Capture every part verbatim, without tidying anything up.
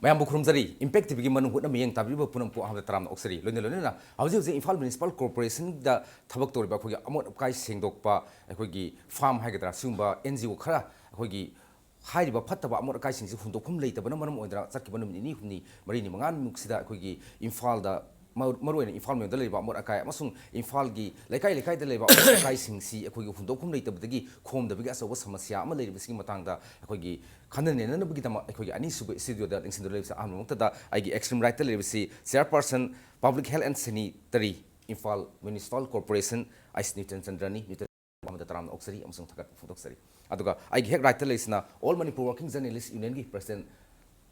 ꯃꯌꯥꯝꯕꯨ ꯈꯨꯔꯨꯝꯖꯔꯤ꯫ ꯏꯝꯄꯦꯛ ꯇꯤꯚꯤꯒꯤ ꯃꯅꯨꯡ ꯍꯨꯠꯅ ꯃꯤꯠꯌꯦꯡ ꯇꯥꯕꯤꯔꯤꯕ ꯄꯨꯝꯅꯃꯛꯄꯨ ꯑꯍꯥꯟꯕꯗ ꯇꯔꯥꯝꯅ ꯑꯣꯛꯆꯔꯤ꯫ ꯂꯣꯏꯅ ꯂꯣꯏꯅꯅ ꯍꯧꯖꯤꯛ ꯍꯧꯖꯤꯛ ꯏꯝꯐꯥꯜ ꯃ꯭ꯌꯨꯅꯤꯁꯤꯄꯥꯜ ꯀꯣꯔꯄꯣꯔꯦꯁꯟꯗ ꯊꯕꯛ ꯇꯧꯔꯤꯕ ꯑꯩꯈꯣꯏꯒꯤ ꯑꯃꯣꯠ ꯑꯀꯥꯏ ꯁꯦꯡꯗꯣꯛꯄ, ꯑꯩꯈꯣꯏꯒꯤ ꯐꯥꯝ ꯍꯥꯏꯒꯗ꯭ꯔꯥ, ꯁꯤꯒꯨꯝꯕ ꯑꯦꯟ ꯖꯤ ꯑꯣ ꯈꯔ ꯑꯩꯈꯣꯏꯒꯤ ꯍꯥꯏꯔꯤꯕ ꯐꯠꯇꯕ ꯑꯃꯣꯠ ꯑꯀꯥꯏꯁꯤꯡꯁꯤ ꯍꯨꯟꯗꯣꯛꯐꯝ ꯂꯩꯇꯕꯅ ꯃꯔꯝ ꯑꯣꯏꯗꯨꯅ ꯆꯠꯈꯤꯕ ꯅꯨꯃꯤꯠ ꯅꯤꯅꯤ ꯍꯨꯝꯅꯤ, ꯃꯔꯤꯅꯤ, ꯃꯉꯥꯅꯤꯃꯨꯛꯁꯤꯗ ꯑꯩꯈꯣꯏꯒꯤ ꯏꯝꯐꯥꯜꯗ ꯃꯔꯨ-, ꯃꯔꯨꯑꯣꯏꯅ ꯏꯝꯐꯥꯜ ꯃꯌꯣꯟꯗ ꯂꯩꯔꯤꯕ ꯑꯃꯣꯠ ꯑꯀꯥꯏ ꯑꯃꯁꯨꯡ ꯏꯝꯐꯥꯜꯒꯤ ꯂꯩꯀꯥꯏ ꯂꯩꯀꯥꯏꯗ ꯂꯩꯕ ꯑꯃꯣꯠ ꯑꯀꯥꯏꯁꯤꯡꯁꯤ ꯑꯩꯈꯣꯏꯒꯤ ꯍꯨꯟꯗꯣꯛꯐꯝ ꯂꯩꯇꯕꯗꯒꯤ ꯈꯣꯝꯗꯕꯒꯤ ꯑꯆꯧꯕ ꯁꯃꯁ꯭ꯌꯥ ꯑꯃ ꯂꯩꯔꯤꯕꯁꯤꯒꯤ ꯃꯇꯥꯡꯗ ꯑꯩꯈꯣꯏꯒꯤ ꯈꯟꯅ ꯅꯩꯅꯅꯕꯒꯤꯗꯃꯛ ꯑꯩꯈꯣꯏꯒꯤ ꯑꯅꯤꯁꯨꯕ ꯏꯁꯇꯨꯗꯤꯑꯣꯗ ꯂꯦꯡꯁꯤꯟꯗꯨꯅ ꯂꯩꯕꯁꯤ ꯑꯍꯥꯟꯕ ꯃꯛꯇꯗ ꯑꯩꯒꯤ extreme right ꯇ ꯂꯩꯔꯤꯕꯁꯤ Chairperson Public Health and Sanitary, Imphal Municipal Corporation, ꯑꯩꯁ ꯅ꯭ꯌꯨꯇꯟ ꯆꯟꯗ꯭ꯔꯅꯤ꯫ ꯅ꯭ꯌꯨꯇꯟ ꯑꯍꯥꯟꯕꯗ ꯇꯔꯥꯝꯅ ꯑꯣꯛꯆꯔꯤ ꯑꯃꯁꯨꯡ ꯊꯥꯒꯠꯄ ꯐꯣꯡꯗꯣꯛꯆꯔꯤ꯫ ꯑꯗꯨꯒ ꯑꯩꯒꯤ ꯍꯦꯛ right ꯇ ꯂꯩꯔꯤꯁꯤꯅ All Manipur Working Journalist Union ꯒꯤ President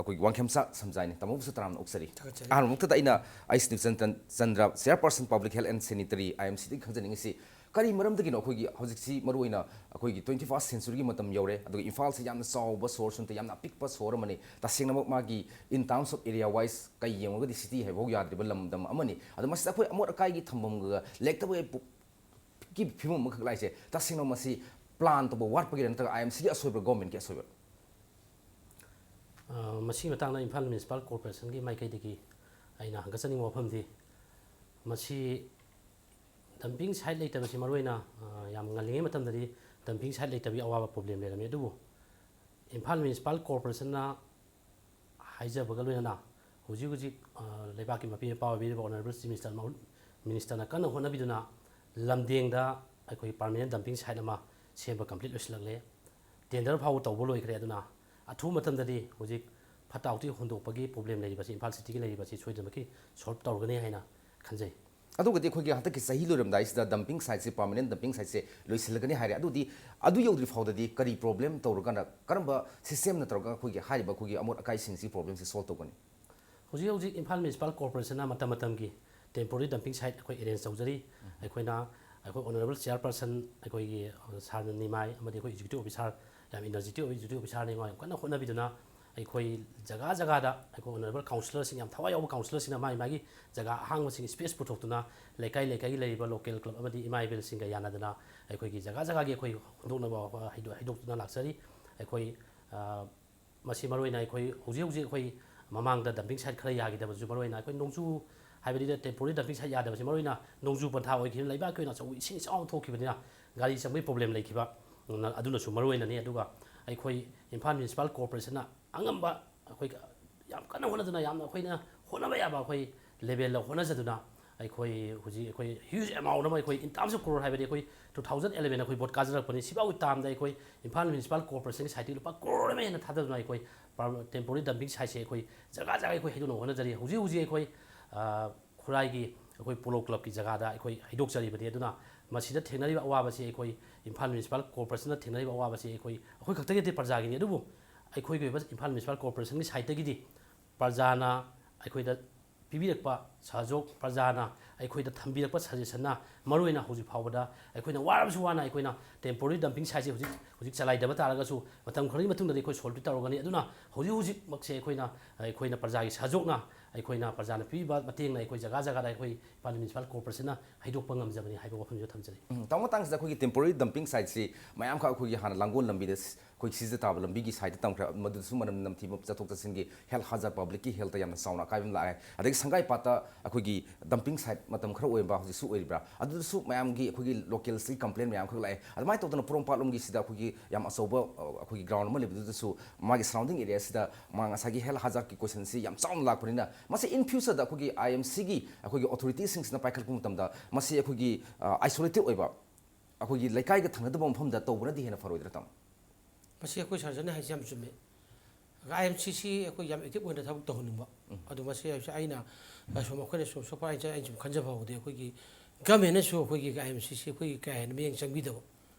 ꯑꯩꯈꯣꯏꯒꯤ ꯋꯥꯡꯈꯦꯝꯆꯥ ꯁꯝꯖꯥꯏꯅꯤ꯫ ꯇꯥꯃꯣꯕꯨꯁꯨ ꯇꯔꯥꯝꯅ ꯑꯣꯛꯆꯔꯤ꯫ ꯊꯥꯒꯠꯆꯔꯤ꯫ ꯑꯍꯥꯟꯕ ꯃꯛꯇꯗ ꯑꯩꯅ ꯑꯩꯁ ꯅ꯭ꯌꯨꯇꯟ ꯆꯟ-, Chandra, Chairperson Public Health and Sanitary, I M C ꯗꯒꯤ ꯈꯪꯖꯅꯤꯡꯉꯤꯁꯤ ꯀꯔꯤ ꯃꯔꯝꯗꯒꯤꯅꯣ ꯑꯩꯈꯣꯏꯒꯤ ꯍꯧꯖꯤꯛꯁꯤ ꯃꯔꯨꯑꯣꯏꯅ ꯑꯩꯈꯣꯏꯒꯤ twenty first century ꯒꯤ ꯃꯇꯝ ꯌꯧꯔꯦ, ꯑꯗꯨꯒ ꯏꯝꯐꯥꯜꯁꯤ ꯌꯥꯝꯅ ꯆꯥꯎꯕ ꯁꯣꯍꯔꯁꯨ ꯅꯠꯇꯦ, ꯌꯥꯝꯅ ꯑꯄꯤꯛꯄ ꯁꯣꯍꯔ ꯑꯃꯅꯤ꯫ ꯇꯁꯦꯡꯅꯃꯛ ꯃꯥꯒꯤ in terms of area wise ꯀꯩ ꯌꯦꯡꯉꯨꯔꯒꯗꯤ city ꯍꯥꯏꯕꯐꯥꯎ ꯌꯥꯗ꯭ꯔꯤꯕ ꯂꯝꯗꯝ ꯑꯃꯅꯤ꯫ ꯑꯗꯣ ꯃꯁꯤꯗ ꯑꯩꯈꯣꯏ ꯑꯃꯣꯠ ꯑꯀꯥꯏꯒꯤ ꯊꯝꯐꯝꯒ ꯂꯩꯔꯛꯇꯕ ꯄꯨ-, ꯀꯤ ꯐꯤꯕꯝ ꯑꯃꯈꯛ ꯂꯥꯛꯏꯁꯦ, ꯇꯁꯦꯡꯅ ꯃꯁꯤ plan ꯇꯧꯕ ꯋꯥꯠꯄꯒꯤꯔ ꯅꯠꯇ꯭ꯔꯒ I M C ꯒꯤ ꯑꯁꯣꯏꯕ, government ꯀꯤ ꯑꯁꯣꯏꯕ? ꯑ, ꯃꯁꯤꯒꯤ ꯃꯇꯥꯡꯗ ꯏꯝꯐꯥꯜ ꯃ꯭ꯌꯨꯅꯤꯁꯤꯄꯥꯜ ꯀꯣꯔꯄꯣꯔꯦꯁꯟꯒꯤ ꯃꯥꯏꯀꯩꯗꯒꯤ ꯑꯩꯅ ꯍꯪꯒꯠꯆꯅꯤꯡꯕ ꯋꯥꯐꯝꯗꯤ, ꯃꯁꯤ dumping site ꯂꯩꯇꯕꯁꯤ ꯃꯔꯨꯑꯣꯏꯅ, ꯑ, ꯌꯥꯝ ꯉꯜꯂꯤꯉꯩ ꯃꯇꯝꯗꯗꯤ dumping site ꯂꯩꯇꯕꯒꯤ ꯑꯋꯥꯕ problem ꯂꯩꯔꯝꯃꯤ꯫ ꯑꯗꯨꯕꯨ ꯏꯝꯐꯥꯜ ꯃ꯭ꯌꯨꯅꯤꯁꯤꯄꯥꯜ ꯀꯣꯔꯄꯣꯔꯦꯁꯟꯅ ꯍꯥꯏꯖꯕꯒ ꯂꯣꯏꯅꯅ ꯍꯧꯖꯤꯛ ꯍꯧꯖꯤꯛ, ꯑ, ꯂꯩꯕꯥꯛꯀꯤ ꯃꯄꯤ ꯃꯄꯥ ꯑꯣꯏꯕꯤꯔꯤꯕ Honourable Chief Minister ꯃꯍꯨꯠ, Minister ꯅ ꯀꯟꯅ ꯍꯣꯠꯅꯕꯤꯗꯨꯅ ꯂꯝꯗꯦꯡꯗ ꯑꯩꯈꯣꯏ permanent dumping site ꯑꯃ ꯁꯦꯝꯕ complete ꯂꯣꯏꯁꯤꯜꯂꯛꯂꯦ꯫ Tender ꯐꯥꯎꯕ ꯇꯧꯕ ꯂꯣꯏꯈ꯭ꯔꯦ꯫ ꯑꯗꯨꯅ ꯑꯊꯨꯕ ꯃꯇꯝꯗꯗꯤ ꯍꯧꯖꯤꯛ ꯐꯠꯇ ꯍꯥꯎꯊꯤ ꯍꯨꯟꯗꯣꯛꯄꯒꯤ problem ꯂꯩꯔꯤꯕꯁꯤ ꯏꯝꯐꯥꯜ city ꯒꯤ ꯂꯩꯔꯤꯕꯁꯤ ꯁꯣꯏꯗꯅꯃꯛꯀꯤ solve ꯇꯧꯔꯒꯅꯤ ꯍꯥꯏꯅ ꯈꯟꯖꯩ꯫ ꯑꯗꯨꯒꯗꯤ ꯑꯩꯈꯣꯏꯒꯤ ꯍꯟꯗꯛꯀꯤ ꯆꯍꯤ ꯂꯣꯏꯔꯝꯗꯥꯏꯁꯤꯗ dumping site ꯁꯦ, permanent dumping site ꯁꯦ ꯂꯣꯏꯁꯤꯜꯂꯒꯅꯤ ꯍꯥꯏꯔꯦ꯫ ꯑꯗꯨꯗꯤ ꯑꯗꯨ ꯌꯧꯗ꯭ꯔꯤ ꯐꯥꯎꯗꯗꯤ ꯀꯔꯤ problem ꯇꯧꯔꯒꯅ, ꯀꯔꯝꯕ system ꯅ ꯇꯧꯔꯒ ꯑꯩꯈꯣꯏꯒꯤ ꯍꯥꯏꯔꯤꯕ ꯑꯩꯈꯣꯏꯒꯤ ꯑꯃꯣꯠ ꯑꯀꯥꯏꯁꯤꯡꯁꯤ problem ꯁꯦ solve ꯇꯧꯒꯅꯤ? ꯍꯧꯖꯤꯛ ꯍꯧꯖꯤꯛ ꯏꯝꯐꯥꯜ ꯃ꯭ꯌꯨꯅꯤꯁꯤꯄꯥꯜ ꯀꯣꯔꯄꯣꯔꯦꯁꯟꯅ ꯃꯇꯝ ꯃꯇꯝꯒꯤ temporary dumping site ꯑꯩꯈꯣꯏ arrange ꯇꯧꯖꯔꯤ꯫ ꯑꯩꯈꯣꯏꯅ, ꯑꯩꯈꯣꯏ Honourable Chairperson ꯑꯩꯈꯣꯏꯒꯤ, ꯑ, Sir ꯅꯤꯃꯥꯏ ꯑꯃꯗꯤ ꯑꯩꯈꯣꯏ executive officer, ꯌꯥꯝ energetic ꯑꯣꯏꯕ executive officer ꯅꯤ, ꯃꯥ ꯌꯥꯝ ꯀꯟꯅ ꯍꯣꯠꯅꯕꯤꯗꯨꯅ ꯑꯩꯈꯣꯏ ꯖꯒꯥ ꯖꯒꯥꯗ ꯑꯩꯈꯣꯏ honourable councillor ꯁꯤꯡ, ꯌꯥꯝ ꯊꯋꯥꯏ ꯌꯥꯎꯕ councillor ꯁꯤꯡꯅ ꯃꯥꯒꯤ ꯃꯥꯒꯤ ꯖꯒꯥ ꯑꯍꯥꯡꯕꯁꯤꯡ space ꯄꯨꯊꯣꯛꯇꯨꯅ ꯂꯩꯀꯥꯏ ꯂꯩꯀꯥꯏꯒꯤ ꯂꯩꯔꯤꯕ local club ꯑꯃꯗꯤ ꯏꯃꯥ ꯏꯕꯦꯜꯁꯤꯡꯒ ꯌꯥꯅꯗꯅ ꯑꯩꯈꯣꯏꯒꯤ ꯖꯒꯥ ꯖꯒꯥꯒꯤ ꯑꯩꯈꯣꯏ ꯍꯨꯟꯗꯣꯛꯅꯕ ꯍꯩꯗꯣꯛ-, ꯍꯩꯗꯣꯛꯇꯨꯅ ꯂꯥꯛꯆꯔꯤ꯫ ꯑꯩꯈꯣꯏ, ꯑ, ꯃꯁꯤ ꯃꯔꯨꯑꯣꯏꯅ ꯑꯩꯈꯣꯏ ꯍꯧꯖꯤꯛ ꯍꯧꯖꯤꯛ ꯑꯩꯈꯣꯏ ꯃꯃꯥꯡꯗ dumping site ꯈꯔ ꯌꯥꯈꯤꯗꯕꯁꯨ ꯃꯔꯨꯑꯣꯏꯅ ꯑꯩꯈꯣꯏ ꯅꯣꯡꯖꯨ ꯍꯥꯏꯕꯗꯤ temporary dumping site ꯌꯥꯗꯕꯁꯤ ꯃꯔꯨꯑꯣꯏꯅ ꯅꯣꯡꯖꯨ ꯄꯟꯊꯥ ꯑꯣꯏꯈꯤꯕꯅ ꯂꯩꯕꯥꯛꯀꯤ ꯑꯣꯏꯅ ꯑꯆꯧꯕ ꯏꯁꯤꯡ ꯏꯆꯥꯎ ꯑꯃ ꯊꯣꯛꯈꯤꯕꯅꯤꯅ ꯒꯥꯔꯤ ꯆꯪꯕꯒꯤ problem ꯂꯩꯈꯤꯕ, ꯎꯝ, ꯑꯗꯨꯅꯁꯨ ꯃꯔꯨꯑꯣꯏꯅꯅꯤ꯫ ꯑꯗꯨꯒ ꯑꯩꯈꯣꯏ ꯏꯝꯐꯥꯜ Municipal Corporationꯅ ꯑꯉꯝꯕ ꯑꯩꯈꯣꯏ ꯌꯥꯝ ꯀꯟꯅ ꯍꯣꯠꯅꯗꯨꯅ ꯌꯥꯝꯅ ꯑꯩꯈꯣꯏꯅ ꯍꯣꯠꯅꯕ ꯌꯥꯕ ꯑꯩꯈꯣꯏ levelꯗ ꯍꯣꯠꯅꯖꯗꯨꯅ ꯑꯩꯈꯣꯏ ꯍꯧꯖꯤꯛ ꯑꯩꯈꯣꯏ huge amount ꯑꯃ ꯑꯩꯈꯣꯏ in terms of crore ꯍꯥꯏꯕꯗꯤ ꯑꯩꯈꯣꯏ two thousand eleven ꯑꯩꯈꯣꯏ vote ꯀꯥꯖꯔꯛꯄꯅꯤ꯫ ꯁꯤꯐꯥꯎꯒꯤ termꯗ ꯑꯩꯈꯣꯏ ꯏꯝꯐꯥꯜ Municipal Corporationꯒꯤ sideꯇꯒꯤ ꯂꯨꯄꯥ crore ꯑꯃ ꯍꯦꯟꯅ ꯊꯥꯗꯗꯨꯅ ꯑꯩꯈꯣꯏ per-, temporary dumping siteꯁꯦ ꯑꯩꯈꯣꯏ ꯖꯒꯥ ꯖꯒꯥ ꯑꯩꯈꯣꯏ ꯍꯩꯗꯣꯛꯅꯕ ꯍꯣꯠꯅꯖꯔꯤ꯫ ꯍꯧꯖꯤꯛ ꯍꯧꯖꯤꯛ ꯑꯩꯈꯣꯏ, ꯑ, ꯈꯨꯔꯥꯏꯒꯤ ꯑꯩꯈꯣꯏ Polo Clubꯀꯤ ꯖꯒꯥꯗ ꯑꯩꯈꯣꯏ ꯍꯩꯗꯣꯛꯆꯔꯤꯕꯅꯤ꯫ ꯑꯗꯨꯅ ꯃꯁꯤꯗ ꯊꯦꯡꯅꯔꯤꯕ ꯑꯋꯥꯕꯁꯤ ꯑꯩꯈꯣꯏ ꯏꯝꯐꯥꯜ Municipal Corporationꯅ ꯊꯦꯡꯅꯔꯤꯕ ꯑꯋꯥꯕꯁꯤ ꯑꯩꯈꯣꯏ, ꯑꯩꯈꯣꯏ ꯈꯛꯇꯒꯤ ꯅꯠꯇꯦ, ꯄ꯭ꯔꯖꯥꯒꯤꯅꯤ꯫ ꯑꯗꯨꯕꯨ ꯑꯩꯈꯣꯏꯒꯤ ꯑꯣꯏꯕ ꯏꯝꯐꯥꯜ Municipal Corporationꯒꯤ sideꯇꯒꯤꯗꯤ ꯄ꯭ꯔꯖꯥꯅ ꯑꯩꯈꯣꯏꯗ ꯄꯤꯕꯤꯔꯛꯄ ꯁꯍꯖꯣꯛ, ꯄ꯭ꯔꯖꯥꯅ ꯑꯩꯈꯣꯏꯗ ꯊꯝꯕꯤꯔꯛꯄ suggestionꯅ ꯃꯔꯨꯑꯣꯏꯅ ꯍꯧꯖꯤꯛ ꯐꯥꯎꯕꯗ ꯑꯩꯈꯣꯏꯅ ꯋꯥꯔꯕꯁꯨ ꯋꯥꯅ ꯑꯩꯈꯣꯏꯅ temporary dumping siteꯁꯦ ꯍꯧꯖꯤꯛ, ꯍꯧꯖꯤꯛ ꯆꯂꯥꯏꯗꯕ ꯇꯥꯔꯒꯁꯨ ꯃꯇꯝ ꯈꯔꯒꯤ ꯃꯇꯨꯡꯗꯗꯤ ꯑꯩꯈꯣꯏ solveꯇꯤ ꯇꯧꯔꯒꯅꯤ꯫ ꯑꯗꯨꯅ ꯍꯧꯖꯤꯛ ꯍꯧꯖꯤꯛꯃꯛꯁꯦ ꯑꯩꯈꯣꯏꯅ, ꯑꯩꯈꯣꯏꯅ ꯄ꯭ꯔꯖꯥꯒꯤ ꯁꯍꯖꯣꯛꯅ, ꯑꯩꯈꯣꯏꯅ ꯄ꯭ꯔꯖꯥꯅ ꯄꯤꯕꯤꯕ ꯃꯇꯦꯡꯅ ꯑꯩꯈꯣꯏ ꯖꯒꯥ ꯖꯒꯥꯗ ꯑꯩꯈꯣꯏ ꯏꯝꯐꯥꯜ Municipal Corporationꯅ ꯍꯩꯗꯣꯛꯄ ꯉꯝꯖꯕꯅꯤ ꯍꯥꯏꯕ ꯋꯥꯐꯝꯁꯤꯁꯨ ꯊꯝꯖꯔꯤ꯫ ꯎꯝ, ꯇꯥꯃꯣ, ꯃꯇꯥꯡꯁꯤꯗ ꯑꯩꯈꯣꯏꯒꯤ temporary dumping siteꯁꯤ ꯃꯌꯥꯝꯈꯛ ꯑꯩꯈꯣꯏꯒꯤ ꯍꯥꯟꯅ ꯂꯥꯡꯒꯣꯜ ꯂꯝꯕꯤꯗ ꯁ-, ꯑꯩꯈꯣꯏ ꯁꯤꯗ ꯇꯥꯕ ꯂꯝꯕꯤꯒꯤ sideꯇ ꯇꯝꯈ꯭ꯔꯦ, ꯃꯗꯨꯗꯁꯨ ꯃꯅꯝ ꯅꯝꯊꯤꯕ ꯆꯠꯊꯣꯛ ꯆꯠꯁꯤꯟꯒꯤ health hazard, publicꯀꯤ healthꯇ ꯌꯥꯝꯅ ꯆꯥꯎꯅ ꯑꯀꯥꯏꯕ ꯑꯃ ꯂꯥꯛꯑꯦ꯫ ꯑꯗꯒꯤ ꯁꯪꯒꯥꯏꯄꯥꯠꯇ ꯑꯩꯈꯣꯏꯒꯤ dumping site ꯃꯇꯝ ꯈꯔ ꯑꯣꯏꯕ ꯍꯧꯖꯤꯛꯁꯨ ꯑꯣꯏꯔꯤꯕ꯭ꯔꯥ? ꯑꯗꯨꯗꯁꯨ ꯃꯌꯥꯝꯒꯤ ꯑꯩꯈꯣꯏꯒꯤ localꯁꯀꯤ complain ꯃꯌꯥꯝ ꯈꯛ ꯂꯥꯛꯑꯦ꯫ ꯑꯗꯨꯃꯥꯏꯅ ꯇꯧꯗꯅ ꯄꯣꯔꯣꯝꯄꯥꯠꯂꯣꯝꯒꯤ ꯁꯤꯗ ꯑꯩꯈꯣꯏꯒꯤ ꯌꯥꯝ ꯑꯆꯧꯕ, ꯑ, ꯑꯩꯈꯣꯏꯒꯤ ground ꯑꯃ ꯂꯩꯕꯗꯨꯗꯁꯨ ꯃꯥꯒꯤ surrounding areaꯁꯤꯗ ꯃꯥ ꯉꯁꯥꯏꯒꯤ health hazardꯀꯤ questionꯁꯤ ꯌꯥꯝ ꯆꯥꯎꯅ ꯂꯥꯛꯄꯅꯤꯅ ꯃꯁꯤ in futureꯗ ꯑꯩꯈꯣꯏꯒꯤ IMCꯒꯤ ꯑꯩꯈꯣꯏꯒꯤ authorityꯁꯤꯡꯁꯤꯅ ꯄꯥꯏꯈꯠꯂꯛꯄ ꯃꯇꯝꯗ ꯃꯁꯤ ꯑꯩꯈꯣꯏꯒꯤ, ꯑ, isolated ꯑꯣꯏꯕ ꯑꯩꯈꯣꯏꯒꯤ ꯂꯩꯀꯥꯏꯒ ꯊꯪꯅꯗꯕ ꯃꯐꯝꯗ ꯇꯧꯕꯅꯗꯤ ꯍꯦꯟꯅ ꯐꯔꯣꯏꯗ꯭ꯔꯥ, ꯇꯥꯃꯣ? ꯃꯁꯤ ꯑꯩꯈꯣꯏ ꯁꯥꯔꯖꯟꯅ ꯍꯥꯏꯁꯦ ꯌꯥꯝ ꯆꯨꯝꯃꯦ꯫ IMCꯁꯤ ꯑꯩꯈꯣꯏ ꯌꯥꯝ active ꯑꯣꯏꯅ ꯊꯕꯛ ꯇꯧꯍꯟꯅꯤꯡꯕ꯫ ꯎꯝ꯫ ꯑꯗꯨ ꯃꯁꯤ ꯍꯥꯏꯕꯁꯤ ꯑꯩꯅ, ꯑ, ꯁꯨꯝ ꯑꯩꯈꯣꯏꯅ ꯁꯨꯝ so far ꯑꯩꯅ, ꯑꯩꯅ ꯁꯨꯝ ꯈꯟꯖꯕ ꯐꯥꯎꯕꯗꯤ ꯑꯩꯈꯣꯏꯒꯤ governmentꯅꯁꯨ ꯑꯩꯈꯣꯏꯒꯤ IMCꯁꯤ ꯑꯩꯈꯣꯏꯒꯤ ꯀꯌꯥ ꯍꯦꯟꯅ ꯃꯤꯠꯌꯦꯡ ꯆꯪꯕꯤꯗꯕ,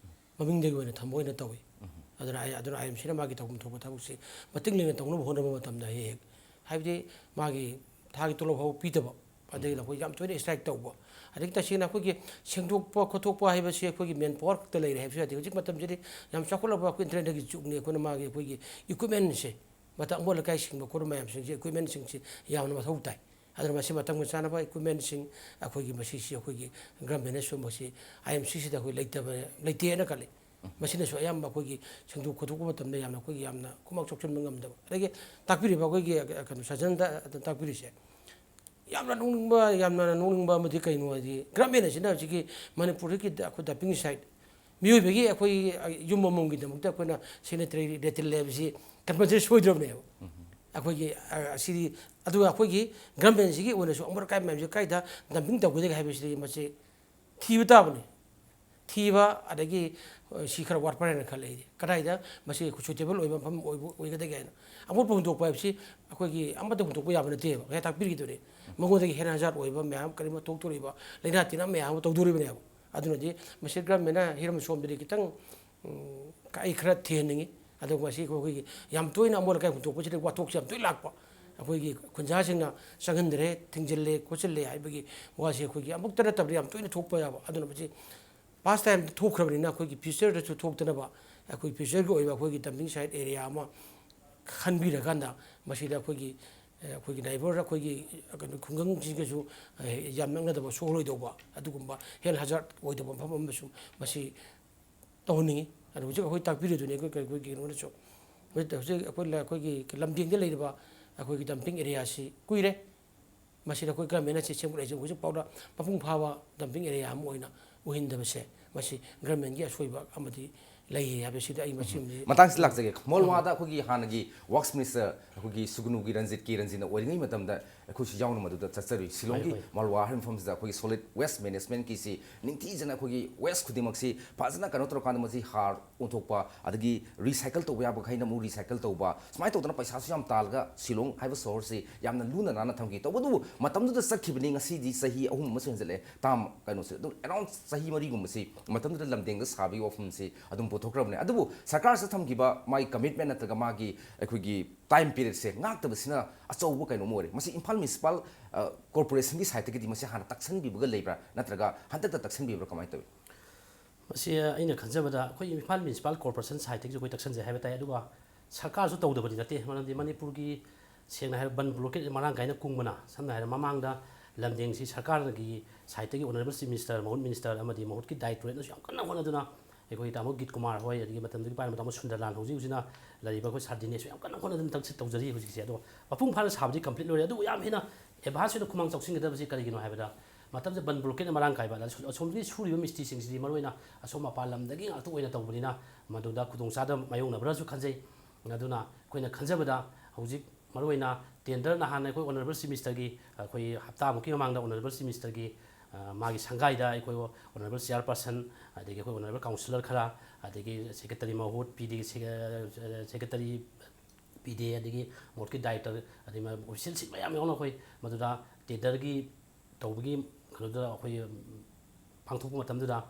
ꯃꯃꯤꯡꯗꯒꯤ ꯑꯣꯏꯅ ꯊꯝꯕ ꯑꯣꯏꯅ ꯇꯧꯏ꯫ ꯎꯝ꯫ ꯑꯗꯨꯅ ꯑꯩ, ꯑꯗꯨꯅ IMCꯅ ꯃꯥꯒꯤ ꯇꯧꯐꯝ ꯊꯣꯛꯄ ꯊꯕꯛꯁꯤ ꯃꯇꯤꯛ ꯂꯦꯡꯅ ꯇꯧꯅꯕ ꯍꯣꯠꯅꯕ ꯃꯇꯝꯗ ꯍꯦꯛ ꯍꯦꯛ, ꯍꯥꯏꯕꯗꯤ ꯃꯥꯒꯤ ꯊꯥꯒꯤ ꯇꯣꯂꯣꯞ ꯐꯥꯎꯕ ꯄꯤꯗꯕ, ꯑꯗꯒꯤ ꯑꯩꯈꯣꯏ ꯌꯥꯝ ꯇꯣꯏꯅ strike ꯇꯧꯕ, ꯑꯗꯒꯤ ꯇꯁꯦꯡꯅ ꯑꯩꯈꯣꯏꯒꯤ ꯁꯦꯡꯗꯣꯛꯄ ꯈꯣꯠꯇꯣꯛꯄ ꯍꯥꯏꯕꯁꯤ ꯑꯩꯈꯣꯏꯒꯤ manpower ꯈꯛꯇ ꯂꯩꯔꯦ ꯍꯥꯏꯕꯁꯨ ꯌꯥꯗꯦ꯫ ꯍꯧꯖꯤꯛ ꯃꯇꯝꯁꯤꯗꯤ ꯌꯥꯝ ꯆꯥꯎꯈꯠꯂꯕ ꯑꯩꯈꯣꯏ internetꯀꯤ ꯖꯨꯒꯅꯤ꯫ ꯑꯩꯈꯣꯏꯅ ꯃꯥꯒꯤ ꯑꯩꯈꯣꯏꯒꯤ equipmentꯁꯦ, ꯃꯊꯛ ꯑꯃꯣꯠ ꯑꯀꯥꯏ ꯁꯦꯡꯕ ꯈꯣꯠꯄ ꯃꯌꯥꯝꯁꯤꯡꯁꯦ equipmentꯁꯤꯡꯁꯦ ꯌꯥꯝꯅ ꯃꯊꯧ ꯇꯥꯏ꯫ ꯑꯗꯨꯅ ꯃꯁꯤ ꯃꯇꯝꯒ ꯆꯥꯟꯅꯕ equipmentꯁꯤꯡ ꯑꯩꯈꯣꯏꯒꯤ ꯃꯁꯤꯁꯤ ꯑꯩꯈꯣꯏꯒꯤ governmentꯅꯁꯨ ꯃꯁꯤ IMCꯁꯤꯗ ꯑꯩꯈꯣꯏ ꯂꯩꯇꯕ, ꯂꯩꯇꯦꯅ ꯈꯜꯂꯤ꯫ ꯃꯁꯤꯅꯁꯨ ꯑꯌꯥꯝꯕ ꯑꯩꯈꯣꯏꯒꯤ ꯁꯦꯡꯗꯣꯛ ꯈꯣꯠꯇꯣꯛꯄ ꯃꯇꯝꯗ ꯌꯥꯝꯅ ꯑꯩꯈꯣꯏꯒꯤ ꯌꯥꯝꯅ ꯈꯨꯃꯥꯡ ꯆꯥꯎꯁꯤꯟꯕ ꯉꯝꯗꯕ꯫ ꯑꯗꯒꯤ ꯇꯥꯛꯄꯤꯔꯤꯕ ꯑꯩꯈꯣꯏꯒꯤ ꯀꯩꯅꯣ ꯁꯖꯟꯗ ꯇꯥꯛꯄꯤꯔꯤꯁꯦ ꯌꯥꯝꯅ ꯅꯣꯛꯅꯤꯡꯕ, ꯌꯥꯝꯅ ꯅꯣꯛꯅꯤꯡꯕ ꯑꯃꯗꯤ ꯀꯩꯅꯣ ꯍꯥꯏꯗꯤ, ꯒꯚꯔꯟꯃꯦꯟ ꯑꯁꯤꯅ ꯍꯧꯖꯤꯛꯀꯤ ꯃꯅꯤꯄꯨꯔꯗꯒꯤ ꯑꯩꯈꯣꯏ dumping site, ꯃꯤꯑꯣꯏꯕꯒꯤ ꯑꯩꯈꯣꯏ ꯌꯨꯝ ꯑꯃꯃꯝꯒꯤꯗꯃꯛꯇ ꯑꯩꯈꯣꯏꯅ sanitary ꯂꯩꯇꯤꯜ ꯂꯩ ꯍꯥꯏꯕꯁꯤ compulsory ꯁꯣꯏꯗ꯭ꯔꯕꯅꯦꯕ꯫ ꯑꯩꯈꯣꯏꯒꯤ, ꯑ, ꯑꯁꯤꯗꯤ, ꯑꯗꯨꯒ ꯑꯩꯈꯣꯏꯒꯤ ꯒꯚꯔꯟꯃꯦꯟꯁꯤꯒꯤ ꯑꯣꯏꯅꯁꯨ ꯑꯃꯣꯠ ꯑꯀꯥꯏ ꯃꯌꯥꯝꯁꯦ ꯀꯥꯏꯗ dumping ꯇꯧꯒꯗꯒꯦ ꯍꯥꯏꯕꯁꯤꯗꯤ ꯃꯁꯤ ꯊꯤꯕ ꯇꯥꯕꯅꯤ꯫ ꯊꯤꯕ, ꯑꯗꯒꯤ, ꯑ, ꯁꯤ ꯈꯔ ꯋꯥꯠꯄ꯭ꯔꯥ ꯍꯥꯏꯅ ꯈꯜꯂꯦ ꯑꯩꯗꯤ꯫ ꯀꯗꯥꯏꯗ ꯃꯁꯤ suitable ꯑꯣꯏꯕ ꯃꯐꯝ ꯑꯣꯏꯕ, ꯑꯣꯏꯒꯗꯒꯦ ꯍꯥꯏꯅ꯫ ꯑꯃꯣꯠꯄ ꯍꯨꯟꯗꯣꯛꯄ ꯍꯥꯏꯕꯁꯤ ꯑꯩꯈꯣꯏꯒꯤ ꯑꯃꯠꯇ ꯍꯨꯟꯗꯣꯛꯄ ꯌꯥꯕ ꯅꯠꯇꯦꯕ꯫ ꯉꯁꯥꯏ ꯇꯥꯛꯄꯤꯔꯤꯗꯨꯅꯤ꯫ ꯃꯉꯣꯟꯗꯒꯤ ꯍꯦꯟꯅ hazard ꯑꯣꯏꯕ ꯃꯌꯥꯝ ꯀꯔꯤꯒꯨꯝꯕ ꯊꯣꯛꯇꯣꯔꯤꯕ, ꯂꯥꯏꯅꯥ ꯇꯤꯟꯅꯥ ꯃꯌꯥꯝ ꯑꯃ ꯇꯧꯗꯣꯔꯤꯕꯅꯦꯕ꯫ ꯑꯗꯨꯅꯗꯤ ꯃꯁꯤ ꯒꯚꯔꯟꯃꯦꯟꯅ ꯍꯤꯔꯝ ꯁꯣꯝꯗꯗꯤ ꯈꯤꯇꯪ, ꯎꯝ, ꯑꯩ ꯈꯔ ꯊꯤꯍꯟꯅꯤꯡꯉꯤ꯫ ꯑꯗꯨꯒ ꯃꯁꯤ ꯑꯩꯈꯣꯏꯒꯤ ꯌꯥꯝ ꯇꯣꯏꯅ ꯑꯃꯣꯠ ꯑꯀꯥꯏ ꯍꯨꯟꯗꯣꯛꯄꯁꯤꯗ ꯋꯥꯊꯣꯛꯁꯦ ꯌꯥꯝ ꯇꯣꯏꯅ ꯂꯥꯛꯄ꯫ ꯑꯩꯈꯣꯏꯒꯤ ꯈꯨꯟꯖꯥꯁꯤꯡꯅ ꯆꯪꯍꯟꯗ꯭ꯔꯦ, ꯊꯤꯡꯖꯤꯜꯂꯦ, ꯈꯣꯠꯆꯤꯜꯂꯦ ꯍꯥꯏꯕꯒꯤ ꯋꯥꯁꯦ ꯑꯩꯈꯣꯏꯒꯤ ꯑꯃꯨꯛꯇ ꯅꯠꯇꯕꯗ ꯌꯥꯝ ꯇꯣꯏꯅ ꯊꯣꯛꯄ ꯌꯥꯕ꯫ ꯑꯗꯨꯅ ꯃꯁꯤ past time ꯊꯣꯛꯈ꯭ꯔꯕꯅꯤꯅ ꯑꯩꯈꯣꯏꯒꯤ future ꯗꯁꯨ ꯊꯣꯛꯇꯅꯕ ꯑꯩꯈꯣꯏ future ꯒꯤ ꯑꯣꯏꯕ ꯑꯩꯈꯣꯏꯒꯤ dumping site area ꯑꯃ ꯈꯟꯕꯤꯔꯀꯥꯟꯗ ꯃꯁꯤꯗ ꯑꯩꯈꯣꯏꯒꯤ, ꯑꯩꯈꯣꯏꯒꯤ neighbour ꯑꯩꯈꯣꯏꯒꯤ ꯀꯩꯅꯣ ꯈꯨꯡꯒꯪꯁꯤꯡꯒꯁꯨ ꯌꯥꯝ ꯅꯛꯅꯗꯕ, ꯁꯣꯛꯂꯣꯏꯗꯧꯕ, ꯑꯗꯨꯒꯨꯝꯕ health hazard ꯑꯣꯏꯗꯕ ꯃꯐꯝ ꯑꯃꯁꯨ ꯃꯁꯤ ꯇꯧꯍꯟꯅꯤꯡꯉꯤ꯫ ꯑꯗꯣ ꯍꯧꯖꯤꯛ ꯑꯩꯈꯣꯏ ꯇꯥꯛꯄꯤꯔꯤꯗꯨꯅꯤ ꯑꯩꯈꯣꯏ, ꯑꯩꯈꯣꯏ ꯀꯩꯅꯣꯅꯁꯨ꯫ ꯍꯧꯖꯤꯛ, ꯍꯧꯖꯤꯛ ꯑꯩꯈꯣꯏ ꯂ-, ꯑꯩꯈꯣꯏꯒꯤ ꯂꯝꯗꯤꯡꯗ ꯂꯩꯔꯤꯕ ꯑꯩꯈꯣꯏꯒꯤ dumping area ꯁꯤ ꯀꯨꯏꯔꯦ꯫ ꯃꯁꯤꯗ ꯑꯩꯈꯣꯏ ꯒꯚꯔꯟꯃꯦꯟꯅ ꯁꯤ ꯁꯦꯝꯒꯠꯂꯛꯏꯁꯦ ꯍꯧꯖꯤꯛ ꯐꯥꯎꯗ ꯃꯄꯨꯡ ꯐꯥꯕ dumping area ꯑꯃ ꯑꯣꯏꯅ ꯑꯣꯏꯍꯟꯗꯕꯁꯦ, ꯃꯁꯤ ꯒꯚꯔꯟꯃꯦꯟꯒꯤ ꯑꯁꯣꯏꯕ ꯑꯃꯗꯤ ꯂꯩꯌꯦ ꯍꯥꯏꯕꯁꯤꯗ ꯑꯩ ꯃꯁꯤꯃꯗꯤ ꯃꯇꯥꯡꯁꯤꯗ ꯂꯥꯛꯆꯒꯦ꯫ ꯃꯜꯋꯥꯗ ꯑꯩꯈꯣꯏꯒꯤ ꯍꯥꯟꯅꯒꯤ works minister ꯑꯩꯈꯣꯏꯒꯤ ꯁꯨꯒꯅꯨꯒꯤ ꯔꯟꯖꯤꯠ ꯀꯦ ꯔꯟꯖꯤꯠꯅ ꯑꯣꯏꯔꯤꯉꯩ ꯃꯇꯝꯗ ꯑꯩꯈꯣꯏꯁꯨ ꯌꯥꯎꯅ ꯃꯗꯨꯗ ꯆꯠꯆꯔꯨꯏ꯫ ꯁꯤꯂꯣꯡꯒꯤ ꯍꯣꯏ, ꯍꯣꯏ꯫ ꯃꯜꯋꯥ ꯍꯥꯏꯕ ꯃꯐꯝꯁꯤꯗ ꯑꯩꯈꯣꯏꯒꯤ solid waste management ꯀꯤꯁꯤ ꯅꯤꯡꯊꯤꯖꯅ ꯑꯩꯈꯣꯏꯒꯤ waste ꯈꯨꯗꯤꯡꯃꯛꯁꯤ ꯐꯖꯅ ꯀꯩꯅꯣ ꯇꯧꯔꯀꯥꯟꯗ ꯃꯁꯤ ꯍꯥꯔ ꯑꯣꯟꯊꯣꯛꯄ, ꯑꯗꯒꯤ recycle ꯇꯧꯕ ꯌꯥꯕꯈꯩꯅ ꯑꯃꯨꯛ recycle ꯇꯧꯕ, ꯁꯨꯃꯥꯏꯅ ꯇꯧꯗꯅ ꯄꯩꯁꯥꯁꯨ ꯌꯥꯝ ꯇꯥꯜꯂꯒ ꯁꯤꯂꯣꯡ ꯍꯥꯏꯕ ꯁꯍꯔꯁꯤ ꯌꯥꯝꯅ ꯂꯨꯅ ꯅꯥꯟꯅ ꯊꯝꯈꯤ꯫ ꯇꯧꯕꯇꯕꯨ ꯃꯇꯝꯗꯨꯗ ꯆꯠꯈꯤꯕꯅꯤ, ꯉꯁꯤꯗꯤ ꯆꯍꯤ ꯑꯍꯨꯝ ꯑꯃꯁꯨ ꯍꯦꯟꯖꯜꯂꯛꯑꯦ, ꯇꯥꯝ ꯀꯩꯅꯣꯁꯦ ꯑꯗꯨꯝ around ꯆꯍꯤ ꯃꯔꯤꯒꯨꯝꯕꯁꯤ ꯃꯇꯝꯗꯨꯗ ꯂꯝꯗꯦꯡꯗ ꯁꯥꯕꯒꯤ ꯋꯥꯐꯝꯁꯤ ꯑꯗꯨꯝ ꯄꯨꯊꯣꯛꯈ꯭ꯔꯕꯅꯦ꯫ ꯑꯗꯨꯕꯨ ꯁꯔꯀꯥꯔꯁꯤꯗ ꯊꯝꯈꯤꯕ ꯃꯥꯒꯤ commitment ꯅꯠꯇ꯭ꯔꯒ ꯃꯥꯒꯤ ꯑꯩꯈꯣꯏꯒꯤ time period ꯁꯦ ꯉꯥꯛꯇꯕꯁꯤꯅ ꯑꯆꯧꯕ ꯀꯩꯅꯣꯝ ꯑꯣꯏꯔꯦ꯫ ꯃꯁꯤ ꯏꯝꯐꯥꯜ municipal, ꯑ, corporation ꯒꯤ side ꯇꯒꯤꯗꯤ ꯃꯁꯤ ꯍꯥꯟꯅ ꯇꯛꯁꯟꯕꯤꯕꯒ ꯂꯩꯕ꯭ꯔꯥ, ꯅꯠꯇ꯭ꯔꯒ ꯍꯟꯗꯛꯇ ꯇꯛꯁꯟꯕꯤꯕ꯭ꯔꯥ, ꯀꯃꯥꯏꯅ ꯇꯧꯏ? ꯃꯁꯤ ꯑꯩꯅ ꯈꯟꯖꯕꯗ ꯑꯩꯈꯣꯏ ꯏꯝꯐꯥꯜ municipal corporation side ꯇꯒꯤꯁꯨ ꯑꯩꯈꯣꯏ ꯇꯛꯁꯟꯖꯩ ꯍꯥꯏꯕ ꯇꯥꯏ, ꯑꯗꯨꯒ ꯁꯔꯀꯥꯔꯁꯨ ꯇꯧꯗꯕꯗꯤ ꯅꯠꯇꯦ꯫ ꯃꯔꯝꯗꯤ ꯃꯅꯤꯄꯨꯔꯒꯤ ꯁꯦꯡꯅ ꯍꯥꯏꯔꯕ ꯕꯟ blockade ꯃꯔꯥꯡ ꯀꯥꯏꯅ ꯀꯨꯡꯕꯅ, ꯁꯝꯅ ꯍꯥꯏꯔꯕ ꯃꯃꯥꯡꯗ ꯂꯝꯗꯦꯡꯁꯤ ꯁꯔꯀꯥꯔꯒꯤ side ꯇꯒꯤ Honourable Chief Minister, ꯃꯍꯨꯠ minister ꯑꯃꯗꯤ ꯃꯍꯨꯠꯀꯤ directorate ꯅꯁꯨ ꯌꯥꯝ ꯀꯟꯅ ꯍꯣꯠꯅꯗꯨꯅ ꯑꯩꯈꯣꯏꯒꯤ ꯇꯥꯃꯣ ꯒꯤꯠ ꯀꯨꯃꯥꯔ ꯍꯣꯏ, ꯑꯗꯒꯤ ꯃꯇꯝꯗꯨꯒꯤ ꯄꯥꯏꯔꯝꯕ ꯇꯥꯃꯣ ꯁꯨꯟꯗꯔꯂꯥꯜ, ꯍꯧꯖꯤꯛ ꯍꯧꯖꯤꯛꯅ ꯂꯩꯔꯤꯕ ꯑꯩꯈꯣꯏ ꯁꯥꯔ ꯗꯤꯅꯦꯁ ꯌꯥꯝ ꯀꯟꯅ ꯍꯣꯠꯅꯗꯅ ꯊꯕꯛꯁꯦ ꯇꯧꯖꯔꯤ ꯍꯧꯖꯤꯛꯁꯦ꯫ ꯑꯗꯣ ꯃꯄꯨꯡ ꯐꯥꯅ ꯁꯥꯕꯗꯤ complete ꯂꯣꯏꯔꯦ, ꯑꯗꯨꯕꯨ ꯌꯥꯝ ꯍꯦꯟꯅ advance ꯑꯣꯏꯅ ꯈꯨꯃꯥꯡ ꯆꯥꯎꯁꯤꯟꯒꯗꯕꯁꯤ ꯀꯔꯤꯒꯤꯅꯣ ꯍꯥꯏꯕꯗ, ꯃꯇꯝꯁꯤꯗ ꯕꯟ ꯕ꯭ꯂꯣꯀꯦꯠꯅ ꯃꯔꯥꯡ ꯀꯥꯏꯕ, ꯑꯗ ꯑꯁꯣꯝꯗꯒꯤ ꯁꯨꯔꯤꯕ ꯃꯤꯁꯇ꯭ꯔꯤꯁꯤꯡꯁꯤꯗꯤ ꯃꯔꯨꯑꯣꯏꯅ ꯑꯁꯣꯝ ꯃꯄꯥꯟ ꯂꯝꯗꯒꯤ ꯉꯥꯛꯇ ꯑꯣꯏꯅ ꯇꯧꯕꯅꯤꯅ ꯃꯗꯨꯗ ꯈꯨꯗꯣꯡꯆꯥꯗꯕ ꯃꯥꯌꯣꯛꯅꯕ꯭ꯔꯥꯁꯨ ꯈꯟꯖꯩ꯫ ꯑꯗꯨꯅ ꯑꯩꯈꯣꯏꯅ ꯈꯟꯖꯕꯗ ꯍꯧꯖꯤꯛ ꯃꯔꯨꯑꯣꯏꯅ tender ꯅꯍꯥꯟ ꯑꯩꯈꯣꯏ Honourable Chief Minister ꯒꯤ, ꯑꯩꯈꯣꯏ ꯍꯞꯇꯥꯃꯨꯛꯀꯤ ꯃꯃꯥꯡꯗ Honourable Chief Minister ꯒꯤ, ꯑ, ꯃꯥꯒꯤ ꯁꯪꯒꯥꯏꯗ ꯑꯩꯈꯣꯏ Honourable Chairperson, ꯑꯗꯒꯤ ꯑꯩꯈꯣꯏ Honourable Councillor ꯈꯔ, ꯑꯗꯒꯤ Secretary ꯃꯍꯨꯠ, ꯄꯤ ꯗꯤ, ꯁꯦ-, ꯑ, Secretary ꯄꯤ ꯗꯤ ꯑꯦ, ꯑꯗꯒꯤ ꯃꯍꯨꯠꯀꯤ Director, ꯑꯗꯒꯤ ꯃ-, official ꯁꯤꯡ ꯃꯌꯥꯝ ꯌꯥꯎꯅ ꯑꯩꯈꯣꯏ ꯃꯗꯨꯗ tender ꯒꯤ ꯇꯧꯕꯒꯤ ꯀꯩꯅꯣꯗꯨꯗ ꯑꯩꯈꯣꯏ, ꯎꯝ, ꯄꯥꯡꯊꯣꯛꯄ ꯃꯇꯝꯗꯨꯗ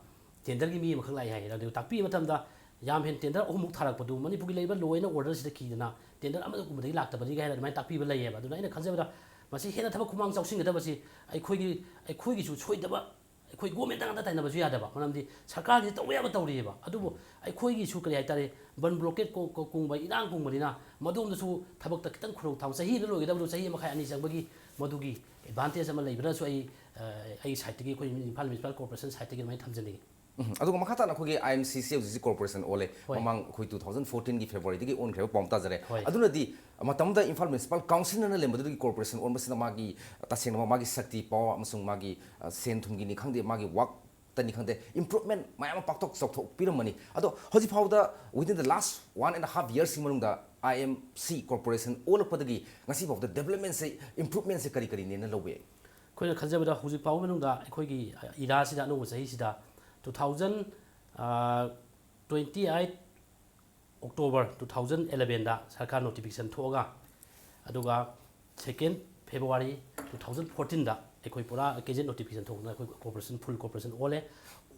tender ꯒꯤ ꯃꯤ ꯑꯃꯈꯛ ꯂꯥꯛꯑꯦ ꯍꯥꯏ꯫ ꯑꯗꯨ ꯇꯥꯛꯄꯤꯕ ꯃꯇꯝꯗ ꯌꯥꯝ ꯍꯦꯟꯅ tender ꯑꯍꯨꯝꯃꯨꯛ ꯊꯥꯔꯛꯄꯗꯨ ꯃꯅꯤꯄꯨꯔꯒꯤ ꯂꯩꯔꯤꯕ law and order ꯁꯤꯗ ꯀꯤꯗꯅ tender ꯑꯃꯒꯨꯝꯕꯗꯒꯤ ꯂꯥꯛꯇꯕꯗꯤ ꯍꯥꯏꯅ ꯑꯗꯨꯃꯥꯏꯅ ꯇꯥꯛꯄꯤꯕ ꯂꯩꯌꯦꯕ꯫ ꯑꯗꯨꯅ ꯑꯩꯅ ꯈꯟꯖꯕꯗ ꯃꯁꯤ ꯍꯦꯟꯅ ꯊꯕꯛ ꯈꯨꯃꯥꯡ ꯆꯥꯎꯁꯤꯟꯒꯗꯕꯁꯤ ꯑꯩꯈꯣꯏꯒꯤ, ꯑꯩꯈꯣꯏꯒꯤꯁꯨ ꯁꯣꯏꯗꯕ, ꯑꯩꯈꯣꯏ government ꯇ ꯉꯥꯛꯇ ꯇꯥꯏꯅꯕꯁꯨ ꯌꯥꯗꯕ, ꯃꯔꯝꯗꯤ ꯁꯔꯀꯥꯔꯒꯤꯗꯤ ꯇꯧꯕ ꯌꯥꯕ ꯇꯧꯔꯤꯑꯕ꯫ ꯑꯗꯨꯕꯨ ꯑꯩꯈꯣꯏꯒꯤꯁꯨ ꯀꯔꯤ ꯍꯥꯏꯇꯥꯔꯦ, ꯕꯟ ꯕ꯭ꯂꯣꯀꯦꯠ ꯀꯣ-, ꯀꯣ-, ꯀꯨꯡꯕ, ꯏꯔꯥꯡ ꯀꯨꯡꯕꯅꯤꯅ ꯃꯗꯣꯝꯗꯁꯨ ꯊꯕꯛꯇ ꯈꯤꯇꯪ ꯈꯨꯗꯣꯡ ꯊꯥꯕ, ꯆꯍꯤ ꯑꯃꯗ ꯂꯣꯏꯒꯗꯕꯗꯣ ꯆꯍꯤ ꯃꯈꯥꯏ ꯑꯅꯤ ꯆꯪꯕꯒꯤ ꯃꯗꯨꯒꯤ advantage ꯑꯃ ꯂꯩꯕ꯭ꯔꯥꯁꯨ ꯑꯩ, ꯑ, ꯑꯩꯒꯤ side ꯇꯒꯤ, ꯑꯩꯈꯣꯏ ꯏꯝꯐꯥꯜ Municipal Corporation side ꯇꯒꯤ ꯑꯗꯨꯃꯥꯏꯅ ꯊꯝꯖꯅꯤꯡꯉꯤ꯫ ꯎꯝ, ꯑꯗꯨꯒ ꯃꯈꯥ ꯇꯥꯅ ꯑꯩꯈꯣꯏꯒꯤ I M C ꯁꯤ ꯍꯧꯖꯤꯛ ꯍꯧꯖꯤꯛ corporation ꯑꯣꯜꯂꯦ꯫ ꯍꯣꯏ꯫ ꯃꯃꯥꯡ ꯑꯩꯈꯣꯏ two thousand fourteen ꯒꯤ February ꯗꯒꯤ ꯑꯣꯟꯈ꯭ꯔꯦꯕ ꯄꯥꯎ ꯇꯥꯖꯔꯦ꯫ ꯍꯣꯏ꯫ ꯑꯗꯨꯅꯗꯤ ꯃꯇꯝꯗ ꯏꯝꯐꯥꯜ Municipal Council ꯅ ꯂꯩꯔꯝꯕꯗꯨꯗꯒꯤ corporation ꯑꯣꯟꯕꯁꯤꯅ ꯃꯥꯒꯤ ꯇꯁꯦꯡꯅ ꯃꯥꯒꯤ ꯁꯛꯇꯤ, power ꯑꯃꯁꯨꯡ ꯃꯥꯒꯤ, ꯑ, ꯁꯦꯟ ꯊꯨꯝꯒꯤꯅꯤ ꯈꯪꯗꯦ, ꯃꯥꯒꯤ work ꯇꯅꯤ ꯈꯪꯗꯦ, improvement ꯃꯌꯥꯝ ꯑꯃ ꯄꯥꯛꯊꯣꯛ ꯆꯥꯎꯊꯣꯛꯄꯤꯔꯝꯃꯅꯤ꯫ ꯑꯗꯣ ꯍꯧꯖꯤꯛ ꯐꯥꯎꯕꯗ within the last one and half years ꯀꯤ ꯃꯅꯨꯡꯗ I M C corporation ꯑꯣꯜꯂꯛꯄꯗꯒꯤ ꯉꯁꯤ ꯐꯥꯎꯕꯗ development ꯁꯦ, improvement ꯁꯦ ꯀꯔꯤ ꯀꯔꯤꯅꯦꯅ ꯂꯧꯕ ꯌꯥꯏ? ꯑꯩꯈꯣꯏꯅ ꯈꯟꯖꯕꯗ ꯍꯧꯖꯤꯛ ꯐꯥꯎꯕ ꯃꯅꯨꯡꯗ ꯑꯩꯈꯣꯏꯒꯤ ꯏꯔꯥꯁꯤꯗ, ꯑꯅꯧꯕ ꯆꯍꯤꯁꯤꯗ, two thousand, ꯑ, twenty eight October two thousand eleven ꯗ ꯁꯔꯀꯥꯔ notification ꯊꯣꯛꯑꯒ, ꯑꯗꯨꯒ second February two thousand fourteen ꯗ ꯑꯩꯈꯣꯏ ꯄꯨꯔꯥ gazette notification ꯊꯣꯛꯇꯅ ꯑꯩꯈꯣꯏ corporation, full corporation ꯑꯣꯜꯂꯦ꯫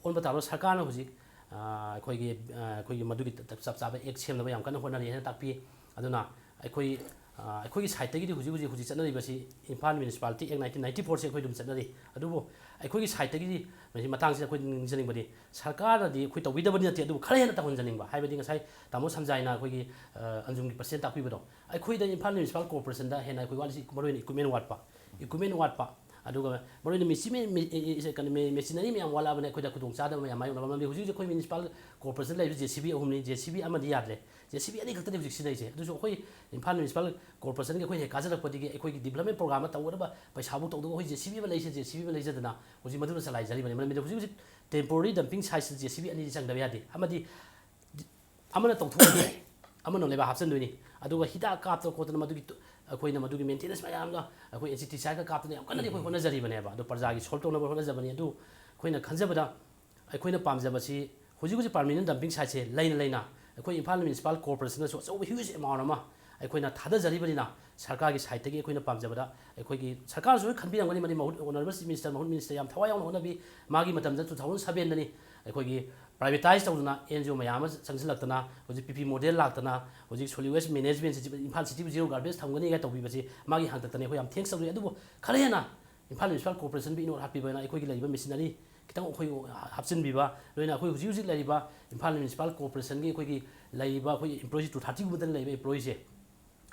ꯑꯣꯟꯕ ꯇꯥꯕꯗ ꯁꯔꯀꯥꯔꯅ ꯍꯧꯖꯤꯛ, ꯑ, ꯑꯩꯈꯣꯏꯒꯤ, ꯑ, ꯑꯩꯈꯣꯏꯒꯤ ꯃꯗꯨꯒꯤ ꯆꯞ ꯆꯥꯕ act ꯁꯦꯝꯅꯕ ꯌꯥꯝ ꯀꯟꯅ ꯍꯣꯠꯅꯔꯤ ꯍꯥꯏꯅ ꯇꯥꯛꯄꯤ꯫ ꯑꯗꯨꯅ ꯑꯩꯈꯣꯏ, ꯑ, ꯑꯩꯈꯣꯏꯒꯤ side ꯇꯒꯤꯗꯤ ꯍꯧꯖꯤꯛ ꯍꯧꯖꯤꯛ, ꯍꯧꯖꯤꯛ ꯆꯠꯅꯔꯤꯕꯁꯤ Imphal Municipality Act nineteen ninety four ꯁꯦ ꯑꯩꯈꯣꯏ ꯑꯗꯨꯝ ꯆꯠꯅꯔꯤ꯫ ꯑꯗꯨꯕꯨ ꯑꯩꯈꯣꯏꯒꯤ side ꯇꯒꯤꯗꯤ ꯃꯁꯤ ꯃꯇꯥꯡꯁꯤꯗ ꯑꯩꯈꯣꯏ ꯅꯤꯡꯁꯤꯡꯅꯤꯡꯕꯗꯤ, ꯁꯔꯀꯥꯔꯅꯗꯤ ꯑꯩꯈꯣꯏ ꯇꯧꯕꯤꯗꯕꯗꯤ ꯅꯠꯇꯦ, ꯑꯗꯨꯕꯨ ꯈꯔ ꯍꯦꯟꯅ ꯇꯧꯍꯟꯖꯅꯤꯡꯕ, ꯍꯥꯏꯕꯗꯤ ꯉꯁꯥꯏ ꯇꯥꯃꯣ ꯁꯟꯖꯥꯏꯅ ꯑꯩꯈꯣꯏꯒꯤ, ꯑ, ꯑꯟꯖꯨꯝꯒꯤ president ꯇꯥꯛꯄꯤꯕꯗꯣ, ꯑꯩꯈꯣꯏꯗ Imphal Municipal Corporation ꯗ ꯍꯦꯟꯅ ꯑꯩꯈꯣꯏ ꯋꯥꯠꯂꯤꯁꯤ ꯃꯔꯨꯑꯣꯏꯅ equipment ꯋꯥꯠꯄ, equipment ꯋꯥꯠꯄ, ꯑꯗꯨꯒ ꯃꯔꯨꯑꯣꯏꯅ ꯃꯦꯆꯤꯟ ꯃꯦ- ꯃꯦ- ꯑꯦ- ꯑꯦ- ꯀꯩꯅꯣ ꯃꯦ- machinery ꯃꯌꯥꯝ ꯋꯥꯠꯂꯛꯑꯕꯅꯤ, ꯑꯩꯈꯣꯏꯗ ꯈꯨꯗꯣꯡꯆꯥꯗꯕ ꯃꯌꯥꯝ ꯃꯥꯌꯣꯛꯅꯕ꯫ ꯃꯔꯝꯗꯤ ꯍꯧꯖꯤꯛ ꯍꯧꯖꯤꯛ ꯑꯩꯈꯣꯏ municipal corporation ꯂꯩꯔꯤꯕ ꯖꯦ ꯁꯤ ꯕꯤ ꯑꯍꯨꯝꯅꯤ, ꯖꯦ ꯁꯤ ꯕꯤ ꯑꯃꯗꯤ ꯌꯥꯗ꯭ꯔꯦ, ꯖꯦ ꯁꯤ ꯕꯤ ꯑꯅꯤ ꯈꯛꯇꯅꯤ ꯍꯧꯖꯤꯛ ꯁꯤꯖꯤꯟꯅꯔꯤꯁꯦ꯫ ꯑꯗꯨꯁꯨ ꯑꯩꯈꯣꯏ ꯏꯝꯐꯥꯜ municipal corporationꯒꯤ ꯑꯩꯈꯣꯏꯅ ꯍꯦꯛ ꯀꯥꯖꯔꯛꯄꯗꯒꯤ ꯑꯩꯈꯣꯏꯒꯤ development programꯗ ꯇꯧꯒꯗꯕ ꯄꯩꯁꯥꯕꯨ ꯇꯧꯗꯕ, ꯑꯩꯈꯣꯏ ꯖꯦ ꯁꯤ ꯕꯤ ꯑꯃ ꯂꯩꯁꯦ, ꯖꯦ ꯁꯤ ꯕꯤ ꯑꯃ ꯂꯩꯖꯗꯅ ꯍꯧꯖꯤꯛ ꯃꯗꯨꯅ ꯆꯂꯥꯏꯖꯔꯤꯕꯅꯤ꯫ ꯃꯔꯝꯗꯤ ꯍꯧꯖꯤꯛ ꯍꯧꯖꯤꯛ temporary dumping siteꯁꯤꯗ ꯖꯦ ꯁꯤ ꯕꯤ ꯑꯅꯤꯗꯤ ꯆꯪꯗꯕ ꯌꯥꯗꯦ꯫ ꯑꯃꯗꯤ ꯑꯃꯅ ꯇꯧꯊꯣꯛꯑꯅꯤ, ꯑꯃꯅ ꯂꯩꯕꯥꯛ ꯍꯥꯞꯆꯤꯟꯗꯣꯏꯅꯤ꯫ ꯑꯗꯨꯒ ꯍꯤꯗꯥꯛ ꯀꯥꯞꯇꯅ ꯈꯣꯠꯇꯅ ꯃꯗꯨꯒꯤ ꯇꯨ- ꯑꯩꯈꯣꯏꯅ ꯃꯗꯨꯒꯤ maintenance ꯃꯌꯥꯝꯗꯣ ꯑꯩꯈꯣꯏ insecticideꯀ ꯀꯥꯞꯇꯅ ꯌꯥꯝ ꯀꯟꯅꯗꯤ ꯑꯩꯈꯣꯏ ꯍꯣꯠꯅꯖꯔꯤꯕꯅꯦꯕ꯫ ꯑꯗꯣ ꯄ꯭ꯔꯖꯥꯒꯤ solve ꯇꯧꯅꯕ ꯍꯣꯠꯅꯖꯕꯅꯤ꯫ ꯑꯗꯨ ꯑꯩꯈꯣꯏꯅ ꯈꯟꯖꯕꯗ ꯑꯩꯈꯣꯏꯅ ꯄꯥꯝꯖꯕꯁꯤ ꯍꯧꯖꯤꯛ ꯍꯧꯖꯤꯛ permanent dumping siteꯁꯦ ꯂꯩꯅ ꯂꯩꯅ ꯑꯩꯈꯣꯏ ꯏꯝꯐꯥꯜ municipal corporationꯅꯁꯨ ꯑꯆꯧꯕ huge amount ꯑꯃ ꯑꯩꯈꯣꯏꯅ ꯊꯥꯗꯖꯔꯤꯕꯅꯤꯅ ꯁꯔꯀꯥꯔꯒꯤ sideꯇꯒꯤ ꯑꯩꯈꯣꯏꯅ ꯄꯥꯝꯖꯕꯗ ꯑꯩꯈꯣꯏꯒꯤ ꯁꯔꯀꯥꯔꯅꯁꯨ ꯂꯣꯏ ꯈꯟꯕꯤꯔꯝꯒꯅꯤ꯫ ꯃꯗꯤ ꯃꯍꯨꯠ honourable chief minister, ꯃꯍꯨꯠ minister ꯌꯥꯝ ꯊꯋꯥꯏ ꯌꯥꯎꯅ ꯍꯣꯠꯅꯕꯤ꯫ ꯃꯥꯒꯤ ꯃꯇꯝꯗ two thousand sevenꯗꯅꯤ ꯑꯩꯈꯣꯏꯒꯤ privatise ꯇꯧꯗꯅ N G O ꯃꯌꯥꯝ ꯑꯃ ꯆꯪꯁꯤꯜꯂꯛꯇꯅ ꯍꯧꯖꯤꯛ P P model ꯂꯥꯛꯇꯅ ꯍꯧꯖꯤꯛ solid waste managementꯁꯤ Imphal cityꯕꯨ zero garbage ꯊꯝꯒꯅꯤ ꯀꯥꯏ ꯇꯧꯕꯤꯕꯁꯤ ꯃꯥꯒꯤ ꯍꯥꯛꯇꯛꯇꯅꯤ꯫ ꯑꯩꯈꯣꯏ ꯌꯥꯝ thanks ꯇꯧꯖꯩ꯫ ꯑꯗꯨꯕꯨ ꯈꯔ ꯍꯦꯟꯅ ꯏꯝꯐꯥꯜ municipal corporationꯕꯨ ꯏꯅꯣꯠ ꯍꯥꯞꯄꯤꯕꯅ ꯑꯩꯈꯣꯏꯒꯤ ꯂꯩꯔꯤꯕ machinery ꯈꯤꯇꯪ ꯑꯩꯈꯣꯏ ꯍꯥꯞꯆꯤꯟꯕꯤꯕ, ꯂꯣꯏꯅ ꯑꯩꯈꯣꯏ ꯍꯧꯖꯤꯛ ꯍꯧꯖꯤꯛ ꯂꯩꯔꯤꯕ ꯏꯝꯐꯥꯜ municipal corporationꯒꯤ ꯑꯩꯈꯣꯏꯒꯤ ꯂꯩꯔꯤꯕ ꯑꯩꯈꯣꯏ employeeꯁꯤ two thirtyꯒꯨꯝꯕꯗ ꯂꯩꯕ employeeꯁꯦ,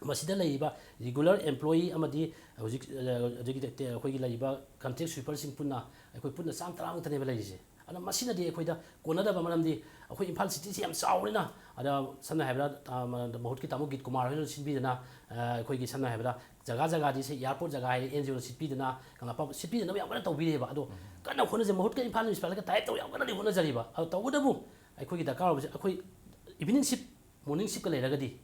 ꯃꯁꯤꯗ ꯂꯩꯔꯤꯕ regular employee ꯑꯃꯗꯤ ꯍꯧꯖꯤꯛ, ꯑ, ꯍꯧꯖꯤꯛꯀꯤ ꯑꯩꯈꯣꯏꯒꯤ ꯂꯩꯔꯤꯕ contract sweeperꯁꯤꯡ ꯄꯨꯟꯅ ꯑꯩꯈꯣꯏ ꯄꯨꯟꯅ ꯆꯥꯝ ꯇꯔꯥꯃꯨꯛꯇꯅꯦꯕ ꯂꯩꯔꯤꯁꯦ꯫ ꯑꯗꯨꯅ ꯃꯁꯤꯅꯗꯤ ꯑꯩꯈꯣꯏꯗ ꯀꯣꯟꯅꯗꯕ, ꯃꯔꯝꯗꯤ ꯑꯩꯈꯣꯏ ꯏꯝꯐꯥꯜ cityꯁꯤ ꯌꯥꯝ ꯆꯥꯎꯕꯅꯤꯅ꯫ ꯑꯗ ꯁꯝꯅ ꯍꯥꯏꯔꯕꯗ, ꯑ, ꯃ-, ꯃꯍꯨꯠꯀꯤ ꯇꯥꯃꯣ ꯒꯤꯠ ꯀꯨꯃꯥꯔ ꯍꯣꯏꯅ ꯁꯤꯟꯕꯤꯗꯅ, ꯑ, ꯑꯩꯈꯣꯏꯒꯤ ꯁꯝꯅ ꯍꯥꯏꯔꯕꯗ ꯖꯒꯥ ꯖꯒꯥꯗꯤ ꯁꯤ airport ꯖꯒꯥ ꯍꯥꯏꯔꯦ, N G Oꯅ ꯁꯤꯠꯄꯤꯗꯅ, ꯀꯪꯂꯥꯄꯥꯛ ꯁꯤꯠꯄꯤꯗꯅꯕ ꯌꯥꯝ ꯀꯟꯅ ꯇꯧꯕꯤꯔꯦꯕ꯫ ꯑꯗꯣ ꯀꯟꯅ ꯍꯣꯠꯅꯖꯩ, ꯃꯍꯨꯠꯀ ꯏꯝꯐꯥꯜ municipalꯒ tie up ꯇꯧꯔ ꯌꯥꯝ ꯀꯟꯅꯗꯤ ꯍꯣꯠꯅꯖꯔꯤꯕ꯫ ꯑꯗꯣ ꯇꯧꯕꯇꯕꯨ ꯑꯩꯈꯣꯏꯒꯤ ꯗꯔꯀꯥꯔ ꯑꯣꯏꯕꯁꯦ ꯑꯩꯈꯣꯏ evening shift, morning shiftꯀ ꯂꯩꯔꯒꯗꯤ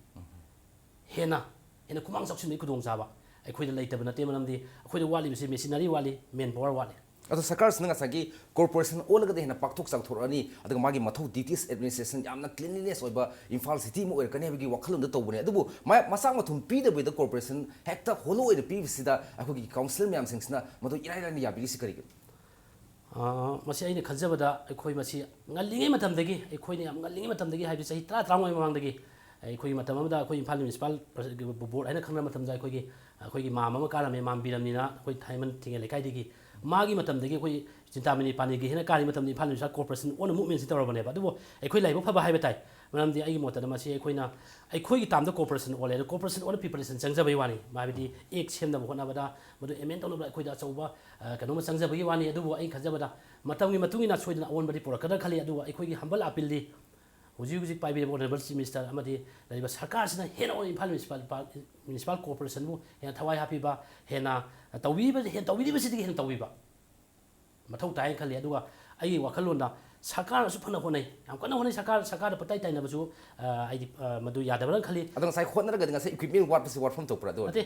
ꯍꯦꯟꯅ, ꯍꯦꯟꯅ ꯈꯨꯃꯥꯡ ꯆꯥꯎꯁꯤꯟꯕꯒꯤ ꯈꯨꯗꯣꯡꯆꯥꯕ ꯑꯩꯈꯣꯏꯗ ꯂꯩꯇꯕ ꯅꯠꯇꯦ꯫ ꯃꯔꯝꯗꯤ ꯑꯩꯈꯣꯏꯗ ꯋꯥꯠꯂꯤꯕꯁꯤ machinery ꯋꯥꯠꯂꯤ, man power ꯋꯥꯠꯂꯤ꯫ ꯑꯗꯣ ꯁꯔꯀꯥꯔꯁꯤꯅ ꯉꯁꯥꯏꯒꯤ corporation ꯑꯣꯜꯂꯒꯗꯤ ꯍꯦꯟꯅ ꯄꯥꯛꯊꯣꯛ ꯆꯥꯎꯊꯣꯔꯛꯑꯅꯤ, ꯑꯗꯨꯒ ꯃꯥꯒꯤ ꯃꯊꯧ duties administration ꯌꯥꯝꯅ cleanliness ꯑꯣꯏꯕ ꯏꯝꯐꯥꯜ city ꯑꯃ ꯑꯣꯏꯔꯛꯀꯅꯤ ꯍꯥꯏꯕꯒꯤ ꯋꯥꯈꯜꯂꯣꯟꯗ ꯇꯧꯕꯅꯦ꯫ ꯑꯗꯨꯕꯨ ꯃꯥ-, ꯃꯆꯥꯛ ꯃꯊꯨꯝ ꯄꯤꯗꯕꯤꯗ corporation ꯍꯦꯛꯇ hollow ꯑꯣꯏꯅ ꯄꯤꯕꯁꯤꯗ ꯑꯩꯈꯣꯏꯒꯤ councillor ꯃꯌꯥꯝꯁꯤꯡꯁꯤꯅ ꯃꯗꯨ ꯏꯔꯥꯏ ꯂꯥꯏꯅ ꯌꯥꯕꯤꯔꯤꯁꯤ ꯀꯔꯤꯒꯤꯅꯣ? ꯑ, ꯃꯁꯤ ꯑꯩꯅ ꯈꯟꯖꯕꯗ ꯑꯩꯈꯣꯏ ꯃꯁꯤ ꯉꯜꯂꯤꯉꯩ ꯃꯇꯝꯗꯒꯤ, ꯑꯩꯈꯣꯏꯅ ꯌꯥꯝ ꯉꯜꯂꯤꯉꯩ ꯃꯇꯝꯗꯒꯤ, ꯍꯥꯏꯕꯗꯤ ꯆꯍꯤ ꯇꯔꯥ, ꯇꯔꯥꯃꯉꯥꯒꯤ ꯃꯃꯥꯡꯗꯒꯤ ꯑꯩꯈꯣꯏꯒꯤ ꯃꯇꯝ ꯑꯃꯗ ꯑꯩꯈꯣꯏ ꯏꯝꯐꯥꯜ municipal board ꯍꯥꯏꯅ ꯈꯪꯅꯕ ꯃꯇꯝꯗ ꯑꯩꯈꯣꯏꯒꯤ, ꯑꯩꯈꯣꯏꯒꯤ ꯃꯥꯝ ꯑꯃ ꯀꯥꯔꯝꯃꯦ, ꯃꯥꯝ ꯕꯤꯔꯝꯅꯤꯅ, ꯑꯩꯈꯣꯏ ꯊꯥꯏꯃꯟ ꯊꯤꯡꯉꯦ ꯂꯩꯀꯥꯏꯗꯒꯤ꯫ ꯃꯥꯒꯤ ꯃꯇꯝꯗꯒꯤ ꯑꯩꯈꯣꯏ ꯆꯤꯟꯇꯥꯃꯅꯤ ꯄꯥꯅꯤꯒꯤ ꯍꯦꯟꯅ ꯀꯥꯔꯤ ꯃꯇꯝꯗ ꯏꯝꯐꯥꯜ municipal corporation ꯑꯣꯟꯅ movement ꯇꯧꯔꯕꯅꯦꯕ꯫ ꯑꯗꯨꯕꯨ ꯑꯩꯈꯣꯏ ꯂꯥꯏꯕꯛ ꯐꯕ ꯍꯥꯏꯕ ꯇꯥꯏ, ꯃꯔꯝꯗꯤ ꯑꯩꯒꯤ ꯃꯣꯠꯇꯗ ꯃꯁꯤ ꯑꯩꯈꯣꯏꯅ, ꯑꯩꯈꯣꯏꯒꯤ ꯇꯥꯝꯗ ꯀꯣꯔꯄꯣꯔꯦꯁꯟ ꯑꯣꯜꯂꯦ, ꯑꯗꯣ ꯀꯣꯔꯄꯣꯔꯦꯁꯟ ꯑꯣꯟꯅ ꯄ꯭ꯔꯤꯄꯦꯔꯦꯁꯟ ꯆꯪꯖꯕꯒꯤ ꯋꯥꯅꯤ, ꯍꯥꯏꯕꯗꯤ ꯑꯦꯛ ꯁꯦꯝꯅꯕ ꯍꯣꯠꯅꯕꯗ, ꯃꯗꯨ ꯑꯦꯃꯦꯟ ꯇꯧꯅꯕꯗ ꯑꯩꯈꯣꯏꯗ ꯑꯆꯧꯕ, ꯑ, ꯀꯩꯅꯣꯝꯃ ꯆꯪꯖꯕꯒꯤ ꯋꯥꯅꯤ꯫ ꯑꯗꯨꯕꯨ ꯑꯩ ꯈꯟꯖꯕꯗ ꯃꯇꯝꯒꯤ ꯃꯇꯨꯡ ꯏꯟꯅ ꯁꯣꯏꯗꯅ ꯑꯑꯣꯟꯕꯗꯤ ꯄꯨꯔꯛꯀꯗ꯭ꯔꯥ ꯈꯜꯂꯤ꯫ ꯑꯗꯨꯕꯨ ꯑꯩꯈꯣꯏꯒꯤ ꯍꯝꯕꯜ ꯑꯄꯤꯜꯗꯤ ꯍꯧꯖꯤꯛ ꯍꯧꯖꯤꯛ ꯄꯥꯏꯕꯤꯔꯤꯕ ꯑꯣꯅꯔꯦꯕꯜ ꯆꯤꯐ ꯃꯤꯅꯤꯁꯇꯔ ꯑꯃꯗꯤ ꯂꯩꯔꯤꯕ ꯁꯔꯀꯥꯔꯁꯤꯅ ꯍꯦꯟꯅ ꯑꯣꯏꯅ ꯏꯝꯐꯥꯜ ꯃ꯭ꯌꯨꯅꯤꯁꯤꯄꯥꯜ ꯄꯥꯔ-, ꯃ꯭ꯌꯨꯅꯤꯁꯤꯄꯥꯜ ꯀꯣꯔꯄꯣꯔꯦꯁꯟꯕꯨ ꯍꯦꯟꯅ ꯊꯋꯥꯏ ꯍꯥꯞꯄꯤꯕ, ꯍꯦꯟꯅ ꯇꯧꯕꯤꯕ, ꯍꯦꯟꯅ ꯇꯧꯕꯤꯔꯤꯕꯁꯤꯗꯒꯤ ꯍꯦꯟꯅ ꯇꯧꯕꯤꯕ ꯃꯊꯧ ꯇꯥꯏꯅ ꯈꯜꯂꯤ꯫ ꯑꯗꯨꯒ ꯑꯩꯒꯤ ꯋꯥꯈꯜꯂꯣꯟꯗ ꯁꯔꯀꯥꯔꯅꯁꯨ ꯐꯅ ꯍꯣꯠꯅꯩ, ꯌꯥꯝ ꯀꯟꯅ ꯍꯣꯠꯅꯩ꯫ ꯁꯔꯀꯥꯔ, ꯁꯔꯀꯥꯔꯗ ꯄꯣꯠꯇꯥꯏ ꯇꯥꯏꯅꯕꯁꯨ, ꯑ, ꯑꯩꯗꯤ, ꯑ, ꯃꯗꯨ ꯌꯥꯗꯕ꯭ꯔꯅ ꯈꯜꯂꯤ꯫ ꯑꯗꯣ ꯉꯁꯥꯏ ꯍꯣꯠꯅꯔꯒꯗꯤ ꯉꯁꯥꯏ ꯏꯀ꯭ꯋꯤꯞꯃꯦꯟ ꯋꯥꯠꯄꯁꯤ ꯋꯥꯐꯝ ꯊꯣꯛꯄ꯭ꯔꯥ? ꯑꯗꯨ ꯅꯠꯇꯦ,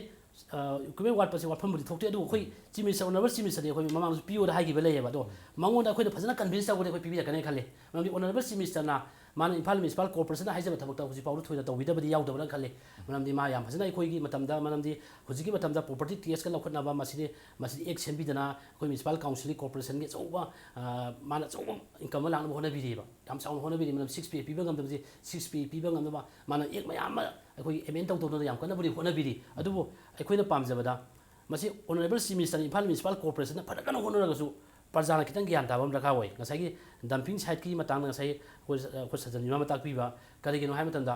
ꯏꯀ꯭ꯋꯤꯞꯃꯦꯟ ꯋꯥꯠꯄꯁꯤ ꯋꯥꯐꯝꯕꯨꯗꯤ ꯊꯣꯛꯇꯦ, ꯑꯗꯨꯕꯨ ꯑꯩꯈꯣꯏ ꯆꯤꯐ ꯃꯤꯅꯤꯁꯇꯔ, ꯑꯣꯅꯔꯦꯕꯜ ꯆꯤꯐ ꯃꯤꯅꯤꯁꯇꯔꯗꯤ ꯑꯩꯈꯣꯏ ꯃꯃꯥꯡꯗꯁꯨ ꯄꯤꯌꯣꯗ ꯍꯥꯏꯈꯤꯕ ꯂꯩꯌꯦꯕ꯫ ꯑꯗꯣ ꯃꯉꯣꯟꯗ ꯑꯩꯈꯣꯏꯅ ꯐꯖꯅ ꯀꯟꯚꯤꯟꯁ ꯇꯧꯔꯒꯗꯤ ꯑꯩꯈꯣꯏ ꯄꯤꯕꯤꯔꯛꯀꯅꯤ ꯈꯜꯂꯤ꯫ ꯃꯔꯝꯗꯤ ꯑꯣꯅꯔꯦꯕꯜ ꯆꯤꯐ ꯃꯤꯅꯤꯁꯇꯔꯅ ꯃꯥꯅ ꯏꯝꯐꯥꯜ ꯃ꯭ꯌꯨꯅꯤꯁꯤꯄꯥꯜ ꯀꯣꯔꯄꯣꯔꯦꯁꯟꯅ ꯍꯥꯏꯖꯕ ꯊꯕꯛꯇ ꯍꯧꯖꯤꯛ ꯐꯥꯎꯕꯗ ꯊꯣꯏꯅ ꯇꯧꯕꯤꯗꯕꯗꯤ ꯌꯥꯎꯗꯕ꯭ꯔꯥ ꯈꯜꯂꯤ꯫ ꯃꯔꯝꯗꯤ ꯃꯥ ꯌꯥꯝ ꯐꯖꯅ ꯑꯩꯈꯣꯏꯒꯤ ꯃꯇꯝꯗ, ꯃꯔꯝꯗꯤ ꯍꯧꯖꯤꯛꯀꯤ ꯃꯇꯝꯗ ꯄ꯭ꯔꯣꯄꯔꯇꯤ ꯇꯦꯛꯁꯀ ꯂꯧꯈꯠꯅꯕ, ꯃꯁꯤꯗꯤ, ꯃꯁꯤꯗꯤ ꯑꯦꯛ ꯁꯦꯝꯕꯤꯗꯅ ꯑꯩꯈꯣꯏ ꯃ꯭ꯌꯨꯅꯤꯁꯤꯄꯥꯜ ꯀꯥꯎꯟꯁꯤꯜꯒꯤ ꯀꯣꯔꯄꯣꯔꯦꯁꯟꯒꯤ ꯑꯆꯧꯕ, ꯑ, ꯃꯥꯅ ꯑꯆꯧꯕ ꯏꯟꯀꯝ ꯑꯃ ꯂꯥꯛꯅꯕ ꯍꯣꯠꯅꯕꯤꯔꯤꯕ, ꯌꯥꯝ ꯆꯥꯎꯅ ꯍꯣꯠꯅꯕꯤꯔꯤ꯫ ꯃꯔꯝ ꯁꯤꯛꯁ ꯄꯦ ꯄꯤꯕ ꯉꯝꯗꯕꯁꯤ ꯁꯤꯛꯁ ꯄꯦ ꯄꯤꯕ ꯉꯝꯅꯕ ꯃꯥꯅ ꯑꯦꯛ ꯃꯌꯥꯝ ꯑꯃ ꯑꯩꯈꯣꯏꯒꯤ ꯑꯦꯃꯦꯟ ꯇꯧꯗꯧꯗꯅ ꯌꯥꯝ ꯀꯟꯅꯕꯨꯗꯤ ꯍꯣꯠꯅꯕꯤꯔꯤ꯫ ꯑꯗꯨꯕꯨ ꯑꯩꯈꯣꯏꯅ ꯄꯥꯝꯖꯕꯗ ꯃꯁꯤ ꯑꯣꯅꯔꯦꯕꯜ ꯆꯤꯐ ꯃꯤꯅꯤꯁꯇꯔꯅ ꯏꯝꯐꯥꯜ ꯃ꯭ꯌꯨꯅꯤꯁꯤꯄꯥꯜ ꯀꯣꯔꯄꯣꯔꯦꯁꯟꯅ ꯐꯅ ꯀꯟꯅ ꯍꯣꯠꯅꯔꯒꯁꯨ ꯄ꯭ꯔꯖꯥꯅ ꯈꯤꯇꯪ ꯒ꯭ꯌꯥꯟ ꯇꯥꯕ ꯑꯃ ꯗꯔꯀꯥꯔ ꯑꯣꯏ꯫ ꯉꯁꯥꯏꯒꯤ ꯗꯝꯄꯤꯡ ꯁꯥꯏꯠꯀꯤ ꯃꯇꯥꯡꯗ ꯉꯁꯥꯏ ꯑꯩꯈꯣꯏ, ꯑꯩꯈꯣꯏ ꯁꯖꯟ ꯃꯤꯃꯥ ꯇꯥꯛꯄꯤꯕ, ꯀꯔꯤꯒꯤꯅꯣ ꯍꯥꯏꯕ ꯃꯇꯝꯗ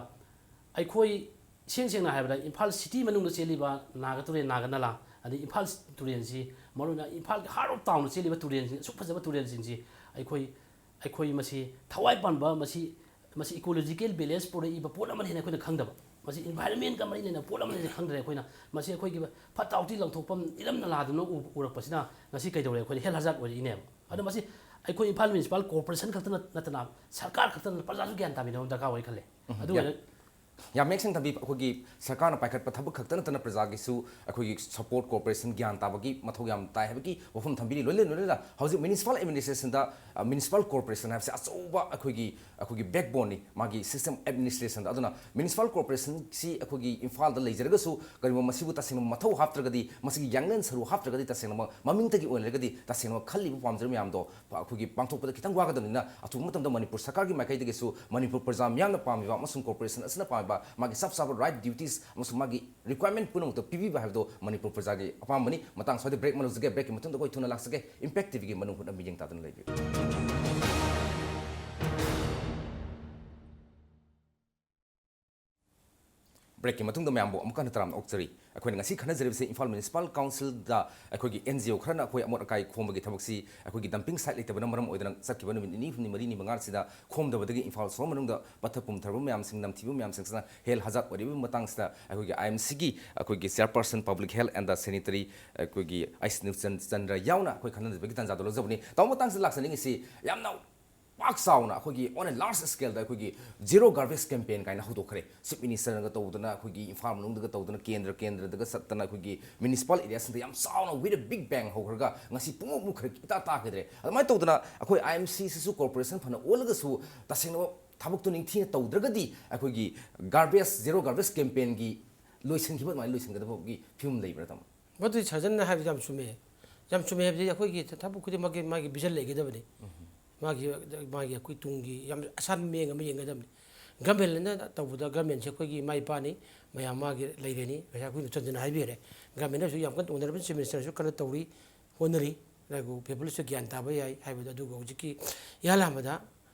ꯑꯩꯈꯣꯏ ꯏꯁꯦꯡ ꯁꯦꯡꯅ ꯍꯥꯏꯔꯕꯗ ꯏꯝꯐꯥꯜ ꯁꯤꯇꯤ ꯃꯅꯨꯡꯗ ꯆꯦꯜꯂꯤꯕ ꯅꯥꯒ ꯇꯨꯔꯦꯜ, ꯅꯥꯒ ꯅꯂꯥ, ꯑꯗꯩ ꯏꯝꯐꯥꯜ ꯇꯨꯔꯦꯜꯁꯤ, ꯃꯔꯨꯑꯣꯏꯅ ꯏꯝꯐꯥꯜꯒꯤ ꯍꯥꯔꯠ ꯑꯣꯐ ꯇꯥꯎꯟꯗ ꯆꯦꯜꯂꯤꯕ ꯇꯨꯔꯦꯜꯁꯤꯡ, ꯑꯁꯨꯛ ꯐꯖꯕ ꯇꯨꯔꯦꯜꯁꯤꯡꯁꯤ ꯑꯩꯈꯣꯏ, ꯑꯩꯈꯣꯏ ꯃꯁꯤ ꯊꯋꯥꯏ ꯄꯥꯟꯕ, ꯃꯁꯤ, ꯃꯁꯤ ꯏꯀꯣꯂꯣꯖꯤꯀꯦꯜ ꯕꯦꯂꯦꯟꯁ ꯄꯨꯔꯛꯏꯕ ꯄꯣꯠ ꯑꯃꯅꯤ ꯍꯥꯏꯅ ꯑꯩꯈꯣꯏꯅ ꯈꯪꯗꯕ, ꯃꯁꯤ ꯏꯟꯚꯥꯏꯔꯟꯃꯦꯟꯒ ꯃꯔꯤ ꯂꯩꯅꯕ ꯄꯣꯠ ꯑꯃꯅꯤ ꯍꯥꯏꯅ ꯈꯪꯗ꯭ꯔꯦ꯫ ꯑꯩꯈꯣꯏꯅ ꯃꯁꯤ ꯑꯩꯈꯣꯏꯒꯤ ꯐꯠꯇ ꯍꯥꯎꯊꯤ ꯂꯪꯊꯣꯛꯐꯝ ꯏꯔꯝ ꯅꯂꯥꯗꯨꯅ ꯎ-, ꯎꯔꯛꯄꯁꯤꯅ ꯉꯁꯤ ꯀꯩꯗꯧꯔꯦ, ꯑꯩꯈꯣꯏꯗ ꯍꯦꯜꯊ ꯍꯖꯥꯔꯗ ꯑꯣꯏꯔꯛꯏꯅꯦꯕ꯫ ꯑꯗꯣ ꯃꯁꯤ ꯑꯩꯈꯣꯏ ꯏꯝꯐꯥꯜ ꯃ꯭ꯌꯨꯅꯤꯁꯤꯄꯥꯜ ꯀꯣꯔꯄꯣꯔꯦꯁꯟ ꯈꯛꯇ ꯅꯠ-, ꯅꯠꯇꯅ ꯁꯔꯀꯥꯔ ꯈꯛꯇꯅ, ꯄ꯭ꯔꯖꯥꯁꯨ ꯒ꯭ꯌꯥꯟ ꯇꯥꯃꯤꯟꯅꯕ ꯑꯃ ꯗꯔꯀꯥꯔ ꯑꯣꯏ ꯈꯜꯂꯦ꯫ ꯎꯝ, ꯑꯗꯨ ꯌꯥ-, ꯑꯣꯏꯔ- ꯌꯥꯝ ꯃꯌꯦꯛ ꯁꯦꯡꯅ ꯊꯝꯕꯤ꯫ ꯑꯩꯈꯣꯏꯒꯤ ꯁꯔꯀꯥꯔꯅ ꯄꯥꯏꯈꯠꯄ ꯊꯕꯛ ꯈꯛꯇ ꯅꯠꯇꯅ ꯄ꯭ꯔꯖꯥꯒꯤꯁꯨ ꯑꯩꯈꯣꯏꯒꯤ ꯁꯄꯣꯔꯠ, ꯀꯣꯑꯣꯄꯔꯦꯁꯟ, ꯒ꯭ꯌꯥꯟ ꯇꯥꯕꯒꯤ ꯃꯊꯧ ꯌꯥꯝ ꯇꯥꯏ ꯍꯥꯏꯕꯒꯤ ꯋꯥꯐꯝ ꯊꯝꯕꯤꯔꯤ꯫ ꯂꯣꯏꯅ ꯂꯣꯏꯅꯅ ꯍꯧꯖꯤꯛ ꯃ꯭ꯌꯨꯅꯤꯁꯤꯄꯥꯜ ꯑꯦꯗꯃꯤꯅꯤꯁꯇ꯭ꯔꯦꯁꯟꯗ, ꯑ, ꯃ꯭ꯌꯨꯅꯤꯁꯤꯄꯥꯜ ꯀꯣꯔꯄꯣꯔꯦꯁꯟ ꯍꯥꯏꯕꯁꯦ ꯑꯆꯧꯕ ꯑꯩꯈꯣꯏꯒꯤ, ꯑꯩꯈꯣꯏꯒꯤ ꯕꯦꯛꯕꯣꯟꯅꯤ, ꯃꯥꯒꯤ ꯁꯤꯁꯇꯦꯝ ꯑꯦꯗꯃꯤꯅꯤꯁꯇ꯭ꯔꯦꯁꯟꯗ꯫ ꯑꯗꯨꯅ ꯃ꯭ꯌꯨꯅꯤꯁꯤꯄꯥꯜ ꯀꯣꯔꯄꯣꯔꯦꯁꯟꯁꯤ ꯑꯩꯈꯣꯏꯒꯤ ꯏꯝꯐꯥꯜꯗ ꯂꯩꯖꯔꯒꯁꯨ ꯀꯔꯤꯒꯨꯝꯕ ꯃꯁꯤꯕꯨ ꯇꯁꯦꯡꯅ ꯃꯊꯧ ꯍꯥꯞꯇ꯭ꯔꯒꯗꯤ, ꯃꯁꯤꯒꯤ ꯌꯥꯡꯂꯦꯟ ꯁꯔꯨ ꯍꯥꯞꯇ꯭ꯔꯒꯗꯤ, ꯇꯁꯦꯡꯅꯃꯛ ꯃꯃꯤꯡꯇꯒꯤ ꯑꯣꯏꯅ ꯂꯩꯔꯒꯗꯤ ꯇꯁꯦꯡꯅꯃꯛ ꯈꯜꯂꯤꯕ ꯄꯥꯝꯖꯔꯤꯕ ꯃꯌꯥꯝꯗꯣ ꯑꯩꯈꯣꯏꯒꯤ ꯄꯥꯡꯊꯣꯛꯄꯗ ꯈꯤꯇꯪ ꯋꯥꯒꯗꯕꯅꯤꯅ, ꯑꯊꯨꯕ ꯃꯇꯝꯗ ꯃꯅꯤꯄꯨꯔ ꯁꯔꯀꯥꯔꯒꯤ ꯃꯥꯏꯀꯩꯗꯒꯤꯁꯨ ꯃꯅꯤꯄꯨꯔ ꯄ꯭ꯔꯖꯥ ꯃꯤꯌꯥꯝꯅ ꯄꯥꯝꯃꯤꯕ ꯑꯃꯁꯨꯡ ꯀꯣꯔꯄꯣꯔꯦꯁꯟ ꯑꯁꯤꯅ ꯄꯥꯝꯃꯤꯕ ꯃꯥꯒꯤ ꯆꯞ ꯆꯥꯕ ꯔꯥꯏꯠ, ꯗ꯭ꯌꯨꯇꯤꯁ ꯑꯃꯁꯨꯡ ꯃꯥꯒꯤ ꯔꯤꯀ꯭ꯋꯥꯏꯔꯃꯦꯟ ꯄꯨꯝꯅꯃꯛꯇ ꯄꯤꯕꯤꯕ ꯍꯥꯏꯕꯗꯣ ꯃꯅꯤꯄꯨꯔ ꯄ꯭ꯔꯖꯥꯒꯤ ꯑꯄꯥꯝꯕꯅꯤ꯫ ꯃꯇꯥꯡ ꯁ꯭ꯋꯥꯏꯗ ꯕ꯭ꯔꯦꯛ ꯑꯃ ꯂꯧꯖꯒꯦ꯫ ꯕ꯭ꯔꯦꯛꯀꯤ ꯃꯇꯨꯡꯗ ꯑꯩꯈꯣꯏ ꯊꯨꯅ ꯂꯥꯛꯆꯒꯦ꯫ ꯏꯝꯄꯦꯛ ꯇꯤꯚꯤꯒꯤ ꯃꯅꯨꯡ ꯍꯨꯠꯅ ꯃꯤꯠꯌꯦꯡ ꯇꯥꯗꯨꯅ ꯂꯩꯕꯤꯌꯨ꯫ ꯕ꯭ꯔꯦꯛꯀꯤ ꯃꯇꯨꯡꯗ ꯃꯌꯥꯝꯕꯨ ꯑꯃꯨꯛꯀ ꯍꯟꯅ ꯇꯔꯥꯝꯅ ꯑꯣꯛꯆꯔꯤ꯫ ꯑꯩꯈꯣꯏꯅ ꯉꯁꯤ ꯈꯟꯅꯖꯔꯤꯕꯁꯤ ꯏꯝꯐꯥꯜ ꯃ꯭ꯌꯨꯅꯤꯁꯤꯄꯥꯜ ꯀꯥꯎꯟꯁꯤꯜꯗ ꯑꯩꯈꯣꯏꯒꯤ ꯑꯦꯟ ꯖꯤ ꯑꯣ ꯈꯔꯅ ꯑꯩꯈꯣꯏ ꯑꯃꯣꯠ ꯑꯀꯥꯏ ꯈꯣꯝꯕꯒꯤ ꯊꯕꯛꯁꯤ ꯑꯩꯈꯣꯏꯒꯤ ꯗꯝꯄꯤꯡ ꯁꯥꯏꯠ ꯂꯩꯇꯕꯅ ꯃꯔꯝ ꯑꯣꯏꯗꯨꯅ ꯆꯠꯈꯤꯕ ꯅꯨꯃꯤꯠ ꯅꯤꯅꯤ, ꯍꯨꯝꯅꯤ, ꯃꯔꯤꯅꯤ, ꯃꯉꯥꯁꯤꯗ ꯈꯣꯝꯗꯕꯗꯒꯤ ꯏꯝꯐꯥꯜ ꯁꯣꯍꯣꯔ ꯃꯅꯨꯡꯗ ꯄꯠꯊ ꯄꯨꯝꯊꯔꯕ ꯃꯌꯥꯝꯁꯤꯡ, ꯅꯝꯊꯤꯕ ꯃꯌꯥꯝꯁꯤꯡꯁꯤꯅ ꯍꯦꯜꯊ ꯍꯖꯥꯔꯗ ꯑꯣꯏꯔꯤꯕ ꯃꯇꯥꯡꯁꯤꯗ ꯑꯩꯈꯣꯏꯒꯤ ꯑꯥꯏ ꯑꯦꯝ ꯁꯤꯒꯤ ꯑꯩꯈꯣꯏꯒꯤ chairperson public health and the sanitary ꯑꯩꯈꯣꯏꯒꯤ ꯑꯩꯁ ꯅꯤꯜꯆꯟ ꯆꯟꯗ꯭ꯔ ꯌꯥꯎꯅ ꯑꯩꯈꯣꯏ ꯈꯟꯅꯖꯕꯒꯤ ꯇꯥꯟꯖꯥꯗꯣ ꯂꯧꯖꯕꯅꯤ꯫ ꯇꯧꯕ ꯃꯇꯥꯡꯁꯤꯗ ꯂꯥꯛꯆꯅꯤꯡꯉꯤꯁꯤ ꯌꯥꯝꯅ ꯄꯥꯛ ꯆꯥꯎꯅ ꯑꯩꯈꯣꯏꯒꯤ on a large scaleꯗ ꯑꯩꯈꯣꯏꯒꯤ ꯖꯤꯔꯣ ꯒꯥꯔꯕꯦꯖ ꯀꯦꯝꯄꯦꯟ ꯀꯥꯏꯅ ꯍꯧꯗꯣꯛꯈ꯭ꯔꯦ꯫ ꯆꯤꯐ ꯃꯤꯅꯤꯁꯇꯔꯅꯒ ꯇꯧꯗꯅ, ꯑꯩꯈꯣꯏꯒꯤ ꯏꯝꯐꯥꯜ ꯃꯅꯨꯡꯗꯒ ꯇꯧꯗꯅ, ꯀꯦꯟꯗ꯭ꯔ ꯀꯦꯟꯗ꯭ꯔꯗꯒ ꯆꯠꯇꯅ ꯑꯩꯈꯣꯏꯒꯤ ꯃ꯭ꯌꯨꯅꯤꯁꯤꯄꯥꯜ ꯑꯦꯔꯤꯌꯥꯁꯤꯡꯗ ꯌꯥꯝ ꯆꯥꯎꯅ with a big bang ꯍꯧꯈ꯭ꯔꯒ ꯉꯁꯤ ꯄꯨꯡꯃꯨꯛ ꯃꯨꯛꯈ꯭ꯔꯦ, ꯏꯇꯥ ꯇꯥꯈꯤꯗ꯭ꯔꯦ꯫ ꯑꯗꯨꯃꯥꯏꯅ ꯇꯧꯗꯅ ꯑꯩꯈꯣꯏ ꯑꯥꯏ ꯑꯦꯝ ꯁꯤꯁꯤꯁꯨ ꯀꯣꯔꯄꯣꯔꯦꯁꯟ ꯐꯅ ꯑꯣꯜꯂꯒꯁꯨ ꯇꯁꯦꯡꯅ ꯊꯕꯛꯇꯨ ꯅꯤꯡꯊꯤꯅ ꯇꯧꯗ꯭ꯔꯒꯗꯤ ꯑꯩꯈꯣꯏꯒꯤ ꯒꯥꯔꯕꯦꯖ, ꯖꯤꯔꯣ ꯒꯥꯔꯕꯦꯖ ꯀꯦꯝꯄꯦꯟꯒꯤ ꯂꯣꯏꯁꯤꯟꯈꯤꯕ ꯑꯗꯨꯃꯥꯏꯅ ꯂꯣꯏꯁꯤꯟꯒꯗꯕꯒꯤ ꯐꯤꯕꯝ ꯂꯩꯕ꯭ꯔꯥ, ꯇꯥꯃꯣ? ꯃꯗꯨꯗꯤ ꯁꯥꯔꯖꯟꯅ ꯍꯥꯏꯕꯗꯤ ꯌꯥꯝ ꯆꯨꯝꯃꯦ꯫ ꯌꯥꯝ ꯆꯨꯝꯃꯦ ꯍꯥꯏꯕꯗꯤ ꯑꯩꯈꯣꯏꯒꯤ ꯊꯕꯛ ꯈꯨꯗꯤꯡꯃꯛꯀꯤ ꯃꯥꯒꯤ ꯚꯤꯖꯟ ꯂꯩꯒꯗꯕꯅꯤ꯫ ꯃꯥꯒꯤ, ꯃꯥꯒꯤ ꯑꯩꯈꯣꯏ ꯇꯨꯡꯒꯤ ꯌꯥꯝ ꯑꯁꯥꯟꯕ ꯃꯤꯠꯌꯦꯡ ꯑꯃ ꯌꯦꯡꯒꯗꯕꯅꯤ꯫ ꯒꯃꯦꯟꯅ ꯇꯧꯕꯗ ꯒꯃꯦꯟꯁꯦ ꯑꯩꯈꯣꯏꯒꯤ ꯏꯃꯥ ꯏꯄꯥꯅꯤ, ꯃꯌꯥꯝ ꯃꯥꯒꯤ ꯂꯩꯔꯦꯅꯤ꯫ ꯉꯁꯥꯏ ꯑꯩꯈꯣꯏ ꯆꯟꯗꯅ ꯍꯥꯏꯕꯤꯈ꯭ꯔꯦ꯫ ꯒꯃꯦꯟꯅꯁꯨ ꯌꯥꯝ ꯀꯟꯅ ꯑꯣꯅꯔꯦꯕꯜ ꯆꯤꯐ ꯃꯤꯅꯤꯁꯇꯔꯁꯨ ꯀꯟꯅ ꯇꯧꯔꯤ, ꯍꯣꯠꯅꯔꯤ꯫ ꯑꯗꯨꯕꯨ ꯄꯤꯄꯜꯁꯨ ꯒ꯭ꯌꯥꯟ ꯇꯥꯕ ꯌꯥꯏ ꯍꯥꯏꯕꯗꯣ꯫ ꯑꯗꯨꯒ ꯍꯧꯖꯤꯛꯀꯤ ꯏꯍꯥꯟ ꯍꯥꯟꯕꯗ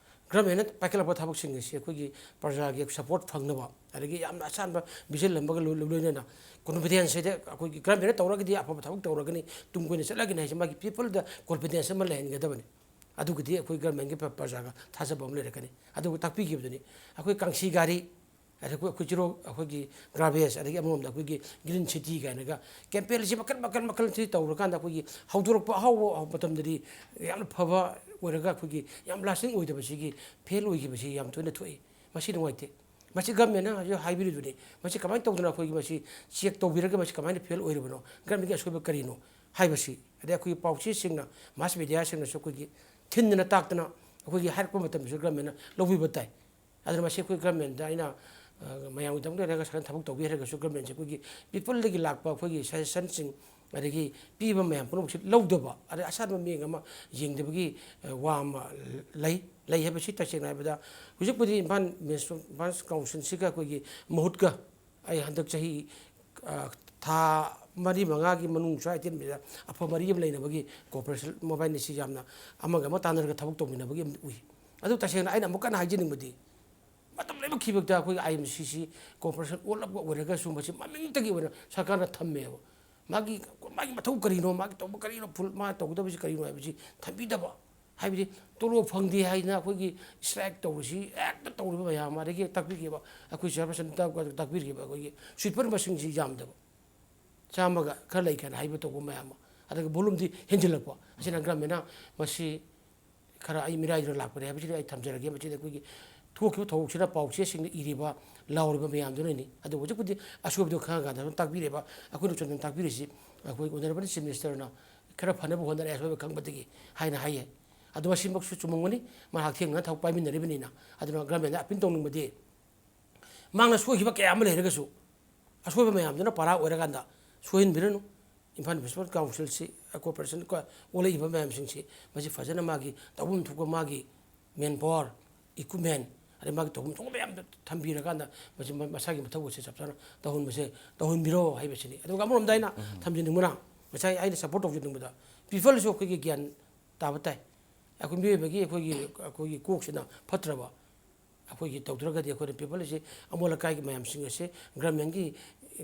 ꯒꯃꯦꯟꯅ ꯄꯥꯏꯈꯠꯂꯛꯄ ꯊꯕꯛꯁꯤꯡ ꯑꯁꯤ ꯑꯩꯈꯣꯏꯒꯤ ꯄ꯭ꯔꯖꯥꯒꯤ ꯁꯄꯣꯔꯠ ꯐꯪꯅꯕ, ꯑꯗꯒꯤ ꯌꯥꯝꯅ ꯑꯁꯥꯟꯕ ꯚꯤꯖꯟ ꯑꯃꯒ ꯂꯣꯏ-, ꯂꯣꯏꯅꯅ ꯀꯣꯟꯐꯤꯗꯦꯟꯁ ꯍꯥꯏꯗꯤ ꯑꯩꯈꯣꯏꯒꯤ ꯒꯃꯦꯟꯅ ꯇꯧꯔꯒꯗꯤ ꯑꯐꯕ ꯊꯕꯛ ꯇꯧꯔꯒꯅꯤ, ꯇꯨꯡ ꯀꯣꯏꯅ ꯆꯠꯂꯒꯅꯤ ꯍꯥꯏꯁꯦ ꯃꯥꯒꯤ ꯄꯤꯄꯜꯗ ꯀꯣꯟꯐꯤꯗꯦꯟꯁ ꯑꯃ ꯂꯩꯍꯟꯒꯗꯕꯅꯤ꯫ ꯑꯗꯨꯒꯗꯤ ꯑꯩꯈꯣꯏ ꯒꯃꯦꯟꯒꯤ ꯄ꯭ꯔ-, ꯄ꯭ꯔꯖꯥꯒ ꯊꯥꯖꯕ ꯑꯃ ꯂꯩꯔꯛꯀꯅꯤ꯫ ꯑꯗꯨꯒ ꯇꯥꯛꯄꯤꯈꯤꯕꯗꯨꯅꯤ ꯑꯩꯈꯣꯏ ꯀꯥꯡꯁꯤ ꯘꯥꯔꯤ, ꯑꯗ ꯑꯩꯈꯣꯏ, ꯑꯩꯈꯣꯏ ꯆꯤꯔꯣ-, ꯑꯩꯈꯣꯏꯒꯤ ꯒꯥꯔꯕꯦꯖ, ꯑꯗꯒꯤ ꯑꯃꯔꯣꯝꯗ ꯑꯩꯈꯣꯏꯒꯤ ꯒ꯭ꯔꯤꯟ ꯁꯤꯇꯤ ꯀꯥꯏꯅꯒ ꯀꯦꯝꯄꯦꯟꯁꯤ ꯃꯈꯜ, ꯃꯈꯜ, ꯃꯈꯜ ꯁꯤ ꯇꯧꯔꯀꯥꯟꯗ ꯑꯩꯈꯣꯏꯒꯤ ꯍꯧꯗꯣꯔꯛꯄ ꯑꯍꯧꯕ ꯃꯇꯝꯗꯗꯤ ꯌꯥꯝꯅ ꯐꯕ ꯑꯣꯏꯔꯒ ꯑꯩꯈꯣꯏꯒꯤ ꯌꯥꯝ ꯂꯥꯁꯇꯤꯡ ꯑꯣꯏꯗꯕꯁꯤꯒꯤ ꯐꯦꯜ ꯑꯣꯏꯈꯤꯕꯁꯤ ꯌꯥꯝ ꯇꯣꯏꯅ ꯊꯣꯛꯏ꯫ ꯃꯁꯤ ꯅꯨꯡꯉꯥꯏꯇꯦ꯫ ꯃꯁꯤ ꯒꯃꯦꯟꯅ ꯍꯧꯖꯤꯛ ꯍꯥꯏꯕꯤꯔꯤꯗꯨꯅꯤ꯫ ꯃꯁꯤ ꯀꯃꯥꯏꯅ ꯇꯧꯗꯅ ꯑꯩꯈꯣꯏꯒꯤ ꯃꯁꯤ ꯆꯦꯛ ꯇꯧꯕꯤꯔꯒ ꯃꯁꯤ ꯀꯃꯥꯏꯅ ꯐꯦꯜ ꯑꯣꯏꯔꯤꯕꯅꯣ? ꯒꯃꯦꯟꯒꯤ ꯑꯁꯣꯏꯕ ꯀꯔꯤꯅꯣ ꯍꯥꯏꯕꯁꯤ꯫ ꯑꯗꯩ ꯑꯩꯈꯣꯏꯒꯤ ꯄꯥꯎꯆꯦꯁꯤꯡꯅ, ꯃꯥꯁ ꯃꯦꯗꯤꯌꯥꯁꯤꯡꯅꯁꯨ ꯑꯩꯈꯣꯏꯒꯤ ꯊꯤꯟꯗꯅ ꯇꯥꯛꯇꯅ ꯑꯩꯈꯣꯏꯒꯤ ꯍꯥꯏꯔꯛꯄ ꯃꯇꯝꯗꯁꯨ ꯒꯃꯦꯟꯅ ꯂꯧꯕꯤꯕ ꯇꯥꯏ꯫ ꯑꯗꯨꯅ ꯃꯁꯤ ꯑꯩꯈꯣꯏ ꯒꯃꯦꯟꯗ ꯑꯩꯅ, ꯑ, ꯃꯌꯥꯝꯒꯤꯗꯃꯛꯇ ꯂꯩꯔꯒ ꯁꯨꯃꯥꯏꯅ ꯊꯕꯛ ꯇꯧꯕꯤ ꯍꯥꯏꯔꯒꯁꯨ ꯒꯃꯦꯟꯁꯦ ꯑꯩꯈꯣꯏꯒꯤ ꯄꯤꯄꯜꯗꯒꯤ ꯂꯥꯛꯄ ꯑꯩꯈꯣꯏꯒꯤ ꯁꯖꯦꯁꯟꯁꯤꯡ ꯑꯗꯒꯤ ꯄꯤꯕ ꯃꯌꯥꯝ ꯄꯨꯝꯅꯃꯛꯁꯤ ꯂꯧꯗꯕ, ꯑꯗꯩ ꯑꯁꯥꯟꯕ ꯃꯤꯠꯌꯦꯡ ꯑꯃ ꯌꯦꯡꯗꯕꯒꯤ, ꯑ, ꯋꯥ ꯑꯃ ꯂꯩ꯫ ꯂꯩ ꯍꯥꯏꯕꯁꯤ ꯇꯁꯦꯡꯅ ꯍꯥꯏꯕꯗ ꯍꯧꯖꯤꯛꯄꯨꯗꯤ ꯏꯝꯐꯥꯜ ꯃ꯭ꯌꯨꯅꯤꯁꯤꯄꯥꯜ ꯀꯥꯎꯟꯁꯤꯜꯁꯤꯒ ꯑꯩꯈꯣꯏꯒꯤ ꯃꯍꯨꯠꯀ ꯑꯩ ꯍꯟꯗꯛ ꯆꯍꯤ, ꯑ, ꯊꯥ ꯃꯔꯤ ꯃꯉꯥꯒꯤ ꯃꯅꯨꯡ ꯁ꯭ꯋꯥꯏ ꯇꯦꯟꯕꯗ ꯑꯐꯕ ꯃꯔꯤ ꯑꯃ ꯂꯩꯅꯕꯒꯤ ꯀꯣꯑꯣꯄꯔꯦꯁꯟ ꯃꯣꯕꯥꯏꯜ ꯑꯁꯤ ꯌꯥꯝꯅ ꯑꯃꯒ ꯑꯃ ꯇꯥꯟꯅꯔꯒ ꯊꯕꯛ ꯇꯧꯃꯤꯟꯅꯕꯒꯤ ꯑꯃ ꯎꯏ꯫ ꯑꯗꯨ ꯇꯁꯦꯡꯅ ꯑꯩꯅ ꯑꯃꯨꯛ ꯀꯟꯅ ꯍꯥꯏꯖꯅꯤꯡꯕꯗꯤ ꯃꯇꯝ ꯂꯣꯏꯅꯃꯛꯀꯤ ꯚꯥꯛꯇ ꯑꯩꯈꯣꯏꯒꯤ ꯑꯥꯏ ꯑꯦꯝ ꯁꯤꯁꯤ ꯀꯣꯔꯄꯣꯔꯦꯁꯟ ꯑꯣꯜꯂꯞꯀ ꯑꯣꯏꯔꯒꯁꯨ ꯃꯁꯤ ꯃꯃꯤꯡꯇꯒꯤ ꯑꯣꯏꯅ ꯁꯔꯀꯥꯔꯅ ꯊꯝꯃꯦꯕ꯫ ꯃꯥꯒꯤ, ꯃꯥꯒꯤ ꯃꯊꯧ ꯀꯔꯤꯅꯣ, ꯃꯥꯒꯤ ꯇꯧꯕ ꯀꯔꯤꯅꯣ, ꯐꯨꯜ ꯃꯥ ꯇꯧꯒꯗꯕꯁꯤ ꯀꯔꯤꯅꯣ ꯍꯥꯏꯕꯁꯤ ꯊꯝꯕꯤꯗꯕ꯫ ꯍꯥꯏꯕꯗꯤ ꯇꯣꯂꯣꯞ ꯐꯪꯗꯦ ꯍꯥꯏꯗꯅ ꯑꯩꯈꯣꯏꯒꯤ ꯏꯁꯇ꯭ꯔꯥꯏꯛ ꯇꯧꯔꯤꯁꯤ ꯍꯦꯛꯇ ꯇꯧꯔꯤꯕ ꯃꯌꯥꯝ ꯑꯃ꯫ ꯑꯗꯒꯤ ꯇꯥꯛꯄꯤꯈꯤꯕ ꯑꯩꯈꯣꯏ ꯆꯤꯌꯔꯄꯔꯁꯟ ꯇꯥꯛꯄꯤꯈꯤꯕ ꯑꯩꯈꯣꯏꯒꯤ ꯁ꯭ꯋꯤꯄꯔ ꯃꯁꯤꯡꯁꯤ ꯌꯥꯝꯗꯕ꯫ ꯆꯥꯝꯃꯒ ꯈꯔ ꯂꯩ ꯀꯥꯏꯅ ꯍꯥꯏꯕ ꯇꯧꯕ ꯃꯌꯥꯝ ꯑꯃ꯫ ꯑꯗꯨꯒ ꯚꯣꯂꯨꯝꯗꯤ ꯍꯦꯟꯖꯤꯜꯂꯛꯄ꯫ ꯑꯁꯤꯅ ꯒꯚꯔꯟꯃꯦꯟꯅ ꯃꯁꯤ ꯈꯔ ꯑꯩ ꯃꯤꯔꯥꯏꯗꯨꯅ ꯂꯥꯛꯄꯅꯦ ꯍꯥꯏꯕꯁꯤꯗꯤ ꯑꯩ ꯊꯝꯖꯔꯒꯦ꯫ ꯃꯁꯤꯗ ꯑꯩꯈꯣꯏꯒꯤ ꯊꯣꯛꯈꯤꯕ ꯊꯧꯗꯣꯛꯁꯤꯗ ꯄꯥꯎꯆꯦꯁꯤꯡꯗ ꯏꯔꯤꯕ, ꯂꯥꯎꯔꯤꯕ ꯃꯌꯥꯝꯗꯨꯅꯅꯤ꯫ ꯑꯗꯨꯕꯨ ꯍꯧꯖꯤꯛꯄꯨꯗꯤ ꯑꯁꯣꯏꯕꯗꯣ ꯈꯪꯉꯀꯥꯟꯗ ꯑꯗꯨꯝ ꯇꯥꯛꯄꯤꯔꯦꯕ꯫ ꯑꯩꯈꯣꯏꯅ ꯆꯨꯝꯅ ꯇꯥꯛꯄꯤꯔꯤꯁꯤ ꯑꯩꯈꯣꯏ ꯑꯣꯅꯔꯦꯕꯜ ꯆꯤꯐ ꯃꯤꯅꯤꯁꯇꯔꯅ ꯈꯔ ꯐꯅꯕ ꯍꯣꯠꯅꯔꯦ ꯑꯁꯣꯏꯕ ꯈꯪꯕꯗꯒꯤ ꯍꯥꯏꯅ ꯍꯥꯏꯌꯦ꯫ ꯑꯗꯨ ꯃꯁꯤꯃꯛꯁꯨ ꯆꯨꯝꯃꯝꯒꯅꯤ꯫ ꯃꯥ ꯍꯛꯊꯦꯡꯅꯅ ꯊꯕꯛ ꯄꯥꯏꯃꯤꯟꯅꯔꯤꯕꯅꯤꯅ꯫ ꯑꯗꯨꯅ ꯒꯚꯔꯟꯃꯦꯟꯗ ꯑꯄꯤꯜ ꯇꯧꯅꯤꯡꯕꯗꯤ ꯃꯥꯡꯅ ꯁꯣꯏꯈꯤꯕ ꯀꯌꯥ ꯑꯃ ꯂꯩꯔꯒꯁꯨ ꯑꯁꯣꯏꯕ ꯃꯌꯥꯝꯗꯨꯅ ꯄꯔꯥ ꯑꯣꯏꯔꯀꯥꯟꯗ ꯁꯣꯏꯍꯟꯕꯤꯔꯅꯨ꯫ ꯏꯝꯐꯥꯜ ꯃ꯭ꯌꯨꯅꯤꯁꯤꯄꯥꯜ ꯀꯥꯎꯟꯁꯤꯜꯁꯤ, ꯀꯣꯔꯄꯣꯔꯦꯁꯟ ꯀ-, ꯑꯣꯜꯂꯛꯏꯕ ꯃꯌꯥꯝꯁꯤꯡꯁꯤ ꯃꯁꯤ ꯐꯖꯅ ꯃꯥꯒꯤ ꯇꯧꯐꯝ ꯊꯣꯛꯄ ꯃꯥꯒꯤ ꯃꯦꯟ ꯄꯥꯋꯔ, ꯏꯀ꯭ꯋꯤꯞꯃꯦꯟ, ꯑꯗꯩ ꯃꯥꯒꯤ ꯇꯧꯐꯝ ꯊꯣꯛꯄ ꯃꯌꯥꯝꯗꯣ ꯊꯝꯕꯤꯔꯀꯥꯟꯗ ꯃꯁꯤ ꯃ-, ꯃꯁꯥꯒꯤ ꯃꯊꯧ ꯑꯁꯤ ꯆꯞ ꯆꯥꯅ ꯇꯧꯍꯟꯕꯁꯦ, ꯇꯧꯍꯟꯕꯤꯔꯣ ꯍꯥꯏꯕꯁꯤꯅꯤ꯫ ꯑꯗꯨꯒ ꯑꯃꯔꯣꯝꯗ ꯑꯩꯅ ꯊꯝꯖꯅꯤꯡꯕꯅ, ꯉꯁꯥꯏ ꯑꯩꯅ ꯁꯞꯄꯣꯔꯠ ꯇꯧꯖꯅꯤꯡꯕꯗ ꯄꯤꯄꯜꯁꯨ ꯑꯩꯈꯣꯏꯒꯤ ꯒ꯭ꯌꯥꯟ ꯇꯥꯕ ꯇꯥꯏ꯫ ꯑꯩꯈꯣꯏ ꯃꯤꯑꯣꯏꯕꯒꯤ ꯑꯩꯈꯣꯏꯒꯤ, ꯑꯩꯈꯣꯏꯒꯤ ꯀꯣꯛꯁꯤꯅ ꯐꯠꯇ꯭ꯔꯕ꯫ ꯑꯩꯈꯣꯏꯒꯤ ꯇꯧꯗ꯭ꯔꯒꯗꯤ ꯑꯩꯈꯣꯏꯅ ꯄꯤꯄꯜ ꯑꯁꯤ ꯑꯃꯣꯠ ꯑꯀꯥꯏꯒꯤ ꯃꯌꯥꯝꯁꯤꯡ ꯑꯁꯦ ꯒꯚꯔꯟꯃꯦꯟꯒꯤ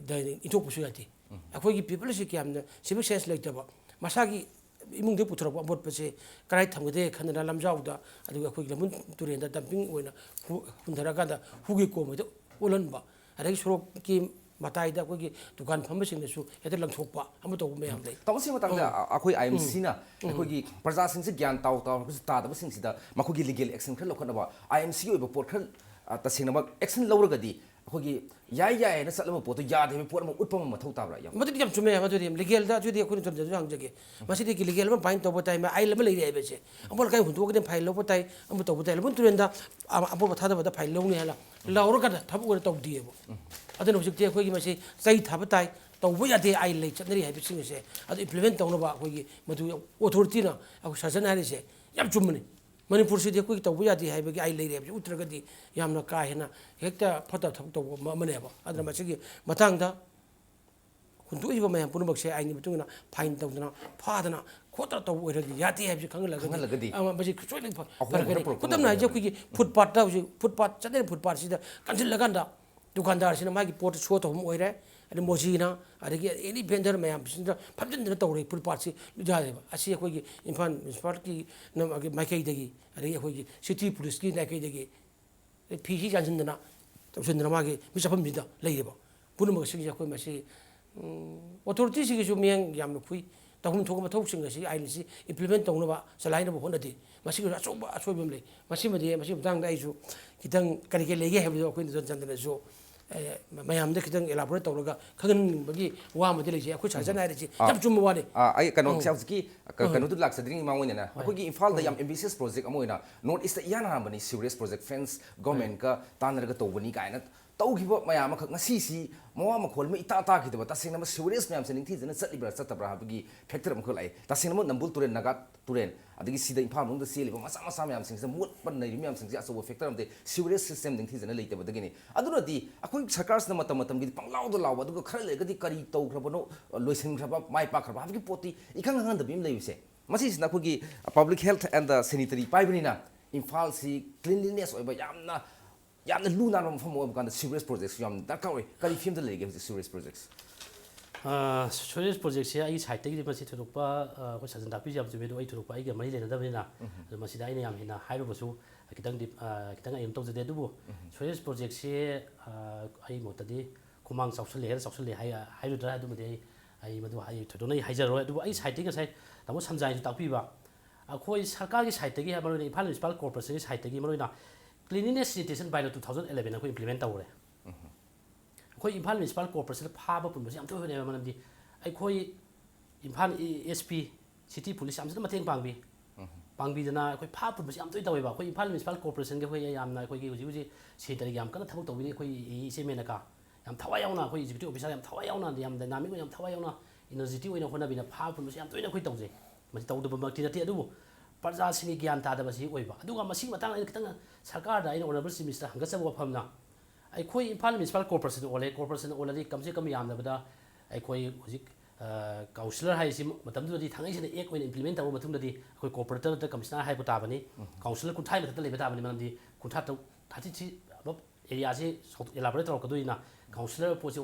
ꯗ ꯏꯟꯊꯣꯛꯄꯁꯨ ꯌꯥꯗꯦ꯫ ꯑꯩꯈꯣꯏꯒꯤ ꯄꯤꯄꯜ ꯑꯁꯤ ꯀꯌꯥꯝꯅ ꯁꯤꯚꯤꯛ ꯁꯦꯟꯁ ꯂꯩꯇꯕ, ꯃꯁꯥꯒꯤ ꯏꯃꯨꯡꯗꯒꯤ ꯄꯨꯊꯣꯔꯛꯄ ꯑꯃꯣꯠꯄꯁꯦ ꯀꯗꯥꯏ ꯊꯝꯒꯗꯒꯦ ꯈꯟꯗꯅ ꯂꯝꯖꯥꯎꯗ, ꯑꯗꯨꯒ ꯑꯩꯈꯣꯏꯒꯤ ꯂꯝꯃꯨꯟ ꯇꯨꯔꯦꯟꯗ ꯗꯝꯄꯤꯡ ꯑꯣꯏꯅ ꯍꯨ-, ꯍꯨꯟꯊꯔꯀꯥꯟꯗ ꯍꯨꯒꯤ ꯀꯣꯝ ꯍꯦꯛꯇ ꯑꯣꯜꯍꯟꯕ, ꯑꯗꯒꯤ ꯁꯣꯔꯣꯛꯀꯤ ꯃꯇꯥꯏꯗ ꯑꯩꯈꯣꯏꯒꯤ ꯗꯨꯀꯥꯟ ꯐꯝꯕꯁꯤꯡꯅꯁꯨ ꯍꯦꯛꯇ ꯂꯪꯊꯣꯛꯄ ꯑꯃ ꯇꯧꯕ ꯃꯌꯥꯝ ꯂꯩ꯫ ꯇꯥꯃꯣ, ꯁꯤ ꯃꯇꯥꯡꯗ ꯎꯝ꯫ ꯑ-, ꯑꯩꯈꯣꯏ ꯎꯝ꯫ ꯑꯥꯏ ꯑꯦꯝ ꯁꯤꯅ ꯎꯝ꯫ ꯑꯩꯈꯣꯏꯒꯤ ꯄ꯭ꯔꯖꯥꯁꯤꯡꯁꯦ ꯒ꯭ꯌꯥꯟ ꯇꯥꯎ ꯇꯥꯎꯔꯒꯁꯨ ꯇꯥꯗꯕꯁꯤꯡꯁꯤꯗ ꯃꯈꯣꯏꯒꯤ ꯂꯤꯒꯦꯜ ꯑꯦꯛꯁꯟ ꯈꯔ ꯂꯧꯈꯠꯅꯕ, ꯑꯥꯏ ꯑꯦꯝ ꯁꯤꯒꯤ ꯑꯣꯏꯕ ꯄꯣꯠ ꯈꯔ, ꯑ, ꯇꯁꯦꯡꯅꯃꯛ ꯑꯦꯛꯁꯟ ꯂꯧꯔꯒꯗꯤ ꯑꯩꯈꯣꯏꯒꯤ ꯌꯥꯏ ꯌꯥꯏ ꯍꯥꯏꯅ ꯆꯠꯂꯕ ꯄꯣꯠꯇꯣ ꯌꯥꯗꯦ ꯍꯥꯏꯕ ꯄꯣꯠ ꯑꯃ ꯎꯠꯄ ꯑꯃ ꯃꯊꯧ ꯇꯥꯕ꯭ꯔꯥ, ꯏꯌꯥꯝꯕ? ꯃꯗꯨꯗꯤ ꯌꯥꯝ ꯆꯨꯝꯃꯦ꯫ ꯃꯗꯨꯗꯤ ꯂꯤꯒꯦꯜꯗ ꯑꯗꯨꯗꯤ ꯑꯩꯈꯣꯏꯅ ꯇꯝꯖꯕꯁꯨ ꯍꯪꯖꯒꯦ꯫ ꯃꯁꯤꯗꯤ ꯂꯤꯒꯦꯜ ꯑꯃ ꯐꯥꯏꯟ ꯇꯧꯕ ꯇꯥꯏ, ꯑꯥꯏꯟ ꯑꯃ ꯂꯩꯔꯦ ꯍꯥꯏꯕꯁꯦ꯫ ꯑꯃꯣꯠ ꯑꯀꯥꯏ ꯍꯨꯟꯗꯣꯛꯑꯒꯗꯤ ꯐꯥꯏꯟ ꯂꯧꯕ ꯇꯥꯏ, ꯑꯃ ꯇꯧꯕ ꯇꯥꯏ, ꯂꯝꯃꯨꯟ ꯇꯨꯔꯦꯟꯗ ꯑ-, ꯑꯃꯣꯠꯄ ꯊꯥꯗꯕꯗ ꯐꯥꯏꯟ ꯂꯧꯅꯤ ꯍꯥꯏꯅ ꯂꯥꯎꯔꯀꯥꯟꯗ ꯊꯕꯛ ꯑꯣꯏꯅ ꯇꯧꯗꯦꯕ꯫ ꯑꯗꯨꯅ ꯍꯧꯖꯤꯛꯇꯤ ꯑꯩꯈꯣꯏꯒꯤ ꯃꯁꯤ ꯆꯩ ꯊꯥꯕ ꯇꯥꯏ, ꯇꯧꯕ ꯌꯥꯗꯦ, ꯑꯥꯏꯟ ꯂꯩ, ꯆꯠꯅꯔꯤ ꯍꯥꯏꯕꯁꯤꯡ ꯑꯁꯦ ꯑꯗꯨ ꯏꯝꯄ꯭ꯂꯤꯃꯦꯟ ꯇꯧꯅꯕ ꯑꯩꯈꯣꯏꯒꯤ ꯃꯗꯨ ꯑꯣꯊꯣꯔꯤꯇꯤꯅ ꯑꯩꯈꯣꯏ ꯁꯥꯖꯟ ꯍꯥꯏꯔꯤꯁꯦ ꯌꯥꯝ ꯆꯨꯝꯕꯅꯤ꯫ ꯃꯅꯤꯄꯨꯔꯁꯤꯗꯤ ꯑꯩꯈꯣꯏꯒꯤ ꯇꯧꯕ ꯌꯥꯗꯦ ꯍꯥꯏꯕꯒꯤ ꯑꯥꯏꯟ ꯂꯩꯔꯦ ꯍꯥꯏꯕꯁꯤ ꯎꯠꯇ꯭ꯔꯒꯗꯤ ꯌꯥꯝꯅ ꯀꯥ ꯍꯦꯟꯅ ꯍꯦꯛꯇ ꯐꯠꯇꯕ ꯊꯕꯛ ꯇꯧꯕ ꯑꯃ-, ꯑꯃꯅꯦꯕ꯫ ꯑꯗꯨꯅ ꯃꯁꯤꯒꯤ ꯃꯇꯥꯡꯗ ꯍꯨꯟꯗꯣꯛꯏꯕ ꯃꯌꯥꯝ ꯄꯨꯝꯅꯃꯛꯁꯦ ꯑꯥꯏꯟꯒꯤ ꯃꯇꯨꯡ ꯏꯟꯅ ꯐꯥꯏꯟ ꯇꯧꯗꯅ ꯐꯥꯗꯅ ꯈꯣꯠꯇꯅ ꯇꯧꯕ ꯑꯣꯏꯔꯒꯗꯤ ꯌꯥꯗꯦ ꯍꯥꯏꯕꯁꯤ ꯈꯪꯍꯜꯂꯒꯗꯤ ꯈꯪꯍꯜꯂꯒꯗꯤ ꯑ, ꯃꯁꯤ ꯁꯣꯏꯗꯅ ꯐ- ꯑꯍꯣꯡꯕ ꯐꯔꯛꯀꯅꯤ꯫ ꯈꯔ ꯄꯨꯔꯛꯄ ꯈꯨꯗꯝꯅ ꯍꯥꯏꯁꯦ ꯉꯝꯒꯅꯤ꯫ ꯑꯩꯈꯣꯏꯒꯤ ꯐꯨꯠꯄꯥꯠꯇ ꯍꯧꯖꯤꯛ ꯐꯨꯠꯄꯥꯠ ꯆꯠꯅꯔꯤꯕ ꯐꯨꯠꯄꯥꯠꯁꯤꯗ ꯀꯟꯁꯤꯜꯂꯀꯥꯟꯗ ꯗꯨꯀꯥꯟꯗꯥꯔꯁꯤꯅ ꯃꯥꯒꯤ ꯄꯣꯠꯇ ꯁꯣ ꯇꯧꯐꯝ ꯑꯣꯏꯔꯦ, ꯑꯗꯩ ꯃꯣꯖꯤꯅ, ꯑꯗꯒꯤ ꯑꯦꯅꯤ ꯚꯦꯟꯗꯔ ꯃꯌꯥꯝꯁꯤꯗ ꯐꯝꯖꯤꯟꯗꯅ ꯇꯧꯔꯦ ꯐꯨꯠꯄꯥꯠꯁꯤ ꯌꯥꯗꯦꯕ꯫ ꯑꯁꯤ ꯑꯩꯈꯣꯏꯒꯤ ꯏꯝꯐꯥꯜ ꯃ꯭ꯌꯨꯅꯤꯁꯤꯄꯥꯜꯒꯤ ꯅ-, ꯃꯥꯏꯀꯩꯗꯒꯤ, ꯑꯗꯒꯤ ꯑꯩꯈꯣꯏꯒꯤ ꯁꯤꯇꯤ ꯄꯨꯂꯤꯁꯀꯤ ꯃꯥꯏꯀꯩꯗꯒꯤ ꯐꯤꯁꯤ ꯌꯥꯟꯁꯤꯟꯗꯅ ꯇꯧꯁꯤꯟꯗꯅ ꯃꯥꯒꯤ ꯃꯤ ꯆꯥꯐꯝꯁꯤꯗ ꯂꯩꯔꯤꯕ ꯄꯨꯝꯅꯃꯛꯁꯤꯡꯁꯦ ꯑꯩꯈꯣꯏ ꯃꯁꯤ ꯑꯣꯊꯣꯔꯤꯇꯤꯁꯤꯡꯒꯤꯁꯨ ꯃꯤꯠꯌꯦꯡ ꯌꯥꯝꯅ ꯐꯨꯏ꯫ ꯇꯧꯐꯝ ꯊꯣꯛꯄ ꯃꯊꯧꯁꯤꯡ ꯑꯁꯤ ꯑꯥꯏꯟꯁꯤ ꯏꯝꯄ꯭ꯂꯤꯃꯦꯟ ꯇꯧꯅꯕ ꯆꯂꯥꯏꯅꯕ ꯍꯣꯠꯅꯗꯦ꯫ ꯃꯁꯤꯒꯤꯁꯨ ꯑꯆꯧꯕ ꯑꯁꯣꯏꯕ ꯑꯃ ꯂꯩ꯫ ꯃꯁꯤꯃꯗꯤ, ꯃꯁꯤꯒꯤ ꯃꯇꯥꯡꯗ ꯑꯩꯁꯨ ꯈꯤꯇꯪ ꯀꯔꯤ ꯀꯔꯤ ꯂꯩꯒꯦ ꯍꯥꯏꯕꯗꯨ ꯑꯩꯈꯣꯏ ꯅꯤꯡꯊꯧ ꯆꯥꯟꯗꯅꯁꯨ, ꯑꯦ, ꯃꯌꯥꯝꯗ ꯈꯤꯇꯪ ꯏꯂꯥꯕꯣꯔꯦꯠ ꯇꯧꯔꯒ ꯈꯪꯍꯟꯅꯤꯡꯕꯒꯤ ꯋꯥ ꯑꯃꯗꯤ ꯂꯩꯖꯩ꯫ ꯑꯩꯈꯣꯏ ꯁꯥꯔ ꯆꯠꯅ ꯍꯥꯏꯔꯤꯁꯤ ꯑꯥ, ꯌꯥꯝ ꯆꯨꯝꯕ ꯋꯥꯅꯤ꯫ ꯑꯥ, ꯑꯩ ꯀꯩꯅꯣ ꯎꯝ꯫ ꯁꯤ ꯍꯧꯖꯤꯛꯀꯤ ꯀ- ꯎꯝ꯫ ꯀꯩꯅꯣꯗꯨ ꯂꯥꯛꯆꯗ꯭ꯔꯤꯉꯩ ꯃꯃꯥꯡ ꯑꯣꯏꯅꯅꯦ, ꯑꯩꯈꯣꯏꯒꯤ ꯏꯝꯐꯥꯜꯗ ꯌꯥꯝ ꯑꯦꯝꯕꯤꯁꯤꯌꯁ ꯄ꯭ꯔꯣꯖꯦꯛ ꯑꯃ ꯑꯣꯏꯅ ꯅꯣꯔꯠ ꯏꯁꯇ ꯏꯍꯥꯟ ꯍꯥꯟꯕꯅꯤ ꯁꯤꯋꯔꯦꯖ ꯄ꯭ꯔꯣꯖꯦꯛ ꯐ꯭ꯔꯦꯟꯁ ꯒꯣꯔꯃꯦꯟꯒ ꯇꯥꯟꯅꯔꯒ ꯇꯧꯕꯅꯤ ꯀꯥꯏꯅ ꯇꯧꯈꯤꯕ ꯃꯌꯥꯝ ꯑꯃꯈꯛ ꯉꯁꯤꯁꯤ ꯃꯋꯥ ꯃꯈꯣꯜ ꯑꯃ ꯏꯇꯥ ꯇꯥꯈꯤꯗꯕ, ꯇꯁꯦꯡꯅ ꯁꯤꯋꯔꯦꯖ ꯃꯌꯥꯝꯁꯦ ꯅꯤꯡꯊꯤꯖꯅ ꯆꯠꯂꯤꯕ꯭ꯔꯥ ꯆꯠꯇꯕ꯭ꯔꯥ ꯍꯥꯏꯕꯒꯤ ꯐꯦꯛꯇꯔ ꯑꯃꯈꯛ ꯂꯥꯛꯑꯦ꯫ ꯇꯁꯦꯡꯅꯃꯛ ꯅꯝꯕꯨꯜ ꯇꯨꯔꯦꯜ, ꯅꯥꯒꯥ ꯇꯨꯔꯦꯜ, ꯑꯗꯒꯤ ꯁꯤꯗ ꯏꯝꯐꯥꯜ ꯃꯅꯨꯡꯗ ꯆꯦꯜꯂꯤꯕ ꯃꯆꯥ ꯃꯆꯥ ꯃꯌꯥꯝꯁꯤꯡꯁꯤꯗ ꯃꯣꯠꯄ ꯅꯩꯔꯤꯕ ꯃꯌꯥꯝꯁꯤꯡꯁꯦ ꯑꯆꯧꯕ ꯐꯦꯛꯇꯔ ꯑꯃꯗꯤ ꯁꯤꯋꯔꯦꯖ ꯁꯤꯁꯇꯦꯝ ꯅꯤꯡꯊꯤꯖꯅ ꯂꯩꯇꯕꯗꯒꯤꯅꯤ꯫ ꯑꯗꯨꯅꯗꯤ ꯑꯩꯈꯣꯏ ꯁꯔꯀꯥꯔꯁꯤꯅ ꯃꯇꯝ ꯃꯇꯝꯒꯤꯗꯤ ꯄꯪꯂꯥꯎꯗ ꯂꯥꯎꯕ, ꯑꯗꯨꯒ ꯈꯔ ꯂꯩꯔꯒꯗꯤ ꯀꯔꯤ ꯇꯧꯈ꯭ꯔꯕꯅꯣ, ꯂꯣꯏꯁꯤꯟꯈ꯭ꯔꯕ, ꯃꯥꯏ ꯄꯥꯛꯈ꯭ꯔꯕ ꯍꯥꯏꯕꯒꯤ ꯄꯣꯠꯇꯤ ꯏꯈꯪ ꯈꯪꯍꯟꯗꯕꯤ ꯑꯃ ꯂꯩꯕꯁꯦ, ꯃꯁꯤꯁꯤꯅ ꯑꯩꯈꯣꯏꯒꯤ public health and the sanitary ꯄꯥꯏꯕꯅꯤꯅ ꯏꯝꯐꯥꯜꯁꯤ ꯀ꯭ꯂꯤꯟꯂꯤꯅꯦꯁ ꯑꯣꯏꯕ, ꯌꯥꯝꯅ, ꯌꯥꯝꯅ ꯂꯨ ꯅꯥꯟꯕ ꯃꯐꯝ ꯑꯣꯏꯕ ꯀꯥꯟꯗ ꯁꯤꯋꯔꯦꯖ ꯄ꯭ꯔꯣꯖꯦꯛꯁꯨ ꯌꯥꯝꯅ ꯗꯔꯀꯥꯔ ꯑꯣꯏ꯫ ꯀꯔꯤ ꯐꯤꯕꯝꯗ ꯂꯩꯒꯦ ꯍꯧꯖꯤꯛ ꯁꯤꯋꯔꯦꯖ ꯄ꯭ꯔꯣꯖꯦꯛꯁ? ꯁꯤꯋꯔꯦꯖ ꯄ꯭ꯔꯣꯖꯦꯛꯁꯦ ꯑꯩꯒꯤ ꯁꯥꯏꯠꯇꯒꯤꯗꯤ ꯃꯁꯤ ꯊꯣꯏꯗꯣꯛꯄ, ꯑ, ꯑꯩꯈꯣꯏ ꯁꯥꯔ ꯇꯥꯛꯄꯤꯁꯨ ꯌꯥꯝ ꯆꯨꯝꯃꯦ, ꯑꯗꯣ ꯑꯩ ꯊꯣꯏꯗꯣꯛꯄ ꯑꯩꯒ ꯃꯔꯤ ꯂꯩꯅꯗꯕꯅꯤꯅ, ꯑꯗꯣ ꯃꯁꯤꯗ ꯑꯩꯅ ꯌꯥꯝ ꯍꯦꯟꯅ ꯍꯥꯏꯔꯨꯕꯁꯨ ꯈꯤꯇꯪꯗꯤ, ꯑ, ꯈꯤꯇꯪ ꯑꯩ ꯑꯗꯨꯝ ꯇꯧꯖꯗꯦ꯫ ꯑꯗꯨꯕꯨ ꯁꯤꯋꯔꯦꯖ ꯄ꯭ꯔꯣꯖꯦꯛꯁꯦ, ꯑ, ꯑꯩ ꯃꯣꯠꯇꯗꯤ ꯈꯨꯃꯥꯡ ꯆꯥꯎꯁꯜꯂꯦ ꯍꯥꯏꯔ ꯆꯥꯎꯁꯜꯂꯦ ꯍꯥꯏ-, ꯍꯥꯏꯔꯨꯗ꯭ꯔꯥ, ꯑꯗꯨꯃꯗꯤ ꯑꯩ, ꯑꯩ ꯃꯗꯨ ꯑꯩ ꯊꯣꯏꯗꯣꯛꯅ ꯑꯩ ꯍꯥꯏꯖꯔꯔꯣꯏ꯫ ꯑꯗꯨꯕꯨ ꯑꯩ ꯁꯥꯏꯠꯇꯒꯤ ꯉꯁꯥꯏ ꯇꯥꯃꯣ ꯁꯟꯖꯥꯏꯅꯁꯨ ꯇꯥꯛꯄꯤꯕ, ꯑꯩꯈꯣꯏ ꯁꯔꯀꯥꯔꯒꯤ ꯁꯥꯏꯠꯇꯒꯤ, ꯃꯔꯨꯑꯣꯏꯅ ꯏꯝꯐꯥꯜ ꯃ꯭ꯌꯨꯅꯤꯁꯤꯄꯥꯜ ꯀꯣꯔꯄꯣꯔꯦꯁꯟꯒꯤ ꯁꯥꯏꯠꯇꯒꯤ ꯃꯔꯨꯑꯣꯏꯅ cleanliness sanitation bylaw two thousand eleven ꯑꯩꯈꯣꯏ implement ꯇꯧꯔꯦ꯫ ꯑꯩꯈꯣꯏ ꯏꯝꯐꯥꯜ ꯃ꯭ꯌꯨꯅꯤꯁꯤꯄꯥꯜ ꯀꯣꯔꯄꯣꯔꯦꯁꯟꯗ ꯐꯥꯕ ꯄꯨꯟꯕꯁꯦ ꯌꯥꯝ ꯇꯣꯏꯅ ꯊꯣꯛꯑꯦꯕ, ꯃꯔꯝꯗꯤ ꯑꯩꯈꯣꯏ Imphal S P, city police ꯌꯥꯝ ꯊꯤꯅ ꯃꯇꯦꯡ ꯄꯥꯡꯕꯤ, ꯄꯥꯡꯕꯤꯗꯅ ꯑꯩꯈꯣꯏ ꯐꯥꯕ ꯄꯨꯟꯕꯁꯦ ꯌꯥꯝ ꯇꯣꯏꯅ ꯇꯧꯋꯦꯕ꯫ ꯑꯩꯈꯣꯏ ꯏꯝꯐꯥꯜ ꯃ꯭ꯌꯨꯅꯤꯁꯤꯄꯥꯜ ꯀꯣꯔꯄꯣꯔꯦꯁꯟꯒꯤ ꯑꯩꯈꯣꯏ ꯌꯥꯝꯅ ꯑꯩꯈꯣꯏꯒꯤ ꯍꯧꯖꯤꯛ ꯍꯧꯖꯤꯛ ꯁꯦꯅꯤꯇꯔꯤꯒꯤ ꯌꯥꯝ ꯀꯟꯅ ꯊꯕꯛ ꯇꯧꯕꯤꯔꯤ ꯑꯩꯈꯣꯏ ꯏꯆꯦ ꯃꯦꯅꯀꯥ꯫ ꯌꯥꯝ ꯊꯋꯥꯏ ꯌꯥꯎꯅ ꯑꯩꯈꯣꯏ ꯑꯦꯛꯖꯤꯀ꯭ꯌꯨꯇꯤꯚ ꯑꯣꯐꯤꯁꯥꯔ ꯌꯥꯝ ꯊꯋꯥꯏ ꯌꯥꯎꯅ, ꯌꯥꯝ ꯗꯥꯏꯅꯥꯃꯤꯛ ꯑꯣꯏꯅ, ꯌꯥꯝ ꯊꯋꯥꯏ ꯌꯥꯎꯅ ꯏꯅꯔꯖꯤꯇꯤꯛ ꯑꯣꯏꯅ ꯍꯣꯠꯅꯕꯤꯅ ꯐꯥꯕ ꯄꯨꯟꯕꯁꯦ ꯌꯥꯝ ꯇꯣꯏꯅ ꯑꯩꯈꯣꯏ ꯇꯧꯖꯩ꯫ ꯃꯁꯤ ꯇꯧꯗꯕꯃꯛꯇꯤ ꯅꯠꯇꯦ, ꯑꯗꯨꯕꯨ ꯄ꯭ꯔꯖꯥꯁꯤꯡꯒꯤ ꯒ꯭ꯌꯥꯟ ꯇꯥꯗꯕꯁꯤ ꯑꯣꯏꯕ꯫ ꯑꯗꯨꯒ ꯃꯁꯤꯒꯤ ꯃꯇꯥꯡꯗ ꯑꯩꯅ ꯈꯤꯇꯪ ꯁꯔꯀꯥꯔꯗ ꯑꯩꯅ ꯑꯣꯅꯔꯦꯕꯜ ꯆꯤꯐ ꯃꯤꯅꯤꯁꯇꯔ ꯍꯪꯒꯠꯆꯕ ꯋꯥꯐꯝꯅ, ꯑꯩꯈꯣꯏ ꯏꯝꯐꯥꯜ ꯃ꯭ꯌꯨꯅꯤꯁꯤꯄꯥꯜ ꯀꯣꯔꯄꯣꯔꯦꯁꯟ ꯑꯣꯜꯂꯦ, ꯀꯣꯔꯄꯣꯔꯦꯁꯟ ꯑꯣꯜꯂꯗꯤ ꯀꯝꯁꯦ ꯀꯝ ꯌꯥꯝꯗꯕꯗ ꯑꯩꯈꯣꯏ ꯍꯧꯖꯤꯛ ꯀꯥꯎꯟꯁꯤꯂꯔ ꯍꯥꯏꯁꯤ ꯃꯇꯝꯗꯨꯗꯗꯤ ꯊꯥꯡꯉꯩ ꯁꯦꯡꯅ ꯑꯦꯛ ꯑꯣꯏꯅ ꯏꯝꯄ꯭ꯂꯤꯃꯦꯟ ꯇꯧꯕ ꯃꯇꯨꯡꯗꯗꯤ ꯑꯩꯈꯣꯏ ꯀꯣꯔꯄꯣꯔꯦꯇꯔ ꯅꯠꯇ꯭ꯔꯒ ꯀꯃꯤꯁꯅꯔ ꯍꯥꯏꯔꯛꯄ ꯇꯥꯕꯅꯤ꯫ ꯀꯥꯎꯟꯁꯤꯂꯔ ꯀꯨꯟꯊ꯭ꯔꯥꯒꯤ ꯃꯊꯛꯇ ꯂꯩꯕ ꯇꯥꯕꯅꯤ, ꯃꯔꯝꯗꯤ ꯀꯨꯟꯊ꯭ꯔꯥ ꯇꯔꯨꯛ, ꯊꯥꯔꯇꯤ ꯊ꯭ꯔꯤ ꯑꯕꯞ ꯑꯦꯔꯤꯌꯥꯁꯤ ꯁꯥꯎꯠ ꯑꯦꯂꯥꯕꯣꯔꯦꯠ ꯇꯧꯔꯛꯀꯗꯣꯏꯅ ꯀꯥꯎꯟꯁꯤꯂꯔ ꯄꯣꯠꯁꯤ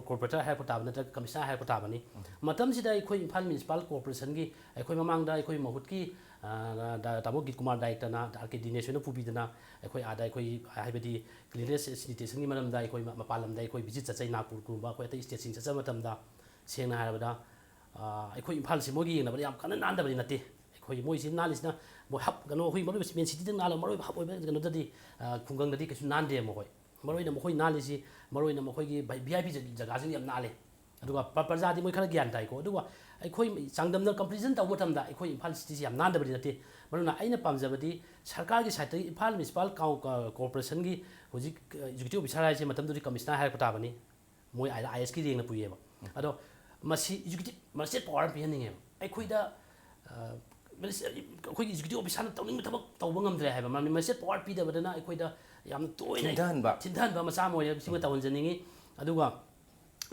ꯀꯣꯔꯄꯣꯔꯦꯇꯔ ꯍꯥꯏꯔꯛꯄ ꯇꯥꯕ ꯅꯠꯇ꯭ꯔꯒ ꯀꯃꯤꯁꯅꯔ ꯍꯥꯏꯔꯛꯄ ꯇꯥꯕꯅꯤ꯫ ꯃꯇꯝꯁꯤꯗ ꯑꯩꯈꯣꯏ ꯏꯝꯐꯥꯜ ꯃ꯭ꯌꯨꯅꯤꯁꯤꯄꯥꯜ ꯀꯣꯔꯄꯣꯔꯦꯁꯟꯒꯤ ꯑꯩꯈꯣꯏ ꯃꯃꯥꯡꯗ ꯑꯩꯈꯣꯏ ꯃꯍꯨꯠꯀꯤ, ꯑ, ꯗ-, ꯇꯥꯃꯣ ꯒꯤꯠ ꯀꯨꯃꯥꯔ ꯗꯥꯏꯔꯦꯛꯇꯔꯅ ꯑꯥꯔ ꯀꯦ ꯗꯤꯅꯦꯁ ꯍꯣꯏꯅ ꯄꯨꯕꯤꯗꯅ ꯑꯩꯈꯣꯏ ꯑꯥꯗ ꯑꯩꯈꯣꯏ ꯍꯥꯏꯕꯗꯤ ꯀ꯭ꯂꯤꯅꯦꯁ ꯁꯦꯅꯤꯇꯦꯁꯟꯒꯤ ꯃꯔꯝꯗ ꯑꯩꯈꯣꯏ ꯃ-, ꯃꯄꯥꯟ ꯂꯝꯗ ꯑꯩꯈꯣꯏ ꯚꯤꯖꯤꯠ ꯆꯠꯆꯩ, ꯅꯥꯒꯄꯨꯔꯒꯨꯝꯕ ꯑꯩꯈꯣꯏ ꯑꯇꯩ ꯁ꯭ꯇꯦꯠꯁꯤꯡ ꯆꯠꯆꯕ ꯃꯇꯝꯗ ꯁꯦꯡꯅ ꯍꯥꯏꯔꯕꯗ, ꯑ, ꯑꯩꯈꯣꯏ ꯏꯝꯐꯥꯜꯁꯤ ꯃꯣꯏꯒꯤ ꯌꯦꯡꯅꯕꯗ ꯌꯥꯝ ꯀꯟꯅ ꯅꯥꯟꯗꯕꯗꯤ ꯅꯠꯇꯦ꯫ ꯑꯩꯈꯣꯏ ꯃꯣꯏꯁꯤ ꯅꯥꯜꯂꯤꯁꯤꯅ ꯃꯣꯏ ꯍꯕ ꯀꯩꯅꯣ ꯑꯩꯈꯣꯏ ꯃꯔꯨ ꯑꯣꯏꯕ ꯃꯦꯟ ꯁꯤꯇꯤꯗ ꯅꯥꯜꯂ ꯃꯔꯨ ꯑꯣꯏꯕ ꯍꯕ ꯑꯣꯏꯕ ꯀꯩꯅꯣꯗꯗꯤ, ꯑ, ꯈꯨꯡꯒꯪꯗꯗꯤ ꯀꯩꯁꯨ ꯅꯥꯟꯗꯦ ꯃꯈꯣꯏ꯫ ꯃꯔꯨ ꯑꯣꯏꯅ ꯃꯈꯣꯏ ꯅꯥꯜꯂꯤꯁꯤ ꯃꯔꯨ ꯑꯣꯏꯅ ꯃꯈꯣꯏꯒꯤ ꯚꯤ-, ꯚꯤ ꯑꯥꯏ ꯄꯤ ꯖ-, ꯖꯒꯥꯁꯤꯡ ꯌꯥꯝ ꯅꯥꯜꯂꯦ꯫ ꯑꯗꯨꯒ ꯄ꯭ꯔ-, ꯄ꯭ꯔꯖꯥꯗꯤ ꯃꯣꯏ ꯈꯔ ꯒ꯭ꯌꯥꯟ ꯇꯥꯏꯀꯣ꯫ ꯑꯗꯨꯒ ꯑꯩꯈꯣꯏ ꯆꯥꯡꯗꯝꯅ ꯀꯝꯄꯦꯔꯤꯖꯟ ꯇꯧꯕ ꯃꯇꯝꯗ ꯑꯩꯈꯣꯏ ꯏꯝꯐꯥꯜ ꯁꯤꯇꯤꯁꯤ ꯌꯥꯝ ꯅꯥꯟꯗꯕꯗꯤ ꯅꯠꯇꯦ꯫ ꯃꯔꯨ ꯑꯣꯏꯅ ꯑꯩꯅ ꯄꯥꯝꯖꯕꯗꯤ ꯁꯔꯀꯥꯔꯒꯤ ꯁꯥꯏꯠꯇꯒꯤ ꯏꯝꯐꯥꯜ ꯃ꯭ꯌꯨꯅꯤꯁꯤꯄꯥꯜ ꯀꯥꯎ-, ꯀ-, ꯀꯣꯔꯄꯣꯔꯦꯁꯟꯒꯤ ꯍꯧꯖꯤꯛ, ꯑ, ꯑꯦꯛꯖꯤꯀ꯭ꯌꯨꯇꯤꯚ ꯑꯣꯐꯤꯁꯥꯔ ꯍꯥꯏꯁꯦ ꯃꯇꯝꯗꯨꯗꯤ ꯀꯃꯤꯁꯅꯔ ꯍꯥꯏꯔꯛꯄ ꯇꯥꯕꯅꯤ꯫ ꯃꯣꯏ ꯑꯥꯏ ꯑꯦꯁꯀꯤ ꯔꯦꯡꯅ ꯄꯨꯏꯌꯦꯕ꯫ ꯑꯗꯣ ꯃꯁꯤ ꯑꯦꯛꯖꯤꯀ꯭ꯌꯨꯇꯤꯚ ꯃꯖꯤꯁꯇ꯭ꯔꯦꯠ ꯄꯋꯥꯔ ꯑꯃ ꯄꯤꯍꯟꯅꯤꯡꯉꯦꯕ꯫ ꯑꯩꯈꯣꯏꯗ, ꯑ, ꯃꯤꯅꯤꯁ-, ꯑꯩꯈꯣꯏꯒꯤ ꯑꯦꯛꯖꯤꯀ꯭ꯌꯨꯇꯤꯚ ꯑꯣꯐꯤꯁꯥꯔꯅ ꯇꯧꯅꯤꯡꯕ ꯊꯕꯛ ꯇꯧꯕ ꯉꯝꯗ꯭ꯔꯦ ꯍꯥꯏꯕ ꯃꯔꯝꯗꯤ ꯃꯖꯤꯁꯇ꯭ꯔꯦꯠ ꯄꯋꯥꯔ ꯄꯤꯗꯕꯗꯅ ꯑꯩꯈꯣꯏꯗ ꯌꯥꯝꯅ ꯇꯣꯏꯅ ꯊꯤꯟꯊꯍꯟꯕ꯫ ꯊꯤꯟꯊꯍꯟꯕ ꯃꯆꯥ ꯑꯃ ꯑꯣꯏꯔꯦ, ꯁꯤꯃ ꯇꯧꯍꯟꯖꯅꯤꯡꯉꯤ꯫ ꯑꯗꯨꯒ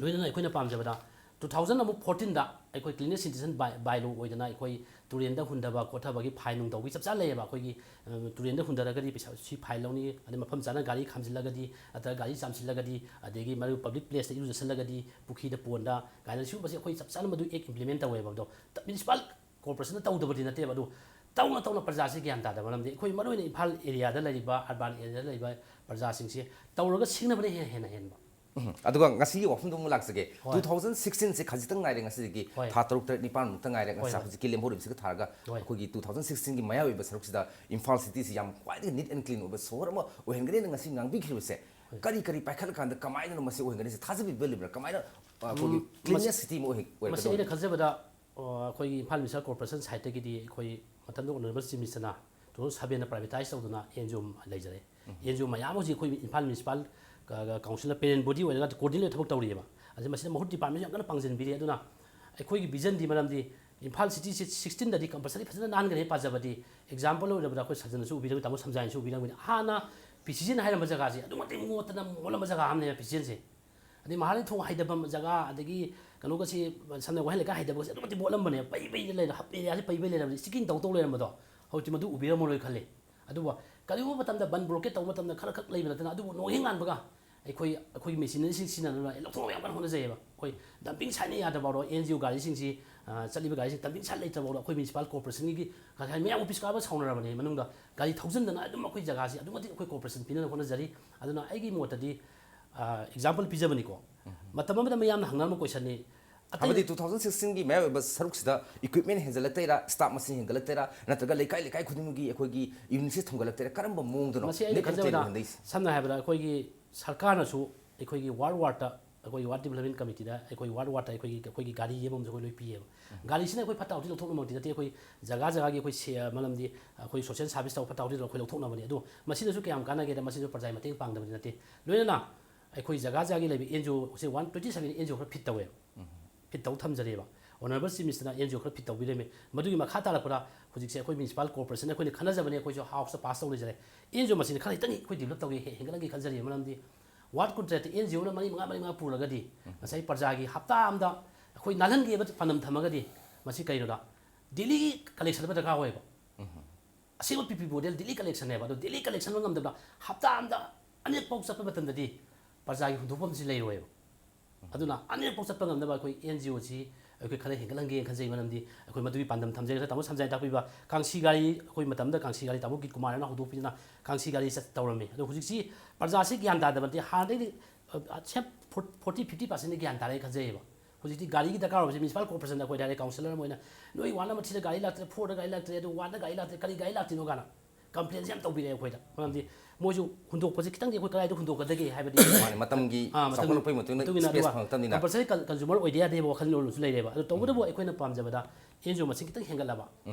ꯂꯣꯏꯅꯅ ꯑꯩꯈꯣꯏꯅ ꯄꯥꯝꯖꯕꯗ two thousand ꯑꯃꯨꯛ fourteenꯗ ꯑꯩꯈꯣꯏ cleanliness sanitation by, by law ꯑꯣꯏꯗꯅ ꯑꯩꯈꯣꯏ ꯇꯨꯔꯦꯟꯗ ꯍꯨꯟꯊꯕ ꯈꯣꯠꯊꯕꯒꯤ ꯐꯥꯏꯟ ꯅꯨꯡ ꯇꯧꯕꯒꯤ ꯆꯞ ꯆꯥꯅ ꯂꯩꯌꯦꯕ꯫ ꯑꯩꯈꯣꯏꯒꯤ, ꯑ, ꯇꯨꯔꯦꯟꯗ ꯍꯨꯟꯊꯔꯒꯗꯤ ꯄꯩꯁꯥ ꯁꯤ ꯐꯥꯏꯟ ꯂꯧꯅꯤ, ꯑꯗꯩ ꯃꯐꯝ ꯆꯥꯅ ꯒꯥꯔꯤ ꯈꯥꯝꯖꯤꯜꯂꯒꯗꯤ ꯅꯠꯇ꯭ꯔꯒ ꯒꯥꯔꯤ ꯆꯥꯝꯁꯤꯜꯂꯒꯗꯤ, ꯑꯗꯒꯤ ꯃꯔꯨ ꯄꯕ꯭ꯂꯤꯛ ꯄ꯭ꯂꯦꯁꯇ ꯏꯔꯨꯖꯁꯤꯜꯂꯒꯗꯤ, ꯄꯨꯈ꯭ꯔꯤꯗ ꯄꯣꯟꯗ ꯀꯥꯏꯅ ꯁꯤꯒꯨꯝꯕꯁꯦ ꯑꯩꯈꯣꯏ ꯆꯞ ꯆꯥꯅ ꯃꯗꯨ ꯑꯦꯛ ꯏꯝꯄ꯭ꯂꯤꯃꯦꯟ ꯇꯧꯋꯦꯕ꯫ ꯑꯗꯣ ꯃ꯭ꯌꯨꯅꯤꯁꯤꯄꯥꯜ ꯀꯣꯔꯄꯣꯔꯦꯁꯟꯅ ꯇꯧꯗꯕꯗꯤ ꯅꯠꯇꯦꯕ, ꯑꯗꯨ ꯇꯧꯅ ꯇꯧꯅ ꯄ꯭ꯔꯖꯥꯁꯤ ꯒ꯭ꯌꯥꯟ ꯇꯥꯗꯕ ꯃꯔꯝꯗꯤ ꯑꯩꯈꯣꯏ ꯃꯔꯨꯑꯣꯏꯅ ꯏꯝꯐꯥꯜ ꯑꯦꯔꯤꯌꯥꯗ ꯂꯩꯔꯤꯕ, ꯑꯔꯕꯥꯟ ꯑꯦꯔꯤꯌꯥꯗ ꯂꯩꯔꯤꯕ ꯄ꯭ꯔꯖꯥꯁꯤꯡꯁꯤ ꯇꯧꯔꯒ ꯁꯤꯡꯅꯕꯅ ꯍꯦꯟꯅ, ꯍꯦꯟꯅ ꯍꯦꯟꯕ꯫ ꯎꯝ꯫ ꯑꯗꯨꯒ ꯉꯁꯤꯒꯤ ꯋꯥꯐꯝꯗꯣ ꯑꯃꯨꯛ ꯂꯥꯛꯆꯒꯦ꯫ ꯍꯣꯏ꯫ Two thousand sixteenꯁꯦ ꯈꯖꯤꯛꯇꯪ ꯉꯥꯏꯔꯦ ꯉꯁꯤꯗꯒꯤ ꯍꯣꯏ꯫ ꯊꯥ ꯇꯔꯨꯛ ꯇꯔꯦꯠ ꯅꯤꯄꯥꯟꯃꯨꯛꯇ ꯉꯥꯏꯔꯦ꯫ ꯍꯣꯏ, ꯉꯁꯥꯏ ꯍꯣꯏ꯫ ꯍꯧꯖꯤꯛꯀꯤ ꯂꯦꯝꯍꯧꯔꯤꯕꯁꯤꯒ ꯊꯥꯔꯒ ꯍꯣꯏ꯫ ꯑꯩꯈꯣꯏꯒꯤ two thousand sixteenꯒꯤ ꯃꯌꯥ ꯑꯣꯏꯕ ꯁꯔꯨꯛꯁꯤꯗ ꯏꯝꯐꯥꯜ ꯁꯤꯇꯤꯁꯤ ꯌꯥꯝ ꯈ꯭ꯋꯥꯏꯗꯒꯤ neat and clean ꯑꯣꯏꯕ ꯁꯣꯍꯣꯔ ꯑꯃ ꯑꯣꯏꯍꯟꯒꯅꯤꯅ ꯉꯁꯤ ꯉꯥꯡꯕꯤꯈꯤꯕꯁꯦ ꯍꯣꯏ꯫ ꯀꯔꯤ ꯀꯔꯤ ꯄꯥꯏꯈꯠꯂꯀꯥꯟꯗ ꯀꯃꯥꯏꯅꯅꯣ ꯃꯁꯤ ꯑꯣꯏꯍꯟꯒꯅꯤꯁꯦ? ꯊꯥꯖꯕꯤꯕ ꯂꯩꯕ꯭ꯔꯥ? ꯀꯃꯥꯏꯅ, ꯑ, ꯑꯩꯈꯣꯏꯒꯤ ꯎꯝ, cleanest ꯃꯁꯤ, city ꯑꯃ ꯑꯣꯏꯍꯟ-, ꯃꯁꯤ ꯑꯩꯅ ꯑꯣꯏꯔꯛꯀꯗꯧꯔꯤꯕ꯭ꯔꯥ? ꯈꯟꯖꯕꯗ ꯑꯣ, ꯑꯩꯈꯣꯏꯒꯤ ꯏꯝꯐꯥꯜ ꯃ꯭ꯌꯨꯅꯤꯁꯤꯄꯥꯜ ꯀꯣꯔꯄꯣꯔꯦꯁꯟ ꯁꯥꯏꯠꯇꯒꯤꯗꯤ ꯑꯩꯈꯣꯏ ꯃꯇꯝꯗꯨꯗ ꯑꯣꯅꯔꯦꯕꯜ ꯆꯤꯐ ꯃꯤꯅꯤꯁꯇꯔꯅ two thousand sevenꯗ ꯄ꯭ꯔꯥꯏꯚꯦꯇꯥꯏꯁ ꯇꯧꯗꯅ ꯑꯦꯟ ꯖꯤ ꯑꯣ ꯂꯩꯖꯔꯦ꯫ ꯎꯝ꯫ ꯑꯦꯟ ꯖꯤ ꯑꯣ ꯃꯌꯥꯝ ꯍꯧꯖꯤꯛ ꯑꯩꯈꯣꯏ ꯏꯝꯐꯥꯜ ꯃ꯭ꯌꯨꯅꯤꯁꯤꯄꯥꯜ ꯀ-, ꯀ-, ꯀꯥꯎꯟꯁꯤꯜꯅ ꯄꯦꯔꯦꯟ ꯕꯣꯗꯤ ꯑꯣꯏꯔꯒ ꯀꯣꯑꯣꯔꯗꯤꯅꯦꯠ ꯊꯕꯛ ꯇꯧꯔꯤꯑꯕ꯫ ꯑꯗꯨ ꯃꯁꯤꯗ ꯃꯍꯨꯠ ꯗꯤꯄꯥꯔꯠꯃꯦꯟꯁꯨ ꯌꯥꯝ ꯀꯟꯅ ꯄꯥꯡꯁꯤꯟꯕꯤꯔꯤ꯫ ꯑꯗꯨꯅ ꯑꯩꯈꯣꯏꯒꯤ ꯚꯤꯖꯟꯗꯤ, ꯃꯔꯝꯗꯤ ꯏꯝꯐꯥꯜ ꯁꯤꯇꯤꯁꯦ sixteenꯗꯗꯤ ꯀꯝꯄꯜꯁꯔꯤ ꯐꯖꯅ ꯅꯥꯟꯒꯅꯤ ꯄꯥꯖꯕꯗꯤ, ꯑꯦꯛꯖꯥꯝꯄꯜ ꯑꯣꯏꯔꯕꯗ ꯑꯩꯈꯣꯏ ꯁꯗꯟꯅꯁꯨ ꯎꯕꯤꯔꯝꯃꯤ, ꯇꯥꯃꯣ ꯁꯝꯖꯥꯏꯅꯁꯨ ꯎꯕꯤꯔꯝꯒꯅꯤ꯫ ꯍꯥꯟꯅ ꯄꯤ ꯁꯤ ꯖꯤꯅ ꯍꯥꯏꯔꯝꯕ ꯖꯒꯥꯁꯦ ꯑꯗꯨꯛ ꯃꯇꯤꯛ ꯃꯣꯠꯇꯅ ꯃꯣꯠꯂꯝꯕ ꯖꯒꯥ ꯑꯃꯅꯦꯕ ꯄꯤ ꯁꯤ ꯖꯤꯁꯦ꯫ ꯑꯗꯩ ꯃꯍꯥꯔꯥꯅꯤ ꯊꯣꯡ ꯍꯥꯏꯗꯐꯝ ꯖꯒꯥ, ꯑꯗꯒꯤ ꯀꯩꯅꯣꯒꯁꯤ, ꯁꯝꯅ ꯋꯥꯍꯦꯡ ꯂꯩꯀꯥꯏ ꯍꯥꯏꯗꯕꯒꯁꯦ ꯑꯗꯨꯛ ꯃꯇꯤꯛ ꯃꯣꯠꯂꯝꯕꯅꯦ, ꯄꯩ ꯄꯩ ꯂꯩꯔ, ꯍꯞ ꯑꯦꯔꯤꯌꯥꯁꯤ ꯄꯩ ꯄꯩ ꯂꯩꯔꯕꯅꯤ, ꯆꯤꯀꯤꯡ ꯇꯧ ꯇꯧ ꯂꯩꯔꯝꯕꯗꯣ꯫ ꯍꯧꯖꯤꯛꯇꯤ ꯃꯗꯨ ꯎꯕꯤꯔꯝꯃꯔꯣꯏ ꯈꯜꯂꯤ꯫ ꯑꯗꯨꯕꯨ ꯀꯔꯤꯒꯨꯝꯕ ꯃꯇꯝꯗ ꯕꯟ ꯕ꯭ꯂꯣꯀꯦꯠ ꯇꯧꯕ ꯃꯇꯝꯗ ꯈꯔ ꯈꯛ ꯂꯩꯕ ꯅꯠꯇꯅ, ꯑꯗꯨꯕꯨ ꯅꯣꯡꯍꯦꯡ ꯉꯥꯟꯕꯒ ꯑꯩꯈꯣꯏ, ꯑꯩꯈꯣꯏꯒꯤ ꯃꯦꯆꯤꯅꯔꯤꯁꯤꯡ ꯁꯤꯖꯤꯟꯅꯗꯨꯅ ꯂꯧꯊꯣꯛꯅꯕ ꯌꯥꯝ ꯀꯟꯅ ꯍꯣꯠꯅꯖꯩꯑꯕ꯫ ꯑꯩꯈꯣꯏ ꯗꯝꯄꯤꯡ ꯁꯥꯏꯠꯅ ꯌꯥꯗꯕ ꯐꯥꯎꯗ ꯑꯦꯟ ꯖꯤ ꯑꯣ ꯒꯥꯔꯤꯁꯤꯡꯁꯤ, ꯑ, ꯆꯠꯂꯤꯕ ꯒꯥꯔꯤꯁꯤꯡ ꯗꯝꯄꯤꯡ ꯁꯥꯏꯠ ꯂꯩꯇ꯭ꯔꯕ ꯐꯥꯎꯗ ꯑꯩꯈꯣꯏ ꯃ꯭ꯌꯨꯅꯤꯁꯤꯄꯥꯜ ꯀꯣꯔꯄꯣꯔꯦꯁꯟꯒꯤ ꯀꯩ ꯍꯥꯏꯅꯤ, ꯃꯌꯥꯝ ꯑꯣꯐꯤꯁ ꯀꯥꯕ ꯁꯥꯎꯅꯔꯕꯅꯤ ꯃꯅꯨꯡꯗ꯫ ꯒꯥꯔꯤ ꯊꯧꯖꯤꯟꯗꯅ ꯑꯗꯨꯝ ꯑꯩꯈꯣꯏ ꯖꯒꯥꯁꯤ ꯑꯗꯨꯛ ꯃꯇꯤꯛ ꯑꯩꯈꯣꯏ ꯀꯣꯔꯄꯣꯔꯦꯁꯟ ꯄꯤꯅꯅꯕ ꯍꯣꯠꯅꯖꯔꯤ꯫ ꯑꯗꯨꯅ ꯑꯩꯒꯤ ꯃꯣꯠꯇꯗꯤ, ꯑ, ꯑꯦꯛꯖꯥꯝꯄꯜ ꯄꯤꯖꯕꯅꯤꯀꯣ꯫ ꯃꯇꯝ ꯑꯃꯗ ꯃꯌꯥꯝꯅ ꯍꯪꯅꯔꯝꯕ ꯀꯣꯏꯁꯟꯅꯤ꯫ ꯑꯇꯩ ꯍꯥꯏꯕꯗꯤ two thousand sixteen ꯒꯤ ꯃꯌꯥꯏ ꯑꯣꯏꯕ ꯁꯔꯨꯛꯁꯤꯗ ꯏꯀ꯭ꯋꯤꯞꯃꯦꯟ ꯍꯦꯟꯒꯠꯂꯛꯇꯣꯏꯔꯥ, ꯁ꯭ꯇꯥꯐ ꯃꯁꯤꯡ ꯍꯦꯟꯒꯠꯂꯛꯇꯣꯏꯔꯥ, ꯅꯠꯇ꯭ꯔꯒ ꯂꯩꯀꯥꯏ ꯂꯩꯀꯥꯏ ꯈꯨꯗꯤꯡꯃꯛꯀꯤ ꯑꯩꯈꯣꯏꯒꯤ ꯌꯨꯅꯤꯠꯁꯦ ꯊꯝꯒꯠꯂꯛꯇꯣꯏꯔꯥ, ꯀꯔꯝꯕ ꯃꯑꯣꯡꯗꯅꯣ? ꯃꯁꯤ ꯑꯩꯅ ꯂꯦꯞꯇꯅ ꯈꯟꯖꯕꯗ, ꯂꯩꯔꯤꯕ ꯍꯟꯗꯛꯁꯦ? ꯁꯝꯅ ꯍꯥꯏꯔꯕꯗ, ꯑꯩꯈꯣꯏꯒꯤ ꯁꯔꯀꯥꯔꯅꯁꯨ ꯑꯩꯈꯣꯏꯒꯤ ꯋꯥꯔꯗ ꯋꯥꯔꯗꯇ, ꯑꯩꯈꯣꯏꯒꯤ ꯋꯥꯔꯗ ꯗꯤꯕꯂꯞꯃꯦꯟ ꯀꯃꯤꯇꯤꯗ ꯑꯩꯈꯣꯏ ꯋꯥꯔꯗ ꯋꯥꯔꯗꯇ ꯑꯩꯈꯣꯏꯒꯤ, ꯑꯩꯈꯣꯏꯒꯤ ꯒꯥꯔꯤ ꯑꯃꯃꯝꯁꯨ ꯑꯩꯈꯣꯏ ꯂꯣꯏ ꯄꯤꯌꯦꯕ꯫ ꯒꯥꯔꯤꯁꯤꯅ ꯑꯩꯈꯣꯏ ꯐꯠꯇ ꯍꯥꯎꯗꯤ ꯂꯧꯊꯣꯛꯅꯕꯃꯛꯇꯤ ꯅꯠꯇꯦ, ꯑꯩꯈꯣꯏ ꯖꯒꯥ ꯖꯒꯥꯒꯤ ꯑꯩꯈꯣꯏ ꯁꯦ-, ꯃꯔꯝꯗꯤ ꯑꯩꯈꯣꯏ ꯁꯣꯁꯤꯌꯦꯜ ꯁꯥꯔꯚꯤꯁ ꯇꯧꯕ ꯐꯠꯇ ꯍꯥꯎꯗꯤ ꯑꯩꯈꯣꯏ ꯂꯧꯊꯣꯛꯅꯕꯅꯤ꯫ ꯑꯗꯣ ꯃꯁꯤꯅꯁꯨ ꯀꯌꯥꯝ ꯀꯥꯟꯅꯒꯦꯗ, ꯃꯁꯤꯁꯨ ꯄ꯭ꯔꯖꯥꯒꯤ ꯃꯇꯦꯡ ꯄꯥꯡꯗꯕꯗꯤ ꯅꯠꯇꯦ꯫ ꯂꯣꯏꯅꯅ ꯑꯩꯈꯣꯏ ꯖꯒꯥ ꯖꯒꯥꯒꯤ ꯂꯩꯕ ꯑꯦꯟ ꯖꯤ ꯑꯣꯁꯦ one twenty seven N G O ꯈꯔ ꯐꯤꯠ ꯇꯧꯋꯦꯕ꯫ ꯐꯤꯠ ꯇꯧ ꯊꯝꯖꯔꯦꯕ꯫ ꯑꯣꯅꯔꯦꯕꯜ ꯆꯤꯐ ꯃꯤꯅꯤꯁꯇꯔꯅ ꯑꯦꯟ ꯖꯤ ꯑꯣ ꯈꯔ ꯐꯤꯠ ꯇꯧꯕꯤꯔꯝꯃꯦ꯫ ꯃꯗꯨꯒꯤ ꯃꯈꯥ ꯇꯥꯔꯛꯄꯗ ꯍꯧꯖꯤꯛꯁꯦ ꯑꯩꯈꯣꯏ ꯃ꯭ꯌꯨꯅꯤꯁꯤꯄꯥꯜ ꯀꯣꯔꯄꯣꯔꯦꯁꯟ ꯑꯩꯈꯣꯏꯅ ꯈꯟꯅꯖꯕꯅꯦ, ꯑꯩꯈꯣꯏꯁꯨ ꯍꯥꯎꯁꯇ ꯄꯥꯁ ꯇꯧ ꯂꯩꯖꯔꯦ꯫ ꯑꯦꯟ ꯖꯤ ꯑꯣ ꯃꯁꯤꯡ ꯈꯔ ꯈꯤꯇꯪ ꯑꯩꯈꯣꯏ ꯗꯤꯕꯂꯞ ꯇꯧꯒꯦ, ꯍꯦ-, ꯍꯦꯟꯒꯠꯍꯟꯒꯦ ꯈꯟꯖꯔꯤ꯫ ꯃꯔꯝꯗꯤ ꯋꯥꯔꯗ ꯀꯨꯟꯇꯔꯦꯠꯇ ꯑꯦꯟ ꯖꯤ ꯑꯣꯅ ꯃꯔꯤ ꯃꯉꯥ, ꯃꯔꯤ ꯃꯉꯥ ꯄꯨꯔꯒꯗꯤ ꯉꯁꯥꯏ ꯄ꯭ꯔꯖꯥꯒꯤ ꯍꯞꯇꯥ ꯑꯃꯗ ꯑꯩꯈꯣꯏ ꯅꯥꯜꯍꯟꯒꯦꯕ ꯄꯥꯟꯗꯝ ꯊꯝꯃꯒꯗꯤ ꯃꯁꯤ ꯀꯩꯅꯣꯗ ꯗꯦꯂꯤ ꯀꯂꯦꯛꯁꯟ ꯑꯃ ꯗꯔꯀꯥꯔ ꯑꯣꯏꯌꯦꯕ꯫ ꯑꯁꯦꯡꯕ ꯄꯤ ꯄꯤ ꯃꯣꯗꯦꯜ ꯗꯦꯂꯤ ꯀꯂꯦꯛꯁꯟꯅꯦꯕ꯫ ꯑꯗꯣ ꯗꯦꯂꯤ ꯀꯂꯦꯛꯁꯟ ꯑꯃ ꯉꯝꯗꯕ, ꯍꯞꯇꯥ ꯑꯃꯗ ꯑꯅꯤꯔꯛ ꯐꯥꯎ ꯆꯠꯄ ꯃꯇꯝꯗꯗꯤ ꯄ꯭ꯔꯖꯥꯒꯤ ꯍꯨꯟꯗꯣꯛꯐꯝꯁꯤ ꯂꯩꯔꯣꯏꯕ꯫ ꯑꯗꯨꯅ ꯑꯅꯤꯔꯛ ꯐꯥꯎ ꯆꯠꯄ ꯉꯝꯅꯕ ꯑꯩꯈꯣꯏ ꯑꯦꯟ ꯖꯤ ꯑꯣꯁꯤ ꯑꯩꯈꯣꯏ ꯈꯔ ꯍꯦꯟꯒꯠꯍꯟꯒꯦꯅ ꯈꯟꯖꯩ꯫ ꯃꯔꯝꯗꯤ ꯑꯩꯈꯣꯏ ꯃꯗꯨꯒꯤ ꯄꯥꯟꯗꯝ ꯊꯝꯖꯩ꯫ ꯉꯁꯥꯏ ꯇꯥꯃꯣ ꯁꯟꯖꯥꯏꯅ ꯇꯥꯛꯄꯤꯕ ꯀꯥꯡꯁꯤ ꯒꯥꯔꯤ, ꯑꯩꯈꯣꯏ ꯃꯇꯝꯗ ꯀꯥꯡꯁꯤ ꯒꯥꯔꯤ ꯇꯥꯃꯣ ꯒꯤꯠ ꯀꯨꯃꯥꯔꯅ ꯍꯧꯗꯣꯛꯄꯤꯗꯨꯅ ꯀꯥꯡꯁꯤ ꯒꯥꯔꯤ ꯆꯠ-, ꯇꯧꯔꯝꯃꯤ꯫ ꯑꯗꯣ ꯍꯧꯖꯤꯛꯁꯤ ꯄ꯭ꯔꯖꯥꯁꯤ ꯒ꯭ꯌꯥꯟ ꯇꯥꯗꯕ ꯅꯠꯇꯦ, ꯍꯥꯟꯅꯗꯩꯗꯤ, ꯑ, ꯁꯦ ꯐꯣꯔ-, ꯐꯣꯔꯇꯤ, ꯐꯤꯐꯇꯤ ꯄꯥꯔꯁꯦꯟꯗꯤ ꯒ꯭ꯌꯥꯟ ꯇꯥꯔꯦ ꯈꯟꯖꯩꯌꯦꯕ꯫ ꯍꯧꯖꯤꯛꯇꯤ ꯒꯥꯔꯤꯒꯤ ꯗꯔꯀꯥꯔ ꯑꯣꯏꯕꯁꯦ ꯃ꯭ꯌꯨꯅꯤꯁꯤꯄꯥꯜ ꯀꯣꯔꯄꯣꯔꯦꯁꯟꯗ ꯑꯩꯈꯣꯏꯗ ꯍꯥꯏꯔꯦ, ꯀꯥꯎꯟꯁꯤꯂꯔ ꯑꯃ ꯑꯣꯏꯅ, "ꯅꯣꯏ ꯋꯥꯔꯗ ꯅꯝꯕꯔ ꯊ꯭ꯔꯤꯗ ꯒꯥꯔꯤ ꯂꯥꯛꯇ꯭ꯔꯦ, ꯐꯣꯔꯗ ꯒꯥꯔꯤ ꯂꯥꯛꯇ꯭ꯔꯦ, ꯑꯗꯨ ꯋꯥꯔꯗ ꯒꯥꯔꯤ ꯂꯥꯛꯇ꯭ꯔꯦ, ꯀꯔꯤ ꯒꯥꯔꯤ ꯂꯥꯛꯇ꯭ꯔꯤꯅꯣ?" ꯀꯥꯏꯅ ꯀꯝꯄ꯭ꯂꯦꯟꯁꯦ ꯌꯥꯝ ꯇꯧꯕꯤꯔꯛꯑꯦ ꯑꯩꯈꯣꯏꯗ꯫ ꯃꯔꯝꯗꯤ ꯃꯣꯏꯁꯨ ꯍꯨꯟꯗꯣꯛꯄꯁꯦ ꯈꯤꯇꯪꯗꯤ ꯑꯩꯈꯣꯏ ꯀꯗꯥꯏꯗ ꯍꯨꯟꯗꯣꯛꯀꯗꯒꯦ ꯍꯥꯏꯕꯗꯤ ꯃꯥꯅꯦ, ꯃꯇꯝꯒꯤ ꯑꯥ, ꯃꯇꯝ-, ꯆꯥꯎꯈꯠꯂꯛꯄꯒꯤ ꯃꯇꯨꯡ ꯏꯟꯅ ꯆꯥꯎꯈꯠꯂꯛꯄꯒꯤ ꯃꯇꯨꯡ ꯏꯟꯅ, space ꯑꯗꯨꯒ ꯐꯪꯉꯛꯇꯕꯅꯤꯅ꯫ ꯀꯝꯄꯜꯁꯔꯤ ꯀꯟ-, ꯀꯟꯖꯨꯃꯔ ꯑꯣꯏꯗ ꯌꯥꯗꯦꯕ ꯋꯥꯈꯜꯂꯣꯟ ꯑꯃꯁꯨ ꯂꯩꯔꯦꯕ꯫ ꯑꯗꯣ ꯇꯧꯕꯇꯕꯨ ꯑꯩꯈꯣꯏꯅ ꯄꯥꯝꯖꯕꯗ ꯑꯦꯟ ꯖꯤ ꯑꯣ ꯃꯁꯤꯡ ꯈꯤꯇꯪ ꯍꯦꯟꯒꯠꯂꯕ,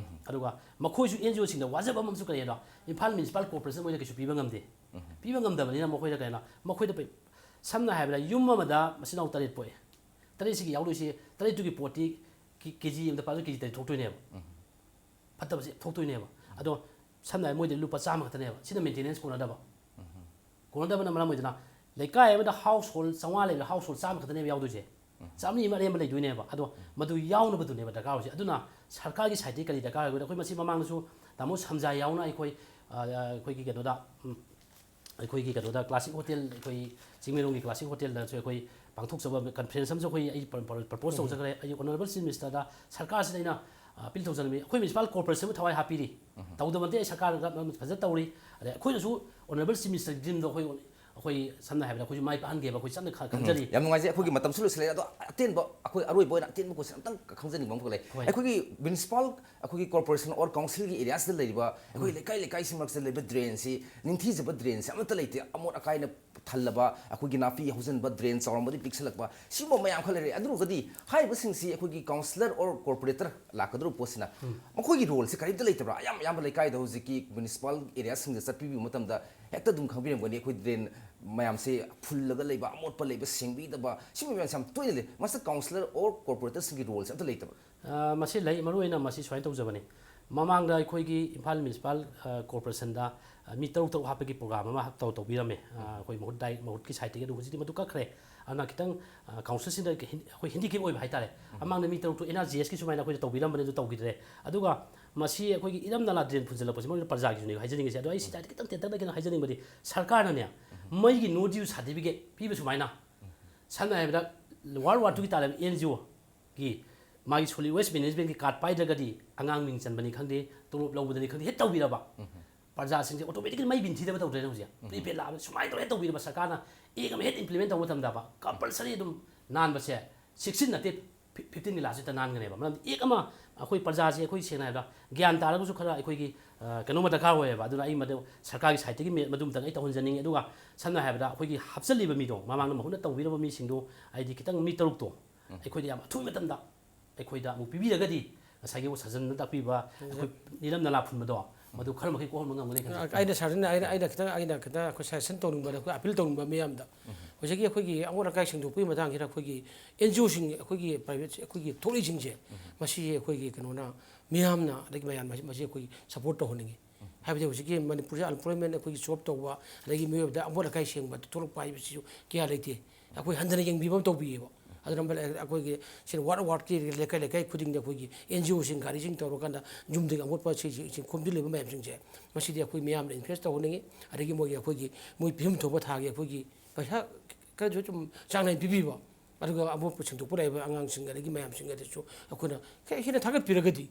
ꯑꯗꯨꯒ ꯃꯈꯣꯏꯁꯨ ꯑꯦꯟ ꯖꯤ ꯑꯣꯁꯤꯡꯗ ꯋꯥꯖꯕ ꯑꯃꯁꯨ ꯀꯔꯤ ꯍꯥꯏꯗꯣ, ꯏꯝꯐꯥꯜ ꯃ꯭ꯌꯨꯅꯤꯁꯤꯄꯥꯜ ꯀꯣꯔꯄꯣꯔꯦꯁꯟ ꯃꯣꯏꯅ ꯀꯩꯁꯨ ꯄꯤꯕ ꯉꯝꯗꯦ꯫ ꯄꯤꯕ ꯉꯝꯗꯕꯅꯤꯅ ꯃꯈꯣꯏꯗ ꯀꯩꯅꯣ, ꯃꯈꯣꯏꯗ ꯄꯩ-, ꯁꯝꯅ ꯍꯥꯏꯔꯕꯗ ꯌꯨꯝ ꯑꯃꯗ ꯃꯆꯤꯟ ꯃꯅꯥꯎ ꯇꯔꯦꯠ ꯄꯣꯛꯑꯦ꯫ ꯇꯔꯦꯠꯁꯤꯒꯤ ꯌꯥꯎꯗꯣꯏꯁꯤ, ꯇꯔꯦꯠꯇꯨꯒꯤ ꯄꯣꯠꯇꯤ ꯀꯦ-, ꯀꯦ ꯖꯤ ꯑꯃꯗ ꯄꯥꯛ ꯀꯦ ꯖꯤ ꯇꯔꯦꯠ ꯊꯣꯛꯇꯣꯏꯅꯦꯕ꯫ ꯐꯠꯇꯕꯁꯦ ꯊꯣꯛꯇꯣꯏꯅꯦꯕ꯫ ꯑꯗꯣ ꯁꯝꯅ ꯍꯥꯏꯔꯕꯗ ꯃꯣꯏꯗ ꯂꯨꯄꯥ ꯆꯥꯝꯃ ꯈꯛꯇꯅꯦꯕ꯫ ꯁꯤꯅ ꯃꯦꯟꯇꯦꯅꯦꯟꯁ ꯀꯣꯟꯅꯗꯕ꯫ ꯀꯣꯟꯅꯗꯕꯅ ꯃꯔꯝ ꯑꯣꯏꯗꯅ ꯂꯩꯀꯥꯏ ꯑꯃꯗ ꯍꯥꯎꯁ ꯍꯣꯜ ꯆꯥꯝꯃꯉꯥ ꯂꯩꯕꯗ ꯍꯥꯎꯁ ꯍꯣꯜ ꯆꯥꯝꯃ ꯈꯛꯇꯅꯦꯕ ꯌꯥꯎꯗꯣꯏꯁꯦ꯫ ꯆꯥꯝꯃꯔꯤ ꯑꯃ ꯑꯔꯦꯝꯕ ꯂꯩꯗꯣꯏꯅꯦꯕ꯫ ꯑꯗꯣ ꯃꯗꯨ ꯌꯥꯎꯅꯕꯗꯨꯅꯦꯕ ꯗꯔꯀꯥꯔ ꯑꯣꯏꯁꯦ꯫ ꯑꯗꯨꯅ ꯁꯔꯀꯥꯔꯒꯤ ꯁꯥꯏꯠꯇꯒꯤ ꯀꯔꯤ ꯗꯔꯀꯥꯔ ꯑꯣꯏꯒꯦꯗ, ꯑꯩꯈꯣꯏ ꯃꯁꯤ ꯃꯃꯥꯡꯗꯁꯨ ꯇꯥꯃꯣ ꯁꯝꯖꯥ ꯌꯥꯎꯅ ꯑꯩꯈꯣꯏ, ꯑ, ꯑꯩꯈꯣꯏꯒꯤ ꯀꯩꯅꯣꯗ, ꯎꯝ, ꯑꯩꯈꯣꯏꯒꯤ ꯀꯩꯅꯣꯗ ꯀ꯭ꯂꯥꯁꯤꯛ ꯍꯣꯇꯦꯜ, ꯑꯩꯈꯣꯏ ꯆꯤꯡꯃꯩꯔꯣꯡꯒꯤ ꯀ꯭ꯂꯥꯁꯤꯛ ꯍꯣꯇꯦꯜꯗꯁꯨ ꯑꯩꯈꯣꯏ ꯄꯥꯡꯊꯣꯛꯆꯕ ꯀꯟꯐ꯭ꯔꯦꯟꯁ ꯑꯃꯁꯨ ꯑꯩꯈꯣꯏ, ꯑꯩ ꯄ꯭ꯔ-, ꯄ꯭ꯔ-, ꯄ꯭ꯔꯄꯣꯁ ꯇꯧꯖꯈ꯭ꯔꯦ꯫ ꯑꯩ ꯑꯣꯅꯔꯦꯕꯜ ꯆꯤꯐ ꯃꯤꯅꯤꯁꯇꯔꯗ ꯁꯔꯀꯥꯔꯁꯤꯗ ꯑꯩꯅ, ꯑ, ꯑꯄꯤꯜ ꯇꯧꯖꯅꯤꯡꯉꯤ꯫ ꯑꯩꯈꯣꯏ ꯃ꯭ꯌꯨꯅꯤꯁꯤꯄꯥꯜ ꯀꯣꯔꯄꯣꯔꯦꯁꯟꯕꯨ ꯊꯋꯥꯏ ꯍꯥꯞꯄꯤꯔꯤ꯫ ꯇꯧꯗꯕ ꯅꯠꯇꯦ, ꯑꯩ ꯁꯔꯀꯥꯔꯒ ꯐꯖꯅ ꯇꯧꯔꯤ꯫ ꯑꯗꯩ ꯑꯩꯈꯣꯏꯅꯁꯨ ꯑꯣꯅꯔꯦꯕꯜ ꯆꯤꯐ ꯃꯤꯅꯤꯁꯇꯔꯒꯤ ꯗ꯭ꯔꯤꯝꯗꯣ ꯑꯩꯈꯣꯏ, ꯑꯩꯈꯣꯏ ꯁꯝꯅ ꯍꯥꯏꯔꯕꯗ ꯑꯩꯈꯣꯏꯁꯨ ꯃꯥꯏ ꯄꯥꯛꯍꯟꯒꯦꯕ ꯑꯩꯈꯣꯏ ꯆꯝꯅ ꯈ-, ꯈꯟꯖꯔꯤ꯫ ꯌꯥꯝ ꯅꯨꯡꯉꯥꯏꯖꯩ, ꯑꯩꯈꯣꯏꯒꯤ ꯃꯇꯝꯁꯨ ꯂꯣꯏꯁꯤꯜꯂꯛꯑꯦ꯫ ꯑꯗꯣ ꯑꯇꯦꯟꯕ ꯑꯩꯈꯣꯏ ꯑꯔꯣꯏꯕ ꯑꯣꯏꯅ ꯑꯇꯦꯟꯕ ꯀꯣꯏꯁꯟ ꯑꯝꯇꯪ ꯈꯪꯖꯅꯤꯡꯕ ꯑꯃꯈꯛ ꯂꯩ꯫ ꯍꯣꯏ꯫ ꯑꯩꯈꯣꯏꯒꯤ ꯃ꯭ꯌꯨꯅꯤꯁꯤꯄꯥꯜ, ꯑꯩꯈꯣꯏꯒꯤ ꯀꯣꯔꯄꯣꯔꯦꯁꯟ ꯑꯣꯔ ꯀꯥꯎꯟꯁꯤꯜꯒꯤ ꯑꯦꯔꯤꯌꯥꯁꯤꯗ ꯂꯩꯔꯤꯕ ꯑꯩꯈꯣꯏ ꯂꯩꯀꯥꯏ ꯂꯩꯀꯥꯏꯁꯤ ꯃꯔꯛꯁꯤꯗ ꯂꯩꯕ ꯗ꯭ꯔꯦꯟꯁꯤ, ꯅꯤꯡꯊꯤꯖꯕ ꯗ꯭ꯔꯦꯟꯁꯤ ꯑꯃꯠꯇ ꯂꯩꯇꯦ꯫ ꯑꯃꯣꯠ ꯑꯀꯥꯏꯅ ꯊꯜꯂꯕ, ꯑꯩꯈꯣꯏꯒꯤ ꯅꯥꯄꯤ ꯍꯧꯖꯤꯟꯕ, ꯗ꯭ꯔꯦꯟ ꯆꯥꯎꯔꯝꯕꯗꯤ ꯄꯤꯛꯁꯜꯂꯛꯄ, ꯁꯤꯒꯨꯝꯕ ꯃꯌꯥꯝ ꯈꯔ ꯂꯩꯔꯦ꯫ ꯑꯗꯨ ꯑꯣꯏꯔꯒꯗꯤ ꯍꯥꯏꯔꯤꯕꯁꯤꯡꯁꯤ ꯑꯩꯈꯣꯏꯒꯤ ꯀꯥꯎꯟꯁꯤꯂꯔ ꯑꯣꯔ ꯀꯣꯔꯄꯣꯔꯦꯇꯔ ꯂꯥꯛꯀꯗꯧꯔꯤꯕ ꯄꯣꯠꯁꯤꯅ ꯃꯈꯣꯏꯒꯤ ꯔꯣꯜꯁꯦ ꯀꯔꯤꯝꯇ ꯂꯩꯇꯕ꯭ꯔꯥ? ꯑꯌꯥꯝ ꯑꯌꯥꯝꯕ ꯂꯩꯀꯥꯏꯗ ꯍꯧꯖꯤꯛꯀꯤ ꯃ꯭ꯌꯨꯅꯤꯁꯤꯄꯥꯜ ꯑꯦꯔꯤꯌꯥꯁꯤꯡꯗ ꯆꯠꯄꯤꯕ ꯃꯇꯝꯗ ꯍꯦꯛꯇ ꯑꯗꯨꯝ ꯈꯪꯕꯤꯔꯝꯒꯅꯤ, ꯑꯩꯈꯣꯏ ꯗ꯭ꯔꯦꯟ ꯃꯌꯥꯝꯁꯦ ꯐꯨꯜꯂꯒ ꯂꯩꯕ, ꯑꯃꯣꯠꯄ ꯂꯩꯕ, ꯁꯦꯡꯕꯤꯗꯕ, ꯁꯤꯒꯨꯝꯕ ꯃꯌꯥꯝꯁꯦ ꯌꯥꯝ ꯇꯣꯏꯅ ꯂꯩ꯫ ꯃꯁꯤꯗ ꯀꯥꯎꯟꯁꯤꯂꯔ ꯑꯣꯔ ꯀꯣꯔꯄꯣꯔꯦꯇꯔꯁꯤꯡꯒꯤ ꯔꯣꯜꯁꯦ ꯑꯝꯇ ꯂꯩꯇꯕ꯭ꯔꯥ? ꯑ, ꯃꯁꯤ ꯂꯩ꯫ ꯃꯔꯨꯑꯣꯏꯅ ꯃꯁꯤ ꯁꯨꯃꯥꯏꯅ ꯇꯧꯖꯕꯅꯤ꯫ ꯃꯃꯥꯡꯗ ꯑꯩꯈꯣꯏꯒꯤ ꯏꯝꯐꯥꯜ ꯃ꯭ꯌꯨꯅꯤꯁꯤꯄꯥꯜ, ꯑ, ꯀꯣꯔꯄꯣꯔꯦꯁꯟꯗ, ꯑ, ꯃꯤ ꯇꯔꯨꯛ ꯇꯔꯨꯛ ꯍꯥꯞꯄꯒꯤ ꯄ꯭ꯔꯣꯒ꯭ꯔꯥꯝ ꯑꯃ ꯇꯧ-, ꯇꯧꯕꯤꯔꯝꯃꯦ꯫ ꯑ, ꯑꯩꯈꯣꯏ ꯃꯍꯨꯠ ꯗꯥꯏ-, ꯃꯍꯨꯠꯀꯤ ꯁꯥꯏꯠꯇꯒꯤ꯫ ꯑꯗꯨ ꯍꯧꯖꯤꯛꯇꯤ ꯃꯗꯨ ꯀꯛꯈ꯭ꯔꯦ꯫ ꯑꯗꯨꯅ ꯈꯤꯇꯪ, ꯑ, ꯀꯥꯎꯟꯁꯤꯜꯁꯤꯡꯗ ꯍꯤꯟ-, ꯑꯩꯈꯣꯏ ꯍꯦꯟꯗꯤꯀꯦꯞ ꯑꯣꯏꯕ ꯍꯥꯏꯇꯥꯔꯦ꯫ ꯃꯃꯥꯡꯗ ꯃꯤ ꯇꯔꯨꯛ ꯇꯔꯨꯛ ꯑꯦꯟ ꯑꯥꯔ ꯖꯤ ꯑꯦꯁꯀꯤ ꯁꯨꯃꯥꯏꯅ ꯑꯩꯈꯣꯏꯗ ꯇꯧꯕꯤꯔꯝꯕꯅꯦ, ꯑꯗꯨ ꯇꯧꯈꯤꯗ꯭ꯔꯦ꯫ ꯑꯗꯨꯒ ꯃꯁꯤ ꯑꯩꯈꯣꯏꯒꯤ ꯏꯔꯝ ꯅꯂꯥ ꯗ꯭ꯔꯦꯟ ꯐꯨꯟꯖꯜꯂꯛꯄꯁꯤ ꯃꯔꯨ ꯑꯣꯏꯅ ꯄ꯭ꯔꯖꯥꯒꯤꯁꯨꯅꯦ ꯍꯥꯏꯖꯅꯤꯡꯉꯤꯁꯦ꯫ ꯑꯗꯣ ꯑꯩ ꯁꯤꯗ ꯈꯤꯇꯪ ꯇꯦꯟꯇꯛꯅ ꯀꯩꯅꯣ ꯍꯥꯏꯖꯅꯤꯡꯕꯗꯤ, ꯁꯔꯀꯥꯔꯅꯅꯦ, ꯃꯩꯒꯤ ꯅꯣ ꯗ꯭ꯌꯨ ꯁꯥꯔꯇꯤꯐꯤꯀꯦꯠ ꯄꯤꯕ ꯁꯨꯃꯥꯏꯅ, ꯁꯝꯅ ꯍꯥꯏꯔꯕꯗ ꯋꯥꯔꯜ ꯋꯥꯔ ꯇꯨꯒꯤ ꯇꯥꯜꯂꯕ ꯑꯦꯟ ꯖꯤ ꯑꯣ ꯒꯤ ꯃꯥꯒꯤ ꯁꯣꯂꯤꯗ ꯋꯦꯁ ꯃꯦꯅꯦꯖꯃꯦꯟꯒꯤ ꯀꯥꯔꯗ ꯄꯥꯏꯗ꯭ꯔꯒꯗꯤ ꯑꯉꯥꯡ ꯃꯤꯡ ꯆꯟꯕꯅꯤ ꯈꯪꯗꯦ, ꯇꯣꯂꯣꯞ ꯂꯧꯕꯗꯅꯤ ꯈꯪꯗꯦ, ꯍꯦꯛ ꯇꯧꯕꯤꯔꯕ, ꯄ꯭ꯔꯖꯥꯁꯤꯡꯁꯦ ꯑꯣꯇꯣꯃꯦꯇꯤꯀꯂꯤ ꯃꯩ ꯕꯤꯟ ꯊꯤꯗꯕ ꯇꯧꯗ꯭ꯔꯦꯅꯦ ꯍꯧꯖꯤꯛ꯫ ꯄ꯭ꯔꯤꯄꯦꯗ ꯂꯥꯛꯑꯕꯅꯤ, ꯁꯨꯃꯥꯏꯅ ꯇꯧꯔꯦ ꯇꯧꯕꯤꯔꯕ ꯁꯔꯀꯥꯔꯅ ꯑꯦꯛ ꯑꯃ ꯍꯦꯛ ꯏꯝꯄ꯭ꯂꯤꯃꯦꯟ ꯇꯧꯕ ꯃꯇꯝꯗꯕ ꯀꯝꯄꯜꯁꯔꯤ ꯑꯗꯨꯝ ꯅꯥꯟꯕꯁꯦ ꯁꯤꯛꯁꯇꯤꯟ ꯅꯠꯇꯦ, ꯐꯤ-, ꯐꯤꯐꯇꯤꯟꯒꯤ ꯂꯥꯁꯁꯤꯗ ꯅꯥꯟꯒꯅꯦꯕ꯫ ꯃꯔꯝꯗꯤ ꯑꯦꯛ ꯑꯃ ꯑꯩꯈꯣꯏ ꯄ꯭ꯔꯖꯥꯁꯦ ꯑꯩꯈꯣꯏ ꯁꯦꯡꯅ ꯍꯥꯏꯕꯗ ꯒ꯭ꯌꯥꯟ ꯇꯥꯔꯒꯁꯨ ꯈꯔ ꯑꯩꯈꯣꯏꯒꯤ, ꯑ, ꯀꯩꯅꯣꯝꯃ ꯗꯔꯀꯥꯔ ꯑꯣꯏꯌꯦꯕ꯫ ꯑꯗꯨꯅ ꯑꯩ ꯃꯗꯨ ꯁꯔꯀꯥꯔꯒꯤ ꯁꯥꯏꯠꯇꯒꯤ ꯃꯦ-, ꯃꯗꯨ ꯑꯃꯇꯪ ꯑꯩ ꯇꯧꯍꯟꯖꯅꯤꯡꯉꯤ꯫ ꯑꯗꯨꯒ ꯁꯝꯅ ꯍꯥꯏꯔꯕꯗ ꯑꯩꯈꯣꯏꯒꯤ ꯍꯥꯞꯆꯜꯂꯤꯕ ꯃꯤꯗꯣ, ꯃꯃꯥꯡꯗ ꯃꯍꯨꯠꯅ ꯇꯧꯕꯤꯔꯕ ꯃꯤꯁꯤꯡꯗꯣ, ꯍꯥꯏꯗꯤ ꯈꯤꯇꯪ ꯃꯤ ꯇꯔꯨꯛꯇꯣ ꯑꯩꯈꯣꯏꯗ ꯌꯥꯝ ꯑꯊꯨꯕ ꯃꯇꯝꯗ ꯑꯩꯈꯣꯏꯗ ꯑꯃꯨꯛ ꯄꯤꯕꯤꯔꯒꯗꯤ ꯉꯁꯥꯏꯒꯤ ꯁꯥꯖꯟꯅ ꯇꯥꯛꯄꯤꯕ ꯑꯩꯈꯣꯏ ꯅꯤꯔꯝ ꯅꯂꯥ ꯐꯨꯟꯕꯗꯣ ꯃꯗꯨ ꯈꯔ ꯃꯈꯩ ꯀꯣꯛꯍꯟꯕ ꯉꯝꯒꯅꯤ ꯈꯟꯖꯩ꯫ ꯑꯩꯅ ꯁꯥꯖꯟ-, ꯑꯩꯅ, ꯑꯩꯅ ꯈꯤꯇꯪ, ꯑꯩꯅ ꯈꯤꯇꯪ ꯑꯩꯈꯣꯏ ꯁꯖꯦꯁꯟ ꯇꯧꯅꯤꯡꯕꯗ ꯑꯩꯈꯣꯏ ꯑꯄꯤꯜ ꯇꯧꯅꯤꯡꯕ ꯃꯤꯌꯥꯝꯗ ꯍꯧꯖꯤꯛꯀꯤ ꯑꯩꯈꯣꯏꯒꯤ ꯑꯃꯣꯠ ꯑꯀꯥꯏ ꯁꯦꯡꯗꯣꯛꯄꯒꯤ ꯃꯇꯥꯡꯁꯤꯗ ꯑꯩꯈꯣꯏꯒꯤ ꯑꯦꯟ ꯖꯤ ꯑꯣꯁꯤꯡ, ꯑꯩꯈꯣꯏꯒꯤ ꯄ꯭ꯔꯥꯏꯚꯦꯠ, ꯑꯩꯈꯣꯏꯒꯤ ꯊꯣꯛꯂꯛꯏꯁꯤꯡꯁꯦ ꯃꯁꯤ ꯑꯩꯈꯣꯏꯒꯤ ꯀꯩꯅꯣꯅ, ꯃꯤꯌꯥꯝꯅ ꯑꯗꯒꯤ ꯃꯌꯥꯝ ꯃꯁꯤ, ꯃꯁꯤ ꯑꯩꯈꯣꯏ ꯁꯞꯄꯣꯔꯠ ꯇꯧꯍꯟꯅꯤꯡꯉꯤ꯫ ꯍꯥꯏꯕꯗꯤ ꯍꯧꯖꯤꯛꯀꯤ ꯃꯅꯤꯄꯨꯔꯁꯦ unemployment ꯑꯩꯈꯣꯏꯒꯤ ꯁꯣꯜꯕ ꯇꯧꯕ, ꯑꯗꯒꯤ ꯃꯤꯑꯣꯏꯕꯗ ꯑꯃꯣꯠ ꯑꯀꯥꯏ ꯁꯦꯡꯕ ꯊꯣꯛꯂꯛꯄ ꯍꯥꯏꯕꯁꯤꯁꯨ ꯀꯌꯥ ꯂꯩꯇꯦ꯫ ꯑꯩꯈꯣꯏ ꯍꯟꯊꯅ ꯌꯦꯡꯕꯤꯕ ꯑꯃ ꯇꯧꯕꯤꯌꯦꯕ꯫ ꯑꯗꯨꯅ ꯑꯩꯈꯣꯏꯒꯤ ꯁꯤꯅ ward wardꯀꯤ, ꯂꯩꯀꯥꯏ ꯂꯩꯀꯥꯏ ꯈꯨꯗꯤꯡꯗ ꯑꯩꯈꯣꯏꯒꯤ NGOꯁꯤꯡ ꯒꯥꯔꯤꯁꯤꯡ ꯇꯧꯔꯀꯥꯟꯗ ꯌꯨꯝꯗꯒꯤ ꯑꯃꯣꯠꯄꯁꯤ ꯁꯤ ꯈꯣꯝꯖꯤꯜꯂꯤꯕ ꯃꯌꯥꯝꯁꯤꯡꯁꯦ, ꯃꯁꯤꯗꯤ ꯑꯩꯈꯣꯏ ꯃꯤꯌꯥꯝꯅ encourage ꯇꯧꯍꯟꯅꯤꯡꯉꯤ꯫ ꯑꯗꯒꯤ ꯃꯣꯏꯒꯤ ꯑꯩꯈꯣꯏꯒꯤ ꯃꯣꯏ ꯄꯤꯐꯝ ꯊꯣꯛꯄ ꯊꯥꯒꯤ ꯑꯩꯈꯣꯏꯒꯤ ꯄꯩꯁꯥ ꯈꯔꯁꯨ ꯁꯨꯝ ꯆꯥꯡ ꯅꯥꯏꯅ ꯄꯤꯕꯤꯕ, ꯑꯗꯨꯒ ꯑꯃꯣꯠꯄ ꯁꯦꯡꯗꯣꯛꯄ ꯂꯩꯕ ꯑꯉꯥꯡꯁꯤꯡ ꯑꯗꯒꯤ ꯃꯌꯥꯝꯁꯤꯡ ꯑꯗꯨꯁꯨ ꯑꯩꯈꯣꯏꯅ ꯈꯔ ꯍꯦꯟꯅ ꯊꯥꯒꯠꯄꯤꯔꯒꯗꯤ,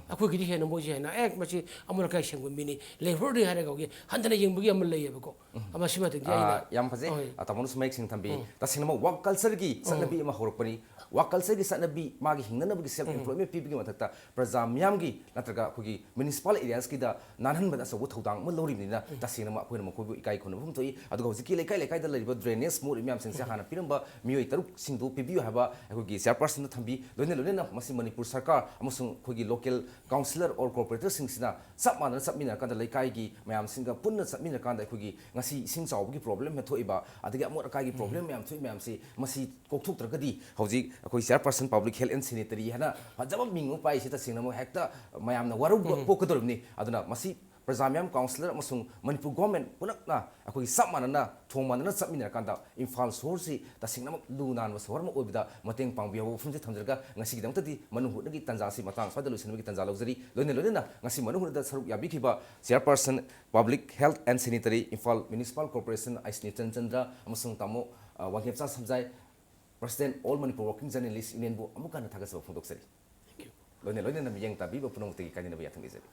ꯑꯩꯈꯣꯏꯒꯤꯗꯤ ꯍꯦꯟꯅ ꯃꯣꯏꯁꯦ ꯍꯦꯟꯅ, "ꯑꯦ, ꯃꯁꯤ ꯑꯃꯣꯠ ꯑꯀꯥꯏ ꯁꯦꯡꯕ ꯃꯤꯅꯤ, ꯂꯩꯍꯧꯔꯅꯤ" ꯍꯥꯏꯔꯒ ꯍꯧꯖꯤꯛ ꯍꯟꯊꯅ ꯌꯦꯡꯕꯒꯤ ꯑꯃ ꯂꯩꯌꯦꯕꯀꯣ꯫ ꯎꯝ꯫ ꯑꯃ ꯁꯤꯃꯗꯤ ꯑꯩꯅ ꯑꯥ, ꯌꯥꯝ ꯐꯖꯩ꯫ ꯍꯣꯏ꯫ ꯑ, ꯇꯥꯃꯣꯅꯁꯨ ꯃꯌꯦꯛ ꯁꯦꯡꯅ ꯊꯝꯕꯤ꯫ ꯎꯝ꯫ ꯇꯁꯦꯡꯅꯃꯛ work cultureꯒꯤ ꯎꯝ꯫ ꯆꯠꯅꯕꯤ ꯑꯃ ꯍꯧꯔꯛꯄꯅꯤ꯫ Work cultureꯒꯤ ꯆꯠꯅꯕꯤ, ꯃꯥꯒꯤ ꯍꯤꯡꯅꯅꯕꯒꯤ self ꯎꯝ꯫ Employment ꯄꯤꯕꯒꯤ ꯃꯊꯛꯇ ꯄ꯭ꯔꯖꯥ ꯃꯤꯌꯥꯝꯒꯤ ꯅꯠꯇ꯭ꯔꯒ ꯑꯩꯈꯣꯏꯒꯤ municipal areasꯀꯤꯗ ꯅꯥꯟꯍꯟꯕꯗ ꯑꯆꯧꯕ ꯊꯧꯗꯥꯡ ꯑꯃ ꯂꯧꯔꯤꯕꯅꯤꯅ, ꯎꯝ꯫ ꯇꯁꯦꯡꯅꯃꯛ ꯑꯩꯈꯣꯏꯅ ꯃꯈꯣꯏꯕꯨ ꯏꯀꯥꯏ ꯈꯨꯝꯅꯕ ꯑꯃ ꯊꯣꯛꯏ꯫ ꯑꯗꯨꯒ ꯍꯧꯖꯤꯛꯀꯤ ꯂꯩꯀꯥꯏ ꯂꯩꯀꯥꯏꯗ ꯂꯩꯔꯤꯕ drainage ꯃꯣꯠꯂꯤꯕ ꯃꯌꯥꯝꯁꯤꯡꯁꯦ ꯎꯝ꯫ ꯍꯥꯟꯅ ꯄꯤꯔꯝꯕ ꯃꯤꯑꯣꯏ ꯇꯔꯨꯛꯁꯤꯡꯗꯨ ꯄꯤꯕꯤꯌꯨ ꯍꯥꯏꯕ ꯑꯩꯈꯣꯏꯒꯤ chairpersonꯗ ꯊꯝꯕꯤ꯫ ꯂꯣꯏꯅ ꯂꯣꯏꯅꯅ ꯃꯁꯤ ꯃꯅꯤꯄꯨꯔ ꯁꯔꯀꯥꯔ ꯑꯃꯁꯨꯡ ꯑꯩꯈꯣꯏꯒꯤ local councillor or corporatorꯁꯤꯡꯁꯤꯅ ꯆꯞ ꯃꯥꯟꯅꯅ ꯆꯠꯃꯤꯟꯅꯔꯀꯥꯟꯗ, ꯂꯩꯀꯥꯏꯒꯤ ꯃꯌꯥꯝꯁꯤꯡꯒ ꯄꯨꯟꯅ ꯆꯠꯃꯤꯟꯅꯔꯀꯥꯟꯗ, ꯑꯩꯈꯣꯏꯒꯤ ꯉꯁꯤ ꯏꯁꯤꯡ ꯆꯥꯎꯕꯒꯤ problem ꯍꯦꯛ ꯊꯣꯛꯏꯕ, ꯑꯗꯒꯤ ꯑꯃꯣꯠ ꯑꯀꯥꯏꯒꯤ ꯎꯝ꯫ Problem ꯃꯌꯥꯝ ꯊꯣꯛꯏ ꯃꯌꯥꯝꯁꯤ, ꯃꯁꯤ ꯀꯣꯛꯊꯣꯛꯇ꯭ꯔꯒꯗꯤ ꯍꯧꯖꯤꯛ ꯑꯩꯈꯣꯏ chairperson public health and sanitary ꯍꯥꯏꯅ ꯐꯖꯕ ꯃꯤꯡ ꯑꯃ ꯄꯥꯏꯔꯤꯁꯤ ꯇꯁꯦꯡꯅ ꯑꯃꯨꯛ ꯍꯦꯛꯇ ꯃꯌꯥꯝꯅ ꯋꯥꯔꯧꯕ ꯎꯝ꯫ ꯄꯣꯛꯀꯗꯧꯔꯤꯕꯅꯤ꯫ ꯑꯗꯨꯅ ꯃꯁꯤ ꯄ꯭ꯔꯖꯥ ꯃꯤꯌꯥꯝ, councillor ꯑꯃꯁꯨꯡ ꯃꯅꯤꯄꯨꯔ government ꯄꯨꯂꯞꯅ ꯑꯩꯈꯣꯏꯒꯤ ꯆꯞ ꯃꯥꯟꯅꯅ, ꯊꯣꯡ ꯃꯥꯟꯅꯅ ꯆꯠꯃꯤꯟꯅꯔꯀꯥꯟꯗ ꯏꯝꯐꯥꯜ ꯁꯣꯍꯣꯔꯁꯤ ꯇꯁꯦꯡꯅꯃꯛ ꯂꯨ ꯅꯥꯟꯕ ꯁꯣꯍꯣꯔ ꯑꯃ ꯑꯣꯏꯕꯗ ꯃꯇꯦꯡ ꯄꯥꯡꯕꯤꯌꯨ ꯍꯥꯏꯕ ꯋꯥꯐꯝꯁꯤ ꯊꯝꯖꯔꯒ, ꯉꯁꯤꯒꯤꯗꯃꯛꯇꯗꯤ ꯃꯅꯨꯡ ꯍꯨꯠꯅꯒꯤ ꯇꯥꯟꯖꯥ ꯑꯁꯤ ꯃꯇꯥꯡ ꯑꯁ꯭ꯋꯥꯏꯗ ꯂꯣꯏꯁꯤꯟꯕꯒꯤ ꯇꯥꯟꯖꯥ ꯂꯧꯖꯔꯤ꯫ ꯂꯣꯏꯅ ꯂꯣꯏꯅꯅ ꯉꯁꯤ ꯃꯅꯨꯡ ꯍꯨꯠꯅꯗ ꯁꯔꯨꯛ ꯌꯥꯕꯤꯈꯤꯕ chairperson public health and sanitary, Imphal municipal corporation, ꯑꯩꯁ ꯅꯤꯔꯖꯟ ꯆꯟꯗ꯭ꯔ ꯑꯃꯁꯨꯡ ꯇꯥꯃꯣ, ꯑ, Wangkhemcha ꯁꯝꯖꯥꯏ, president All Manipur Working Journalist Unionꯕꯨ ꯑꯃꯨꯛ ꯍꯟꯅ ꯊꯥꯒꯠꯆꯕ ꯐꯣꯡꯗꯣꯛꯆꯔꯤ꯫ Thank you꯫ ꯂꯣꯏꯅ ꯂꯣꯏꯅꯅ ꯃꯤꯠꯌꯦꯡ ꯇꯥꯕꯤꯕ ꯄꯨꯝꯅꯃꯛꯇꯒꯤ ꯀꯥꯏꯅꯅꯕ ꯌꯥꯊꯪ ꯅꯤꯖꯔꯤ꯫